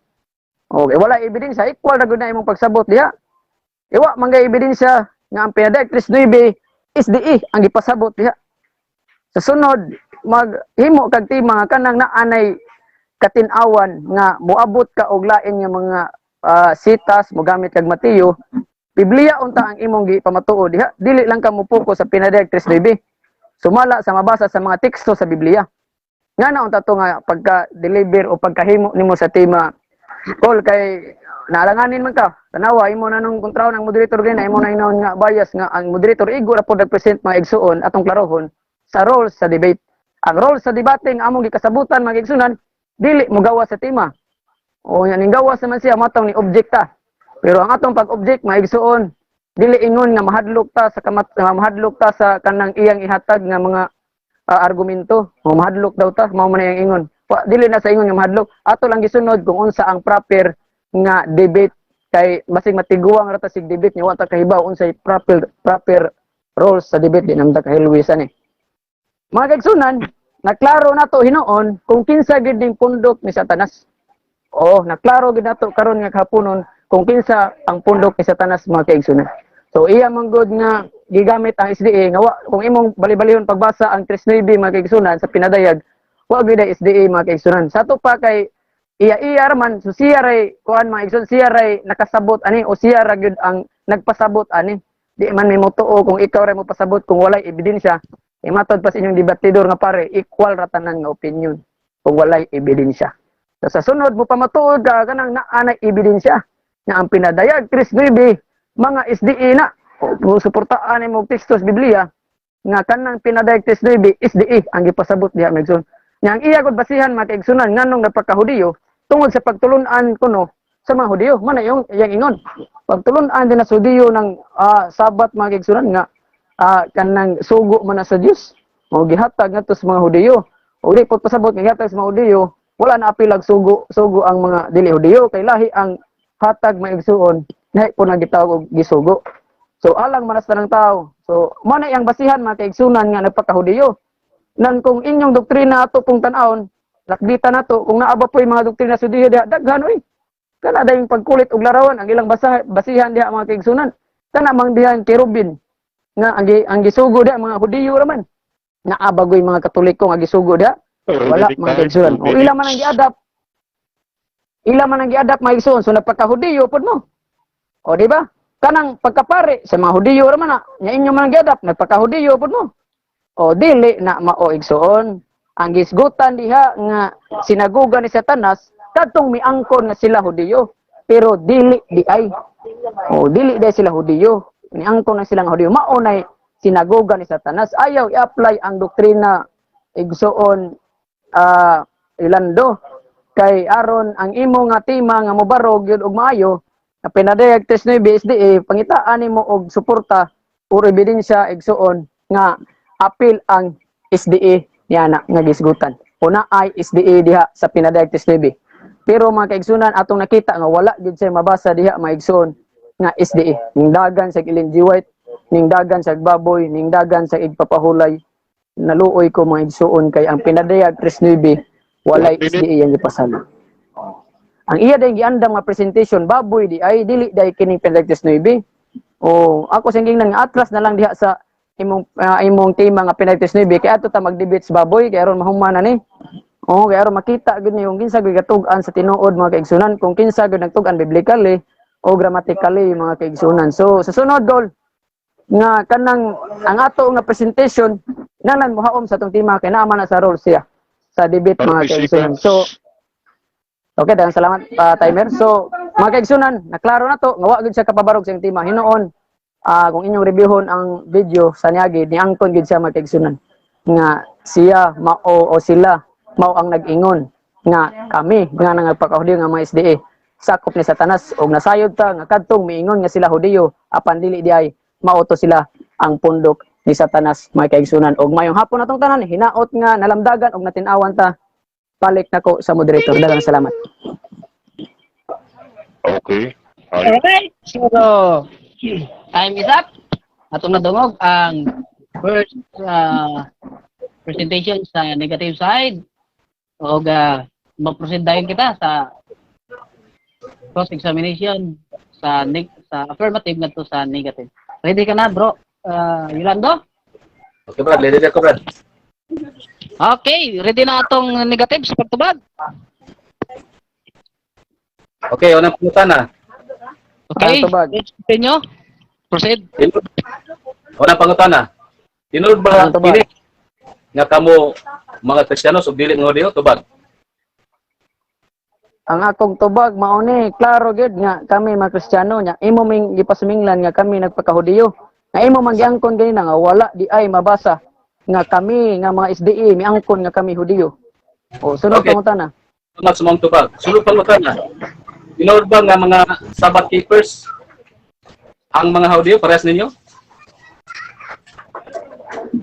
Okay, wala ebidensya, equal ra gud na imong pagsabot diha. Iwa man gay ebidensya nga ang Pinadayag 3:9 SDE ang gipasabot diha. Sa sunod, maghimo kag tema nga kanang naanay katin-awan nga moabot ka og lain nga mga sitas, mogamit kag Mateo, Biblia unta ang imong gipamatuod diha. Dili lang ka mo-focus sa Pinadayag 3:9. Sumala sa mabasa sa mga teksto sa Biblia. Nga na unta to nga pagka-deliver o pagkahimo nimo sa tema call kay naalanganin man ka. Tanawa imo na nung kontraho ng moderator gani, imo na ingon nga bias nga ang moderator igo ra pod nag-present, mga igsuon, atong klarohon sa roles sa debate. Ang role sa debate nga among gikasabutan, mga igsunan, dili mo gawa sa tema. O yan ning gawas naman siya matong ni object ta. Pero ang atong pag-object, mga igsuon, Dili ingon nga mahadlok ta sa kamat nga mahadlok ta sa kanang iyang ihatag nga mga argumento. O mahadlok daw ta, mao man iyang ingon. Dili na sa ingon nga mahadlok. Ato lang gisunod kung unsa ang proper nga debate kay basig matiguang ra ta sig debate nya wa ta kahibaw unsay proper proper roles sa debate, di naman ta kahilwi sa ni. Mga kaigsunan, naklaro nato hinuon kung kinsa gid ning pundok ni Satanas. Oo, naklaro gid nato karon nga kahaponon kung kinsa ang pundok ni Satanas, mga kaigsunan. So iya man gud nga gigamit ang SDA nga wa, kung imong bali-balihon pagbasa ang 3.9, mga kaigsunan, sa pinadayag, wa gyud ay SDA, mga kaigsunan. Sa ato pa kay iya-iya ra man, so siya ray kuan, mga igsoon, siya ray nakasabot ani o siya ra gyud ang nagpasabot ani. Di man may motuo kung ikaw ray mo pasabot kung walay ebidensya. E matod pa sa inyong debatidor nga pare, equal ra tanan nga opinion kung walay ebidensya. So, sa sunod mo pamatuod ka kanang naa na ebidensya nga ang pinadayag 3.9 mga SDA na o suportaan nimo og teksto sa Biblia nga kanang pinadayag 3.9 SDA ang gipasabot diha, mga igsoon. Nga ang iya gud basihan, mga kaigsunan, nganong napakahudiyo tungod sa pagtulun-an kuno sa mga Hudiyo man na yung iyang ingon. Pagtulun-an din na sa Hudiyo ng Sabat, mga kaigsunan, nga kanang sugo man na sa Dios o gihatag ngadto sa mga Hudiyo. O di po pasabot nga gihatag sa mga Hudiyo, wala na apilag sugo sugo ang mga dili Hudiyo kay lahi ang hatag, mga igsuon, lahi po na gitawag og gisugo. So alang manas ng tao. So mo na iyang basihan, mga kaigsunan, nga nagpakahudiyo. Nan kung inyong doktrina ato pong tan-awon, lakbitan nato kung naa ba po'y mga doktrina sa Hudiyo diha, daghan oy. Kana dayong pagkulit og larawan ang ilang basihan diha, mga kaigsunan. Kana mang diha ang kerubin nga ang gisugo diha mga Hudiyo ra man. Naa ba goy mga Katoliko nga gisugo diha? Wala, mga kaigsunan. O ila man ang giadapt. Ila man ang giadapt, mga igsoon. So nagpakahudiyo pod mo. O di ba? Kanang pagkapare sa mga Hudiyo ra man na, nya inyo man ang giadapt, nagpakahudiyo pod mo. O dili na mao, igsoon. Ang gisgutan diha nga sinaguga ni Satanas kadtong miangkon nga sila Hudiyo, pero dili di ay. O dili di sila Hudiyo. Miangkon na sila nga Hudiyo. Mao nay sinaguga ni Satanas. Ayaw i-apply ang doktrina, igsoon, Ilando, kay aron ang imo nga tema nga mobarog yun og maayo na pinadayag 3.9 SDA, pangitaan nimo og suporta or ebidensya, igsuon, nga apil ang SDA niya na nga gisgutan o na ay SDA diha sa pinadayag 3.9. Pero mga kaigsunan, atong nakita nga wala gid siya mabasa diha, mga igsuon, nga SDA. Ning dagan sa Ellen G. White, ning dagan sa baboy, ning dagan sa igpapahulay. Naluoy ko, mga igsuon, kay ang pinadayag 3.9 walay SDA ang gipasalo. Ang iya dayong giandam nga presentation baboy di ay, dili day kining pinadayag 3.9. O ako sa gingnan nga atras na lang diha sa imong tema nga pinadayag 3.9 kay ato ta mag-debate sa baboy kay aron mahuman na ni. Oh, kay aron makita gud niyo kung kinsa gyud gatug-an sa tinuod, mga kaigsunan, kung kinsa gyud nagtug-an biblically o grammatically, mga kaigsunan. So sa sunod gol nga kanang ang ato nga presentation nalan mohaom sa atong tema kay naa man na sa role siya sa debate, mga 30 kaigsunan. seconds. So okay, daghang salamat, timer. So mga kaigsunan, naklaro na to nga wa gyud siya kapabarog sa iyang tema. Hinuon kung inyong reviewhon ang video sa niagi, niangkon gyud siya, mga kaigsunan, nga siya mao o sila mao ang nag-ingon nga kami nga nangagpakahudiyo nga mga SDA sakop ni Satanas og nasayod ta nga kadtong miingon nga sila Hudiyo apan dili di ay, mao to sila ang pundok ni Satanas, mga kaigsunan. Og mayong hapon atong tanan, hinaot nga nalamdagan og natin-awan ta. Balik nako sa moderator. Daghang salamat. Okay. Ay, Alright, so time is up. Atong nadungog ang first presentation sa negative side. O mag-proceed dayon kita sa cross-examination sa affirmative ngadto sa negative. Ready ka na, bro? Yolando? Okay, Brad. Ready na ko, Brad. Okay, ready na atong negative sa pagtubag. Okay, unang pangutana. Okay, Ang tubag. let's continue. Proceed. Unang pangutana. Tinuod ba Ang tubag. kini nga kamo mga Kristiyanos ug dili mga Hudiyo? Tubag. Ang akong tubag mao ni, klaro gyud nga kami mga Kristiyano. Nya imo ming gipasuminglan nga kami nagpakahudiyo. Nga imo man giangkon ganina nga wala di ay mabasa nga kami nga mga SDA miangkon nga kami Hudiyo. O sunod pangutana. Salamat sa mga tubag. Sunod pangutana. Tinuod ba nga mga Sabbath keepers? Ang mga Haudiyo parehas ninyo?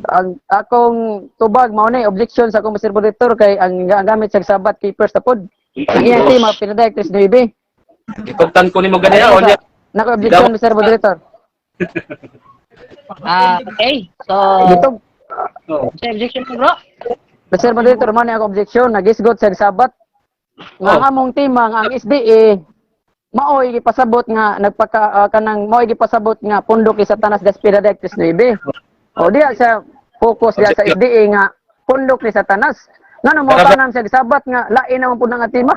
Ang akong tubag mao ni objection sa akong Mr. Moderator kay ang gamit sa Sabbath keepers ta pod. Ang iyang tema Pinadayak 3:9. Itugtan ko nimo ganiya o niya. Nako objection, Mr. Moderator. Ah, okay. So, Gitog Oh. sa objection mo, bro. Mr. Moderator, mao ni ako objection nagisgot sa Sabat. Nga ang among tema nga ang SDA maoy gipasabot nga nagpaka kanang maoy gipasabot nga pundok ni Satanas das Pinadayak 3:9. O diya sa focus diya sa SDA nga pundok ni Satanas. Ngano mo tanam sa Sabat nga lain naman pud nga tema.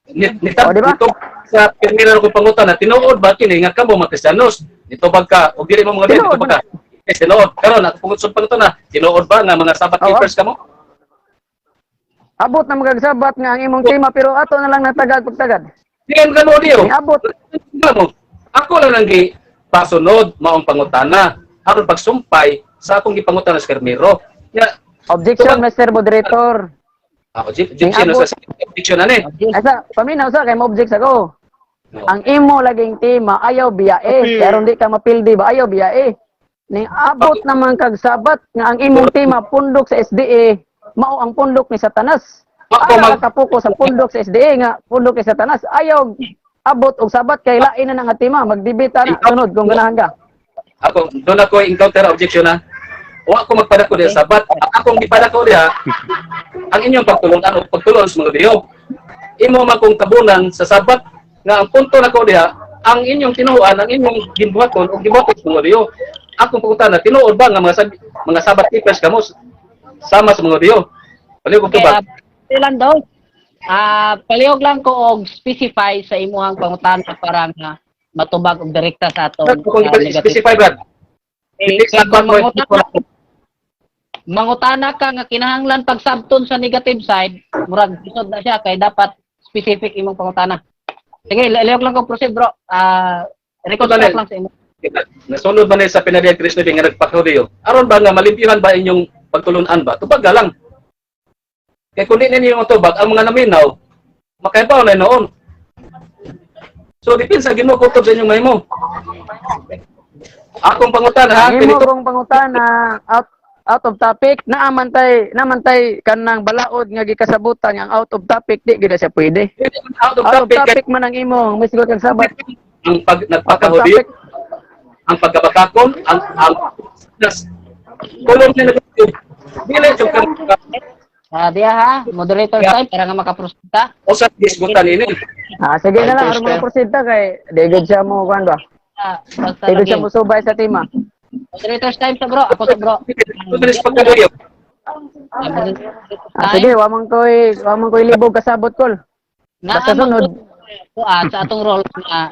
Nita, Oh, di ba? nito sa primera ko pangutan na tinuod ba kini nga kamo mga Kristiyanos? Nitubag ka og dili mo mga Tinuod nitubag ka. Eh, tinuod. Karon ako pungod pangutan na tinuod ba nga mga Sabbath Oo. keepers kamo? Abot na magagsabat nga ang imong tema pero ato na lang natagag pagtagad. Diyan ka mo diyo. Ni abot. Mo. Ako lang ang gi pasunod maong pangutana aron pagsumpay sa akong gipangutana sa Kermiro. Ya, Objection, Mr. Moderator. ako Gypsy no Ni abot. sa objection ani. Asa, paminaw sa kay mo-object sa ko. No. Ang imo laging tema ayaw biyae, pero hindi ka mapildi ba ayaw biyae. Ning abot naman kag sabat nga ang imong tema pundok sa SDA, mao ang pundok ni Satanas. Ako Ara ka kapuko sa pundok sa SDA nga pundok ni Satanas. Ayaw abot og sabat kay lain na nga tema, magdebate na sunod kung ganahan ka. Ako doon ako encounter objection na. Wa ko magpadako diha sa sabat. Ang akong gipadako diha ang inyong pagtulungan o pagtulon sa mga Diyo. Imo man kong tabunan sa sabat nga ang punto nako diha ang inyong tinuan, ang inyong gibuhaton o gibuhaton sa mga Diyo. Akong pangutana, tinuod ba nga mga sabat keepers kamo sama sa mga Diyo? Palihog Okay, tubag. lang daw. Ah, palihog lang ko og specify sa imuhang pangutana para nga matubag og direkta sa atong Kung negative. specify brad. Eh, Dili sa kung mangutana ka nga kinahanglan pagsabton sa negative side, murag lisod na siya kay dapat specific imong pangutana. Sige, lihok lang ko proceed, bro. Ah, reconstruct lang sa imo. Nasunod ba ni sa Pinadiyag Kristo nga nagpakahudiyo? Aron ba nga malimpyuhan ba inyong pagtulunan ba? Tubag ka lang. Kaya kung di ninyo ang tubag, ang mga naminaw, makaibaw na noon. So, depende sa Ginoo kutob sa inyong mahimo. Akong pangutan ha, Ang imo pinito, kong pangutana out out of topic naamantay namantay kanang balaod nga gikasabutan nga ang out of topic di gid na siya pwede. Out of Out of topic, kay topic man ang imo, misgot kag sabat. ang pag Out of nagpakahudiyo, topic. ang pagkabakakon, ang nas, kulong na nag- dili jud ka Ah, diya ha, moderator time para nga makaproceed ta. usa disgutan ini. Ah, sige na lang aron mga proceed ta kay di gud siya mo kuan ba. Ah, basta Di gud lagi. siya mosubay sa tema. Moderator's time sa bro, ako sa bro. Tulis pagkahudiyo. Ah, moderator's Ah, time. sige, wa man koy libog kasabot kol. Basta Naa man sunod. ko, sa atong role na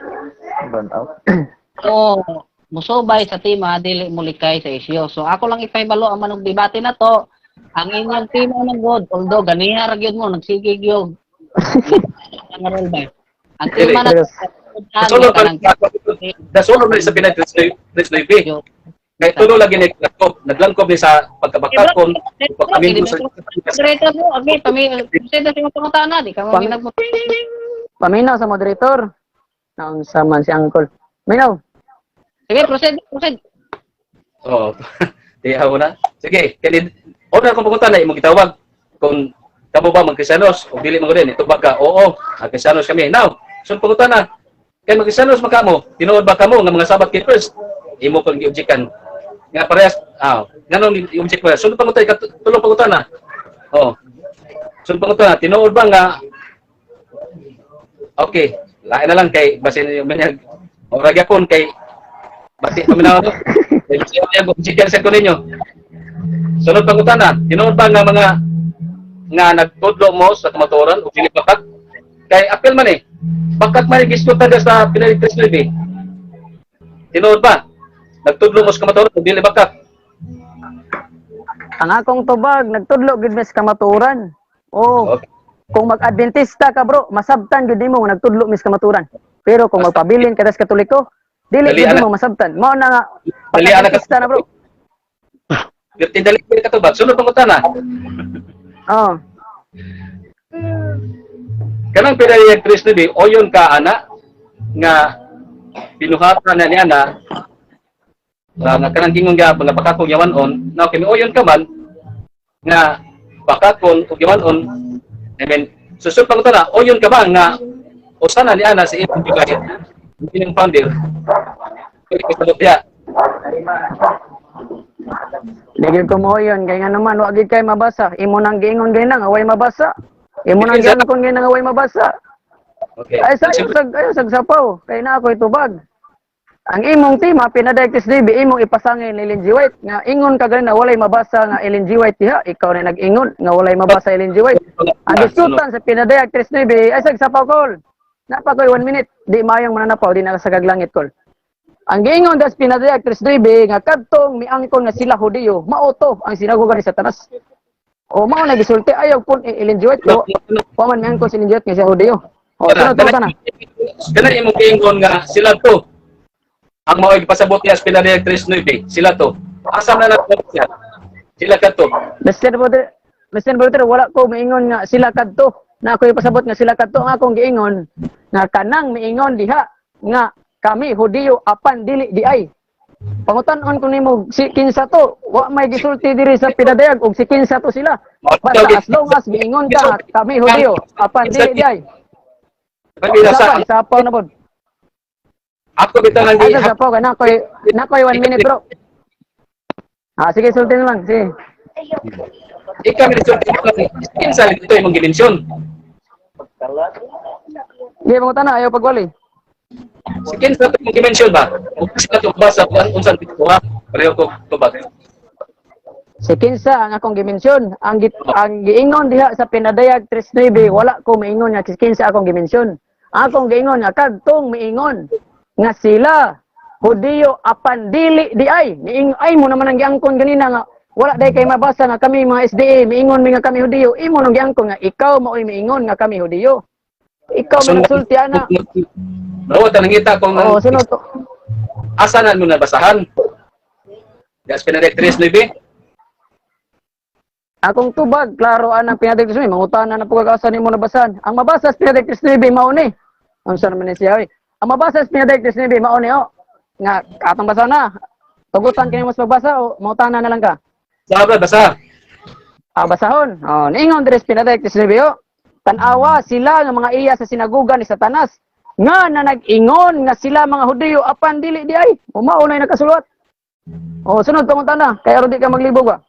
o musubay sa tema dili mulikay sa isyu. So ako lang ipahibalo ang manong debate na to. Ang inyong tema ng God, although ganiha ra gyud mo nagsige gyud. Ang role ba? Ang tema na Yes. Nasunod ba nasunod ba sa Pinay 3.9? Kay tulo lagi ni naglangkob, naglangkob ni sa pagkabakakon, pagkamino sa Moderator mo, okay, pami proceed na sa imong pangutana, di ka mo ginag mo. Paminaw sa moderator. Naunsa man si Uncle. Minaw. Sige, proceed, proceed. Oh. Di ako na. Sige, kani una kong pangutan na imong gitawag kung kamo ba mga Kristiyanos o dili man ko din ito ba ka? Oo, mga Kristiyanos kami. Now, so pangutan na kay mga Kristiyanos man kamo, tinuod ba kamo nga mga Sabbath keepers? Imo kong gi-objectan. Nga parehas, nganong i-object mo? Sunod pangutan, katulong pangutan na. Oh. Sunod pangutan na, tinuod ba nga okay, lain na lang kay basin yung manyag. Ora gyapon kay bati paminaw ko. Objectan sa ko ninyo. Sunod pangutana, tinuod ba nga mga nga nagtudlo mo sa kamatuoran o dili bakak? Kay apel man eh. Bakak man gisgutan ka sa Pinay 3.9. Tinuod ba? Nagtudlo mo sa kamatuoran o dili bakak? Ang akong tubag nagtudlo gid mis kamaturan. Oh, Okay. kung mag-Adventista ka bro, masabtan gid nimo nga nagtudlo mis kamaturan. Pero kung magpabilin ka sa Katoliko, dili Dali, gid anak. nimo masabtan. Mao na nga Dali, anak. pag-Adventista na bro. Dali ka katubag. Sunod pangutana. Oh. Kanang Pinay 3.9 oyon ka ana nga Gibinuhatan na niya na na nga kanang gingon gyapon nga bakakon yawan-on na kay miuyon ka man nga bakakon ug yawan-on. I mean, susud pangutana, oyon ka ba nga usa na ni ana si Ellen G. White yung founder? Pwede ko sabot diha. Di gyud ko moyon kay nga naman wa gyud kay mabasa. Imo nang giingon gay nang away mabasa. Imo nang giangkon gay nang away mabasa. Okay. Ay sa ayaw sag sapaw kay na ako'y tubag. Ang imong tema Pinadayag 3:9, imong ipasangil ni Ellen G. White nga ingon ka ganina walay mabasa nga Ellen G. White diha. Ikaw na nag-ingon nga walay mabasa Ellen G. White. Ang gisutan sa Pinadayag 3:9 ay sag sapaw kol. Napa ko'y 1 minute, di mayong mananapaw, di na sa kaglangit kol. Ang giingon das Pinadayag 3:9 nga kadtong miangkon nga sila Hudiyo, mao to ang sinagoga ni Satanas. O mao na gisulti, ayaw pun Ellen G. White o wa man miangkon si Ellen G. White nga siya Hudiyo. O sunod tungod na. Kana imong giingon nga sila to ang mao gipasabot niya sa Pinadayag 3:9, sila to. Asa na nato siya? Sila kadto. Mr. Brother, Mr. Brother, wala ko maingon nga sila kadto. Na ako ipasabot nga sila kadto. Ang akong giingon nga kanang miingon diha nga kami Hudiyo apan dili di ay. Pangutan-on ko nimo si kinsa to, wa may gisulti diri sa Pinadayag og si kinsa to sila. Basta as long as miingon ka nga kami Hudiyo apan dili di ay. Pagila sa Sa sapaw na pod. Ako bitaw nang Ay, sa sapaw kay na koy 1 minute, bro. Ah, sige, sulti na lang, sige. Ikaw mi sulti ko kinsa dito imong gimensyon. Sige, pangutan na, ayaw pagwali. Si kinsa to imong gimensyon ba? Ug sila to basa kung unsan dito ha. Pareho ko tubag. Si kinsa ang akong gimensyon. Ang giingon diha sa Pinadayag 3:9, wala ko maingon nga si kinsa akong gimensyon. Ang akong giingon nga kadtong miingon nga sila Hudiyo apan dili di ay. Miing ay mo naman ang giangkon ganina nga wala day kay mabasa nga kami mga SDA miingon mi nga kami Hudiyo. Imo nang giangkon nga ikaw maoy miingon nga kami Hudiyo. Ikaw man nagsulti ana. Mao ta nangita kung Oo, sunod to. Asa na mo nabasahan? Das Pinadayag 3:9. Akong tubag, klaro anang Pinadayag 3:9, mangutana na po kag asa nimo nabasahan. Ang mabasa sa Pinadayag 3:9 mao ni. Ang sa naman ni siya oy. Ang mabasa sa Pinadayag 3:9 mao ni oh. Nga atong basa na. Tugutan kini mas magbasa o mangutana na lang ka. Sabra basa. Ah, basahon. Oh, niingon diri sa Pinadayag 3:9 oh. Tan-awa sila nga mga iya sa sinaguga ni Satanas nga na nag-ingon nga sila mga Hudiyo apan dili di ay. O mao nay nakasuluat. Oh, sunod pangutana kay aron di ka maglibog ba.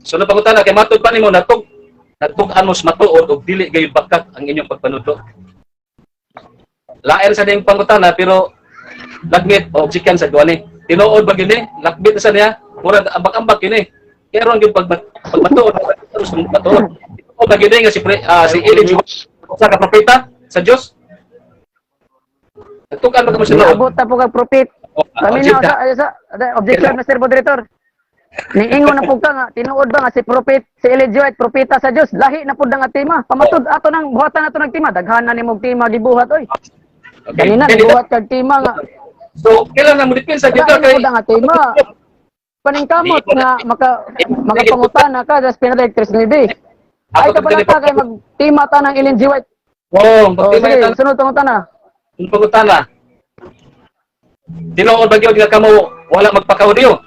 So napangutana kay matud pa nimo natug-an mo sa matuod og dili gayud bakak ang inyong pagpanudlo. Lain sa ning pangutana pero lagmit o sikan sa duani. Tinuod ba gini? Lakbit na sa niya. Murag ambak-ambak kini. Kaya ron gyud pag pagmatuod, terus matuod. Tinuod ba gini nga si Elijah sa ka propeta sa Dios? Natug-an ba kamo sa tinuod? Abot ta po kag prophet. Oh, Paminaw sa objection, Mr. Moderator. Niingon na pud ka nga tinuod ba nga si prophet si Elijah White propeta sa Dios? Lahi na pud nga tema. Pamatud ato nang buhatan ato ng tema. Daghan na nimog tema gibuhat oy. Okay. Kanina gibuhat kag tema nga So, kailangan mo depensa gyud lahi ka na kay pud nga tema. Paningkamot nga makapangutana ka sa Pinadayag 3:9. Ay Ako ka pala ka kay magtima ta ng Ellen G. White. Oo, Oh, pagtima sige, ito, sunod pangutana. ang pangutana. Tinuod ba gyud nga kamo wala magpakaudiyo?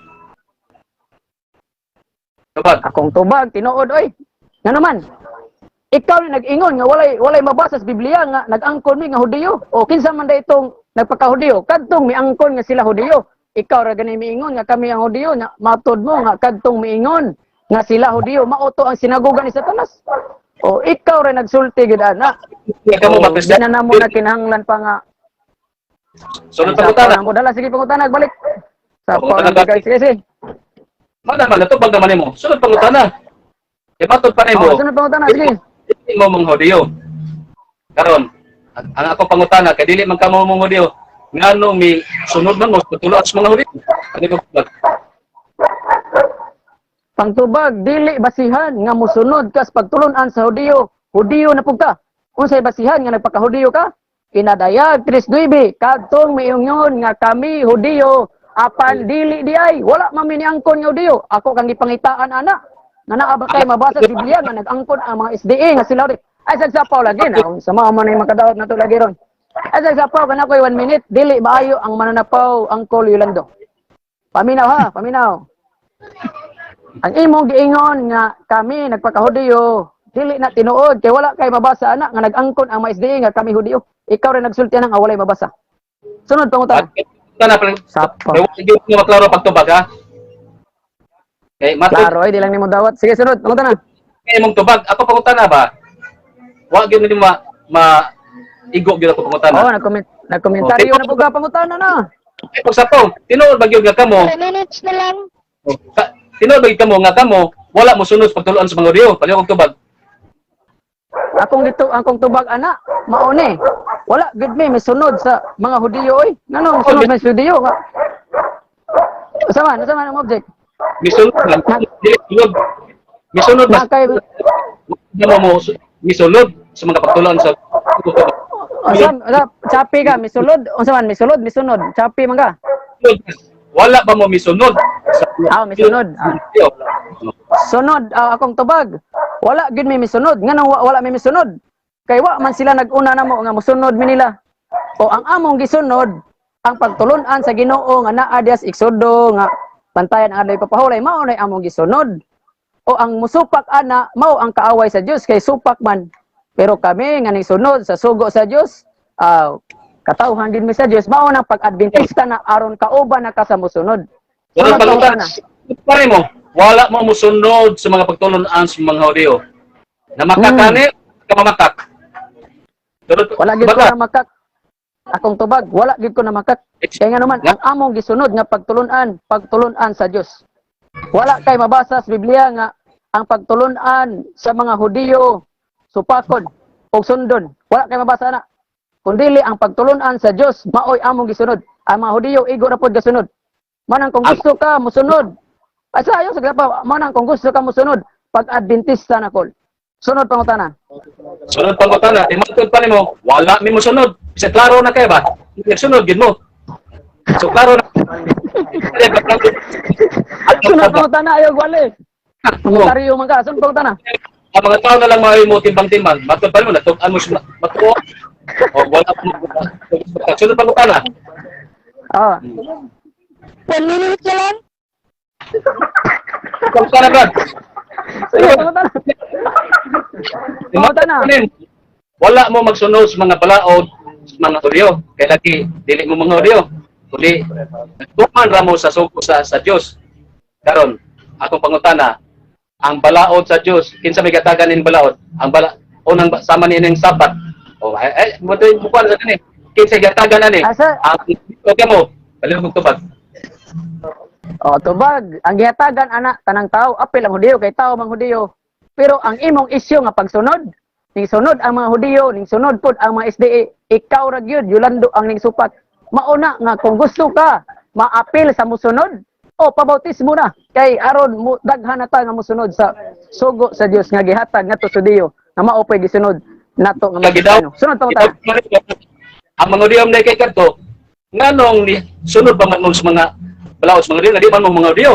Tubag. Akong tubag, tinuod oy. Nga naman, ikaw ni nag-ingon nga walay mabasa sa Biblia nga nag-angkon mi nga Hudiyo. O kinsa man da itong nagpakahudiyo? Kadtong miangkon nga sila Hudiyo. Ikaw ra gani miingon nga kami ang Hudiyo na matud mo nga kadtong miingon nga sila Hudiyo mao to ang sinagoga ni Satanas. O ikaw ra nagsulti gid ana. Nga kamo O, ma-Christian. di na namo na kinahanglan pa nga. Sunod pangutana. Sa dala sige pangutana balik. Sa Pangutana pa balik. sige sige. Mana man natubag naman nimo. Sunod pangutana. Kay matud pa nimo. O, sunod pangutana sige. Dili mo mong Hudiyo. Karon, ang ako pangutana kay dili man kamo mong Hudiyo. Ngano mi sunod man mo tulo sa mga Hudiyo? Ano ba tubag? Pangtubag dili basihan nga mosunod kas pagtulun-an sa Hudiyo, Hudiyo na pud ka. Unsay basihan nga nagpakahudiyo ka? Pinadayag 3:9 kadtong miingon nga kami Hudiyo apan dili di ay wala man mi niangkon nga Hudiyo. Ako kang gipangitaan ana. Nga naa ba kay mabasa sa Biblia nga nag-angkon ang mga SDA nga sila Hudiyo? Ay sagsapaw lagi na sama man ni makadaot na to lagi ron. Asa sa paw kana koy 1 minute, dili maayo ang mananapaw, Uncle Yolando. Paminaw ha, paminaw. Ang imong giingon nga kami nagpakahudiyo, dili na tinuod kay wala kay mabasa ana nga nag-angkon ang mga SDA nga kami Hudiyo. Ikaw rin nagsulti nang walay mabasa. Sunod pangutana. Kana pa. Sapa. Kay wala gyud nga maklaro pagtubag ha. Kay matod Klaro ay di lang nimo dawat. Sige, sunod pangutana. Kay imong tubag, ako pangutana ba? Wa gyud ni ma, ma igo gyud ako pangutana. Oh, nag-comment, nagkomentaryo na po ka, pangutana na. Ay, pagsapaw, tinuod ba gyud nga kamo? 3 minutes na lang. Oh, tinuod ba gyud kamo nga kamo wala mo sunod sa pagtuluan sa mga Hudiyo? Palihog og tubag. Akong dito, akong tubag ana, maone. Wala gud mi misunod sa mga Hudiyo oy. Ngano sunod may Hudiyo ka? Asa man ang object? Misunod lang. Dili sunod. Misunod ba? Na kay Mo mo misunod sa mga pagtuluan sa Unsa wala chapi ka misulod, unsa man misulod, misunod, chapi man ka. Wala ba mo misunod sa Ah, misunod. Ah. Hudiyo? Sunod akong tubag. Wala gud mi misunod. Nganong wala mi misunod? Kay wa man sila nag-una namo nga mosunod mi nila. O ang among gisunod ang pagtulun-an sa Ginoo nga naa diya sa Exodo nga pantayan ang adlaw ipapahulay, mao nay among gisunod. O ang musupak ana mao ang kaaway sa Dios kay supak man. Pero kami nga ning sunod sa sugo sa Dios, katawhan din mi sa Dios, mao nang pag-Adventista na aron kauban na ka sa mosunod. Sunod Sunod pangutana. pangutana. Pare mo, wala mo musunod sa mga pagtulunan sa mga Hudiyo. Namakakani, kamamakak. Sunod, Wala gyud ko baka, na makak. Akong tubag, wala gyud ko na makak. Kaya nga naman, ang among gisunod nga pagtulunan, pagtulunan sa Dios. Wala kay mabasa sa Biblia nga ang pagtulunan sa mga Hudiyo supakon o sundon. Wala kay mabasa na. Kundili ang pagtulunan sa Dios maoy among gisunod. Ang mga Hudiyo igo ra pod gasunod. Manang kung gusto ka mosunod. Asa ayo sa pa, manang kung gusto ka mosunod pag Adventista na kol. Sunod pangutana. Sunod pangutana, timatod pa nimo, wala mi musunod. Bisa klaro na kay ba? Nagsunod gid mo. So klaro na. Sunod pangutana ayaw wale. Komentaryo man ka, sunod pangutana. Ang mga tao na lang mga mo timbang-timbang, matod pa nimo natug-an mo siya matuo. O wala mo. Sunod pangutana. Ah. 1 minute na lang. Pangutana, Brad. Sige, pangutana. Pangutana. Wala mo magsunod sa mga balaod sa mga Hudiyo. Kay lagi dili mo mga Hudiyo. Kundi nagtuman ra mo sa sugo sa Dios. Karon, akong pangutana, ang balaod sa Dios, kinsa may gatagan ning balaod? Ang bala unang sama ni ning Sabat. Oh, ay, ay mo to bukan sa kani. Kinsa gatagan ani? Asa? Ang okay mo, balik kog tubag. Oh, tubag, ang gihatagan ana tanang tao, apil ang Hudiyo kay tao mang Hudiyo. Pero ang imong isyu nga pagsunod, ning sunod ang mga Hudiyo, ning sunod pod ang mga SDA, ikaw ra gyud Yolando ang ning supak. Mauna nga kung gusto ka maapil sa musunod, o pabautismo na kay aron mo daghan na ta nga musunod sa sugo sa Dios nga gihatag ngadto sa Hudiyo nga mao po'y gisunod nato nga Lagi daw. mga Sunod pa tayo. Ang mga Hudiyo na kay kadto, nganong ni sunod pa man mo sa mga balaod sa mga Hudiyo, nga di man mo mga Hudiyo?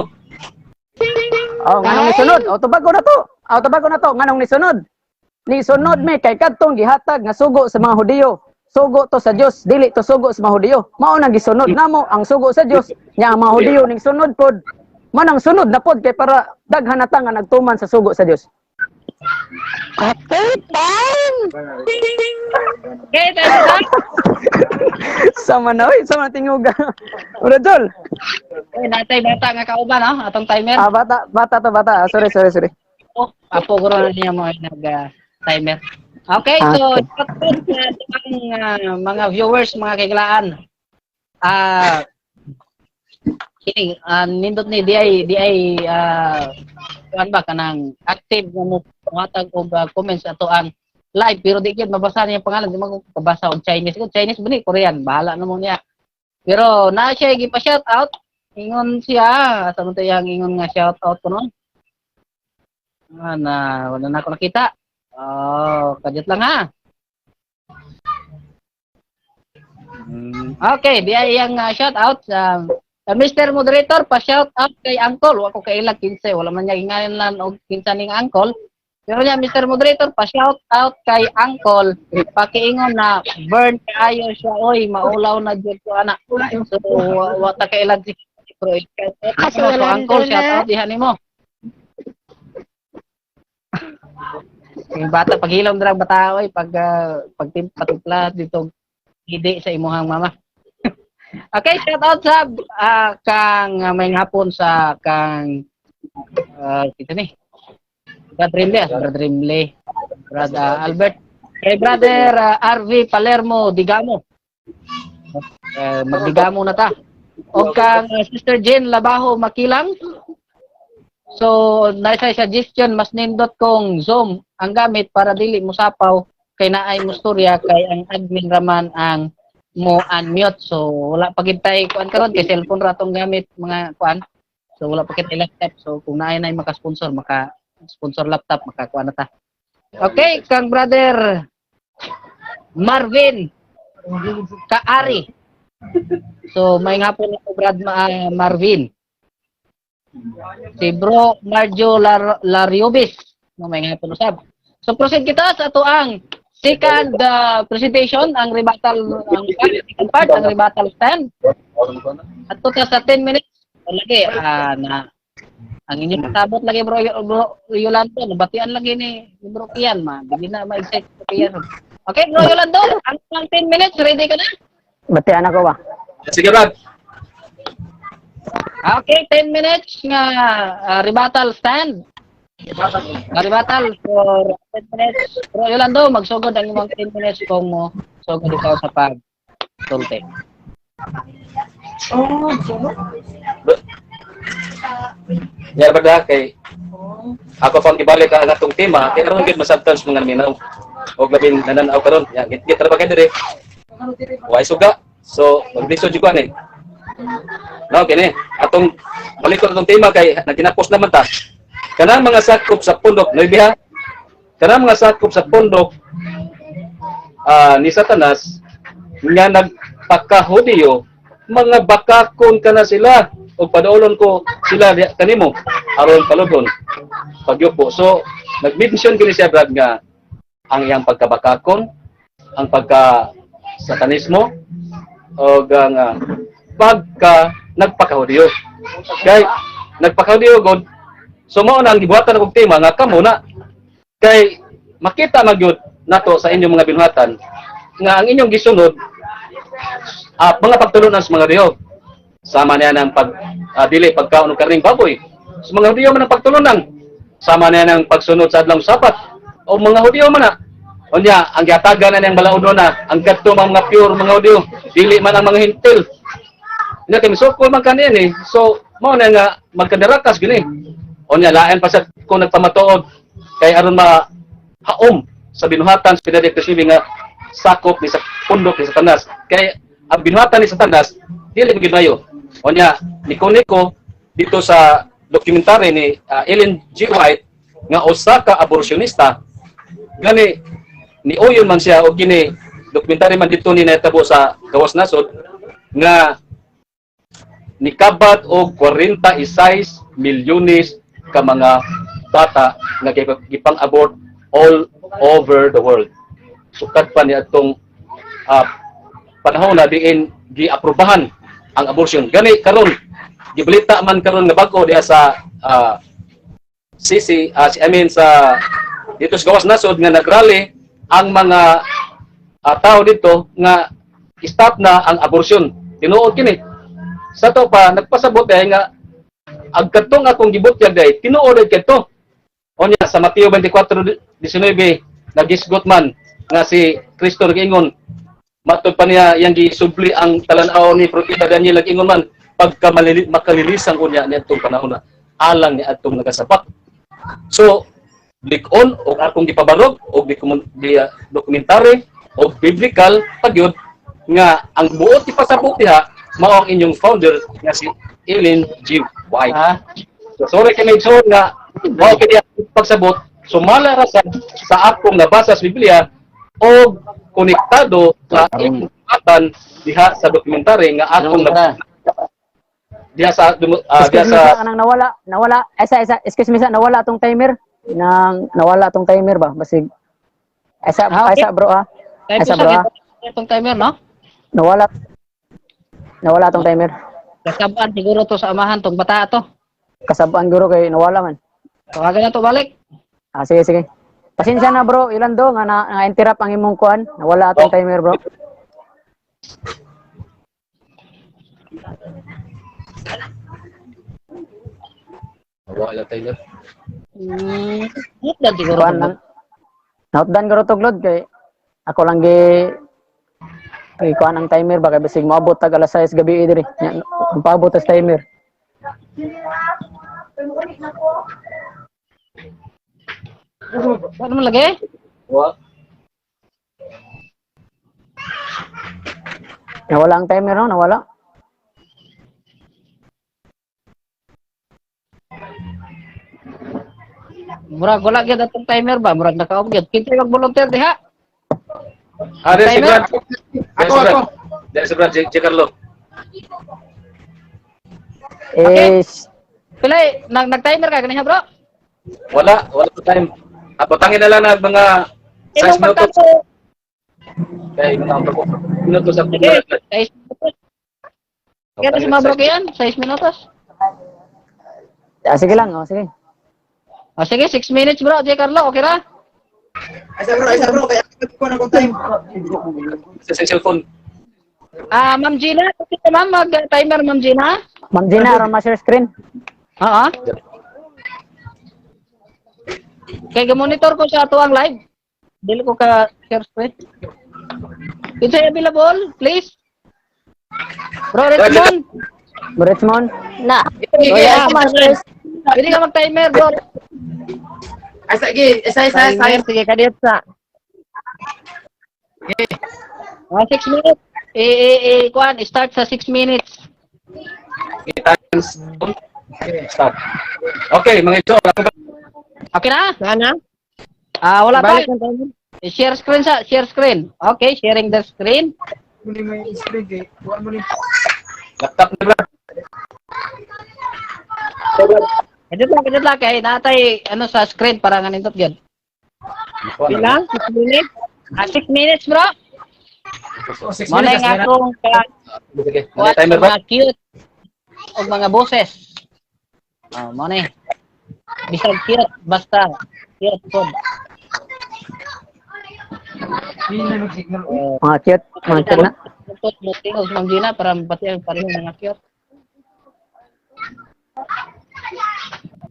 Oh, nganong nisunod? O tubago na to. O tubago na to, nganong nisunod? Nisunod mi kay kadtong gihatag nga sugo sa mga Hudiyo. Sugo to sa Dios, dili to sugo sa mga Hudiyo. Mao nang gisunod namo ang sugo sa Dios. Nya ang mga Hudiyo ning sunod pod. Manang sunod na pod kay para daghan na ta nga nagtuman sa sugo sa Dios. Okay, time. Okay, tayo na. Sama na oy, sama na tinguga. Ura Jol. Okay, natay bata nga kauban ha, atong timer. Ah, bata, bata to bata. Ah, sorry, sorry, sorry. Oh, apo ko ron niya mo nag timer. Okay, so shout out sa atong mga viewers, mga kaiglaan. Ah, kini nindot ni di ay kuan ba kanang active nga mo muhatag og comments ato ang live pero di gyud mabasa niya ang pangalan, di man ko kabasa og Chinese ko. Chinese ba ni Korean, bahala na mo niya. Pero naa siya gipa shout out, ingon siya sa man yang ingon nga shout out ko noon. Ah, na wala na ako nakita. Oh, kadyot lang ha. Okay, di ay ang shout out sa Mr. Moderator, pa shout out kay Uncle. Wa ko kaila 15, wala man niya ingalan og kinsa ning Uncle. Pero niya, Mr. Moderator, pa-shout out kay Uncle, pakiingon na burn kaayo siya, oy, maulaw na jud ko ana. So, wa ta kailan si bro. Kasi So, wala Uncle, na. Shout out diha nimo. Yung bata, paghilom drang bata, oy, pag, pag patimpla dito, hindi sa imuhang mama. Okay, shout out sa kang may hapon sa kang kita ni. Brad Rimley, Brad Rimley. Brad Albert. Kay brother RV Palermo Digamo. Magdigamo na ta. O kang Sister Jane Labajo Makilang. So, nasa suggestion, mas nindot kong Zoom ang gamit para dili mo sapaw kay naay mo storya kay ang admin raman ang mo unmute. So, wala pa gid tay kuan karon kay cellphone ra tong gamit mga kuan. So, wala pa kitay laptop. So, kung naay na maka-sponsor, maka-sponsor laptop, makakuan na ta. Okay, kang brother Marvin Kaari. So, may hapon ako, Brad Marvin. Si Bro Marjo Lariobis. No, may hapon usab. So, proceed kita sa ato ang second presentation, ang rebuttal, ang second part, ang rebuttal stand. Ato ta sa 10 minutes. O, lagi, na ang inyong kasabot lagi, bro Yolando, nabatian lagi ni Bro Kian, ma. Dili na ma-excite si Kian. Okay, Bro Yolando, ang 10 minutes, ready ka na? Batian ako ba? Sige, Brad. Okay, 10 minutes nga rebuttal stand. Rebuttal for 10 minutes. Bro Yolando, magsugod ang imong 10 minutes kung mo sugod ikaw sa pag sulti. Yan ba da kay ako pang ibalik ang atong tema kay aron gid masabtan sa mga minaw og labing nananaw karon ya git ra ba kay dire way suga, so maglisod jud ko ani. No, kini atong balik ko atong tema kay nagtinapos naman ta. Kanang mga sakop sa pundok nuebe ha, kanang mga sakop sa pundok ni Satanas nga nagpakahudiyo, mga bakakon kana sila og padulon ko sila kanimo aron paludon pagyupo. So nag-mention kini siya, Brad, nga ang iyang pagkabakakon, ang pagka satanismo og ang pagka nagpakahudiyo kay nagpakahudiyo god. So mao na ang gibuhatan akong tema nga kamo na kay makita man gyud nato sa inyong mga binuhatan nga ang inyong gisunod mga pagtulunan sa mga Hudiyo. Sama niya ng pag dili pagkaon og karning baboy. Sa mga Hudiyo man ang pagtulunan. Sama niya ng pagsunod sa adlong Sabat. O mga Hudiyo man na. Unya, ang giatagan na niyang balauno na, ang kadto mga pure mga Hudiyo, dili man ang mga Hentil. Unya kay misukol man kaniya ni. So mao na nga magkandarakas gini. Unya lain pa sa kung nagpamatuod kay aron ma haom sa binuhatan sa Pinadi nga sakop ni sa pundok ni Satanas. Kay ang binuhatan ni Satanas dili gyud mayo. Unya niko dito sa dokumentary ni Ellen G. White nga usa ka abortionista, gani ni uyon man siya og kini dokumentary man dito ni nahitabo sa gawas nasod nga nikabat og 46 milyones ka mga bata nga gipang-abort all over the world. Sukad pa ni atong panahon na diin giaprobahan ang abortion. Gani karon gibalita man karon nga bag-o diha sa CC, I mean sa dito sa gawas nasod nga nagrally ang mga tao dito nga stop na ang abortion. Tinuod kini. Sa to pa nagpasabot ay nga ang kadtong akong gibutyag day tinuod ay kadto. Unya sa Mateo 24:19 nagisgot man nga si Kristo nag-ingon matod pa niya yang gisubli ang talan-aw ni Propeta Daniel, nag-ingon man pagka makalilisang unya niadtong panahon na alang ni adtong nagasapak. So lik-on og akong gipabarog og dokumentary og biblical pagyud nga ang buot ipasabot diha mao ang inyong founder nga si Ellen G. White. So, sorry kay Medson nga mao kini ang pagsabot sumala ra sa akong nabasa sa Biblia og konektado sa imong atan diha sa dokumentary nga akong diha sa Excuse me sa sa, kanang nawala, nawala, esa, esa, excuse me sa, nawala atong timer. Nang nawala tong timer ba? Basig. Asa, Ah, okay. asa bro ah. Kaya Asa po bro sa ah. itong timer, no? Nawala. Nawala tong timer. Kasabaan siguro to sa amahan tong bata to. Kasabaan guro kay nawala man. Tawagan na to balik. Ah, sige, sige. Pasensya na bro, ilan do nga na, nga interrupt ang imong kuan. Nawala atong timer bro. Wala tayo. Dan siguro. Kuan lang. Nautdan guro to Glod kay ako lang gi kay kuan ang timer ba kay basig moabot tag alas 6 gabi diri. Nya, ang paabot tas timer. Ano man lagi? Wa. Nawala ang timer no, nawala. Murag wala gyud atong timer ba? Murag naka-off gyud. Kinsay mag-volunteer diha? Ah, si Timer? Brad. Ako, ako. Dere si Brad, si Carlo. Is Pilay, nag nag-timer ka ganiha bro? Wala, wala pa time. Ah, batangin na lang na mga 6 Imong minutos. pagtato. Kay mga minutos sa Sige, 6 minutos. Kaya si mga bro kiyan, 6 minutos. ah, sige lang, oh, sige. O sige, 6 minutes bro, J. Carlo, okay ra? Isa bro, isa bro, kaya ko na kung time. Sa cellphone. Ah, Ma'am Gina, okay ka ma'am, mag-timer Ma'am Gina? Ma'am Gina, aron ma-share screen. Oo. Kay monitor ko sa ato ang live. Dili ko ka share screen. Kinsay available, please? Bro Richmond. Bro Richmond. Na. Oh, yeah. Ako ma-share. Pwede ka mag-timer, bro. Ay, sige, isa, isa, isa. Timer, sige, kadiyot sa. Ah, 6 minutes. Eh, kuan, start sa 6 minutes. Times start. Okay, mga ito. Okay na? Wala na? Ah, wala pa. Share screen sa, share screen. Okay, sharing the screen. Laptop na Brad. Kadiyot lang kay natay ano sa screen para nga nindot gyud. Bilang? 6 minutes? Ah, 6 minutes, bro. Oh, Mo na nga akong ka Sige, kuwan mga timer ba? mga cute og mga boses. Ah, mo na. Bisag cute basta cute pod. Mga cute, mga cute na. Tungkot mo tingog Ma'am Gina para pati ang pareho mga cute.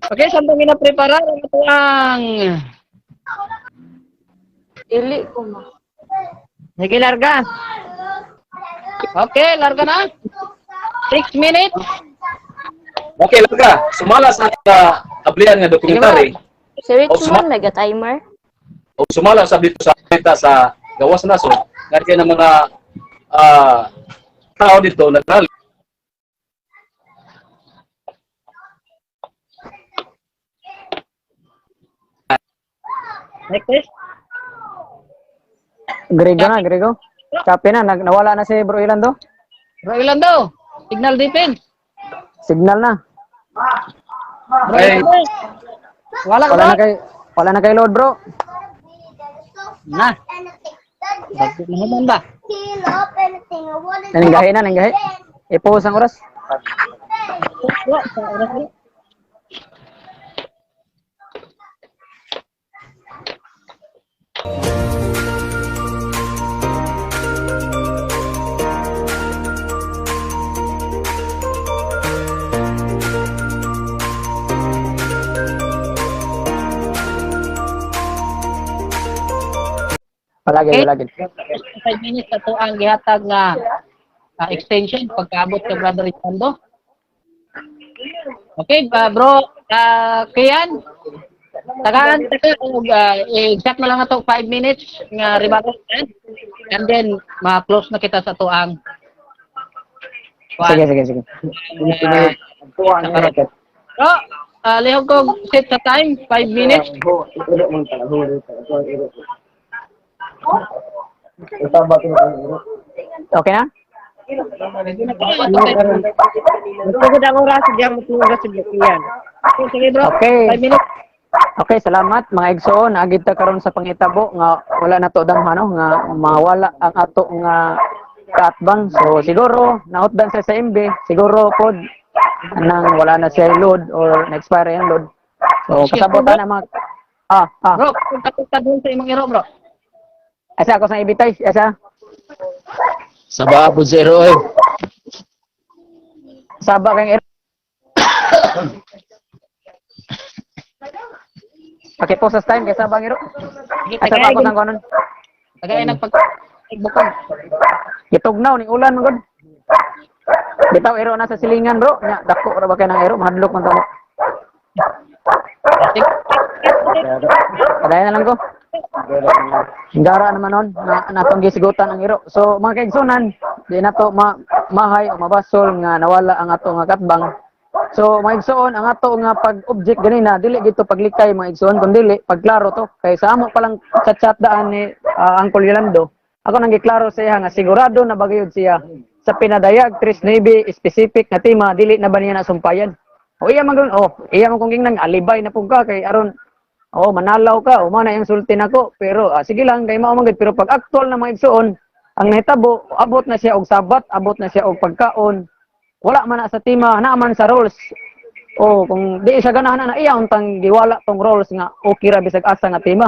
Okay, samtang gina-prepara ang atuang Dili ko ma. Sige, larga. Okay, larga na. 6 minutes. Okay, lang ka. Sumala sa ablian nga dokumentary Si Richmond nag-timer. o sumala sa dito sa balita sa gawas na so nga kay ng mga tao dito nagrally Next please. Grego na, Grego. Kape na, nawala na si Bro Ilan do. Bro Ilando, signal defense. Signal na. Bro Hey. Ilando. Wala ka Wala ba? na kay wala na kay load bro. Na. Bagyo na naman ba? Nanggahi na, nanggahi. I-pause ang oras. Bro, sa oras bro. Wala gid, Okay. wala gid. 5 minutes ato ang gihatag nga extension pagkaabot kay Brother Richando. Okay, ba, bro, Kian, tagaan taka og exact na lang ato 5 minutes nga rebuttal time. And then ma-close na kita sa tuang. Sige, sige, sige. Bro, lihog ko set sa time, 5 minutes. Okay na? Magtugod ang oras, hindi ang matulog sa Blukian. Sige bro, Okay. 5 minutes. Okay, salamat, mga igsoon. Naagi ta karon sa pangitabo nga wala na to damha, no, nga mawala ang ato nga kaatbang. So siguro nahutdan siya sa MB, siguro pod nang wala na siya load or na-expire yung load. So kasabotan na mga ah. Bro, kung ka doon sa imong iro, bro. Asa ako sa ibitay, asa? Sa baabot zero eh. Saba kang iro. Okay po sa time kay sabang iro. Asa ba ako sang konon? Tagay nagpag bukog. Gitugnaw ning ulan man gud. Bitaw iro na sa silingan, bro. Nya dako ra ba kay nang iro, mahadlok man tamo. Padayon na lang ko. Gara naman nun, na natong gisigutan ang iro. So, mga kaigsunan, di na to mahay o mabasol nga nawala ang ato nga katbang. So, mga igsoon, ang ato nga pag-object ganina, dili gito paglikay, mga igsoon, kundi pagklaro to. Kay sa amo palang chat-chat daan ni Uncle Yolando, ako nang giklaro sa iya nga sigurado na bagayod siya sa pinadayag 3.9 specific na tema, dili na ba niya nasumpayan. O iya man oh, iya man kung gingnan alibay na pug ka kay aron oh manalaw ka o mana yung sulti nako, pero sige lang kay mao man gud. Pero pag actual na, mga igsoon, ang nahitabo, abot na siya og Sabat, abot na siya og pagkaon, wala man na sa tema, naa man sa rules. O kung di siya ganahan na iya untang giwala tong rules nga okay ra bisag asa nga tema,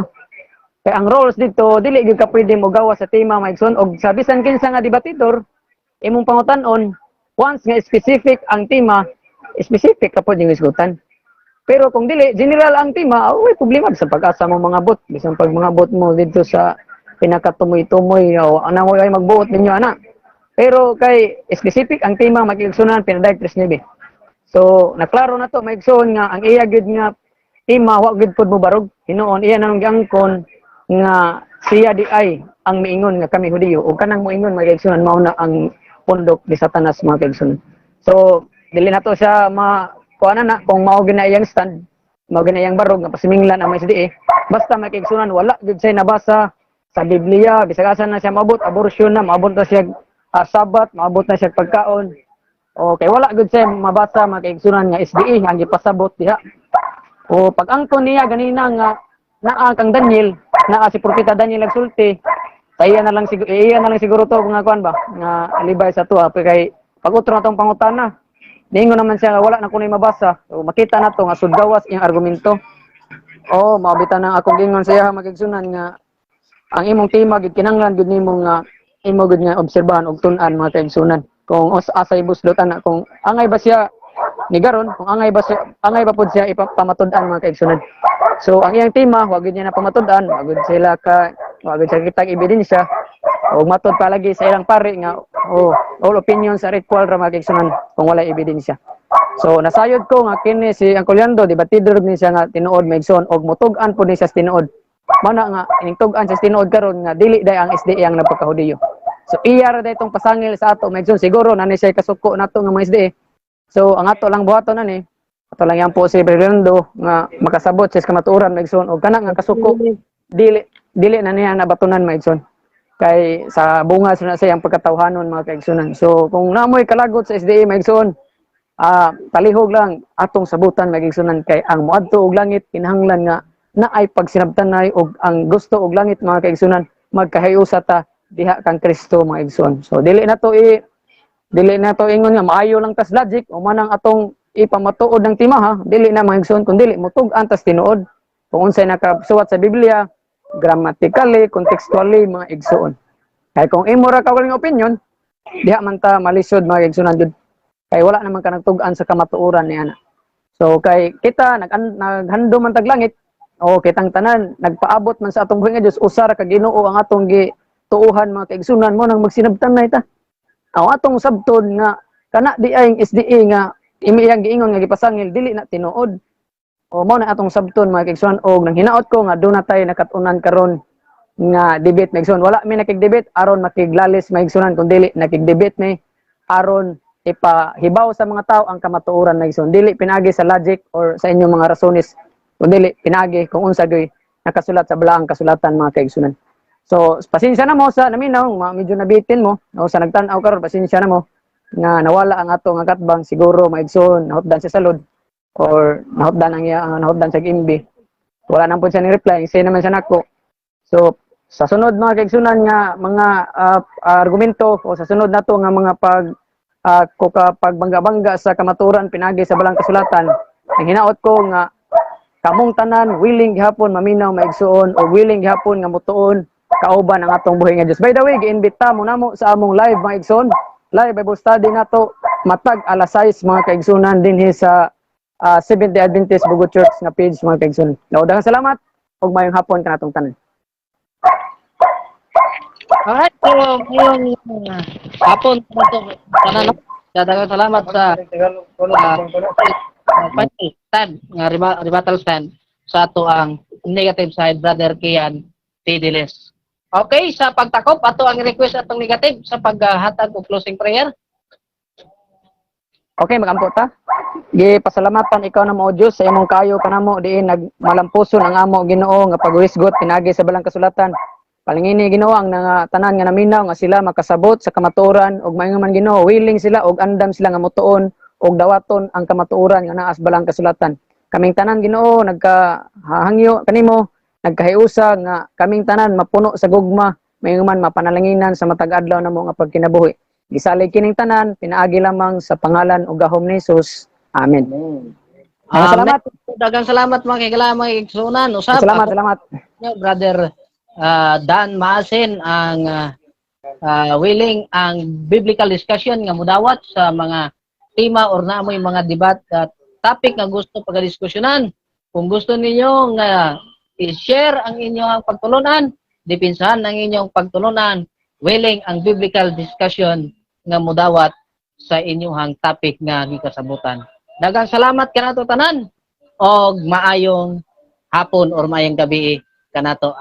kay ang rules dito dili gyud ka pwede mo gawa sa tema, mga igsoon. Og sa bisan kinsa nga debatidor imong pangutan-on, once nga specific ang tema, specific ka pod yung isgutan. Pero kung dili, general ang tema, oh, may problema sa pag-asa mo mga bot. Bisan pag mga bot mo dito sa pinakatumoy-tumoy, o ano mo ay magbuot ninyo, ana. Pero kay specific ang tema, magigsunan, pinadayag 3.9. So, naklaro na to, maigsoon, nga ang iya gyud nga tema wa gyud pod mo barog. Hinuon iya na nang giangkon nga siya di ay ang miingon nga kami Hudiyo o kanang moingon, mga kaigsunan, mao na ang pundok ni Satanas, mga kaigsunan. So, dili na to siya ma kuan na kung mao gyud na iyang stand, mao gyud na iyang barog nga pasiminglan ang may SDA. Basta, mga kaigsunan, wala gyud siya nabasa sa Biblia, bisag asa na siya maabot, abortion na, maabot na siya Sabat, maabot na siya pagkaon. Okay, wala gud siya mabasa, mga kaigsunan, nga SDA ang gipasabot diha. O pag angkon niya ganina nga naa kang Daniel, naa si Propeta Daniel nagsulti, sa iya na lang siguro, iya na lang siguro to nga kuan ba, nga alibay sa tuwa kay pag utro na tong pangutana. Niingon naman siya nga wala na kunoy mabasa. So makita na to nga sudgawas iyang argumento. Oh, maabita na akong gingon sa iya, mga kaigsunan, nga ang imong tema gid kinahanglan gud nimo nga imo gud nga obserbahan og tun-an, mga kaigsunan. Kung os asay buslot ana, kung angay ba siya ni garon, kung angay ba siya, angay ba pud siya ipamatud-an, mga kaigsunan. So ang iyang tema wa gud niya na pamatud-an, wa gud sila ka wa gud siya kitang ebidensya og matod palagi sa ilang pare nga oh, all opinions are equal ra, mga kaigsunan, kung wala ebidensya. So nasayod ko nga kini si Uncle Yando debatidor ni siya nga tinuod, mga igsoon, og mutug-an pud ni siya sa tinuod. Mana nga ining tug-an sa tinuod karon nga dili day ang SDA ang nagpakahudiyo. So iya ra day itong pasangil sa ato, mga igsoon, siguro na ni siya kasuko nato nga mga SDA. So ang ato lang buhaton ani, ato lang yan po si Fernando nga makasabot sa kamatuoran, mga igsoon, og kana nga kasuko dili dili na niya nabatunan, mga igsoon. Kay sa bunga sa na siya ang pagkatawhanon, mga kaigsunan. So kung namoy kalagot sa SDA, mga igsoon, palihog lang atong sabutan, mga igsunan, kay ang moadto og langit kinahanglan nga naay pagsinabtanay og ang gusto og langit, mga kaigsunan, magkahiusa ta diha kang Kristo, mga igsoon. So dili na to ingon nga maayo lang tas logic o manang atong ipamatuod ng tema ha, dili na, mga igsoon, kun dili mutug-an tas tinuod kung unsay nakasuwat sa Biblia grammatically, contextually, mga igsoon. Kay kung imo ra kaugaling opinion, diha man ta malisod, mga igsunan jud. Kay wala naman ka nagtug-an sa kamatuoran niya na. So kay kita naghandom man tag langit, o kitang tanan nagpaabot man sa atong buhi nga Dios, usa ra ka Ginoo ang atong gituohan, mga kaigsunan, mo nang magsinabtan na ita. Ang atong sabton nga kana di ay SDA nga imi iyang giingon nga gipasangil dili na tinuod. O mao na atong sabton, mga kaigsunan, og nang hinaot ko nga doon na tayo nakat-unan karon nga debate, mga igsoon. Wala mi nakig-debate aron makiglalis, mga igsunan, kun dili nakig-debate mi aron ipahibaw sa mga tao ang kamatuoran, mga igsoon. Dili pinagi sa logic or sa inyong mga rasones, kun dili pinagi kung unsa gyud nakasulat sa balaang kasulatan, mga kaigsunan. So pasensya na mo sa naminaw, medyo nabitin mo o sa nagtan-aw karon, pasensya na mo nga nawala ang ato nga katbang. Siguro, mga igsoon, nahutdan siya sa load or nahutdan ang iya nahutdan sa MB. Wala nang po siya ni reply, say naman siya nako. So sa sunod, mga kaigsunan, nga mga argumento o sa sunod nato nga mga pag ko pagbangga-bangga sa kamaturan pinagi sa balang kasulatan, ang hinaot ko nga kamong tanan willing gihapon maminaw, maigsuon, o willing gihapon nga mutuon kauban ang atong buhi nga Dios. By the way, giimbita mo namo sa among live, mga igsoon, live Bible study nato matag alas 6, mga kaigsunan, dinhi sa Seventh Day Adventist Bogo Church nga page, mga kaigsunan. Daghang salamat ug maayong hapon kanatong tanan. Alright, so ngayong hapon ito, tanan, no? Daghang salamat sa final stand nga rebuttal stand sa ato ang negative side, Brother Kian Fideles. Okay, sa pagtakop ato ang request atong negative sa paghatag og closing prayer. Okay, magampo ta. Gipasalamatan ikaw namo, o Dios, sa imong kayo kanamo diin nagmalampuson ang amo, Ginoo, nga paghisgot pinagi sa balang kasulatan. Palangini, Ginoo, ang nga tanan nga naminaw nga sila makasabot sa kamatuoran ug maingon man, Ginoo, willing sila ug andam sila nga motuon ug dawaton ang kamatuoran nga naa sa balang kasulatan. Kaming tanan, Ginoo, nagkahangyo kanimo, nagkahiusa nga kaming tanan mapuno sa gugma, maingon man mapanalanginan sa matag adlaw namo nga pagkinabuhi. Gisalig kining tanan pinaagi lamang sa pangalan ug gahom ni Jesus. Amen. Amen. Salamat. Daghang salamat, mga kaigala, mga igsuonan. Usab Salamat, ako salamat. Nyo, Brother Dan Maasin, ang willing ang biblical discussion nga mudawat sa mga tema or naamoy mga debate at topic nga gusto pagdiskusyonan. Kung gusto ninyo nga i-share ang inyong pagtulunan, depensahan ang inyong pagtulunan, willing ang biblical discussion nga mudawat sa inyong topic nga gikasabutan. Daghang salamat kanato tanan og maayong hapon or maayong gabi kanato.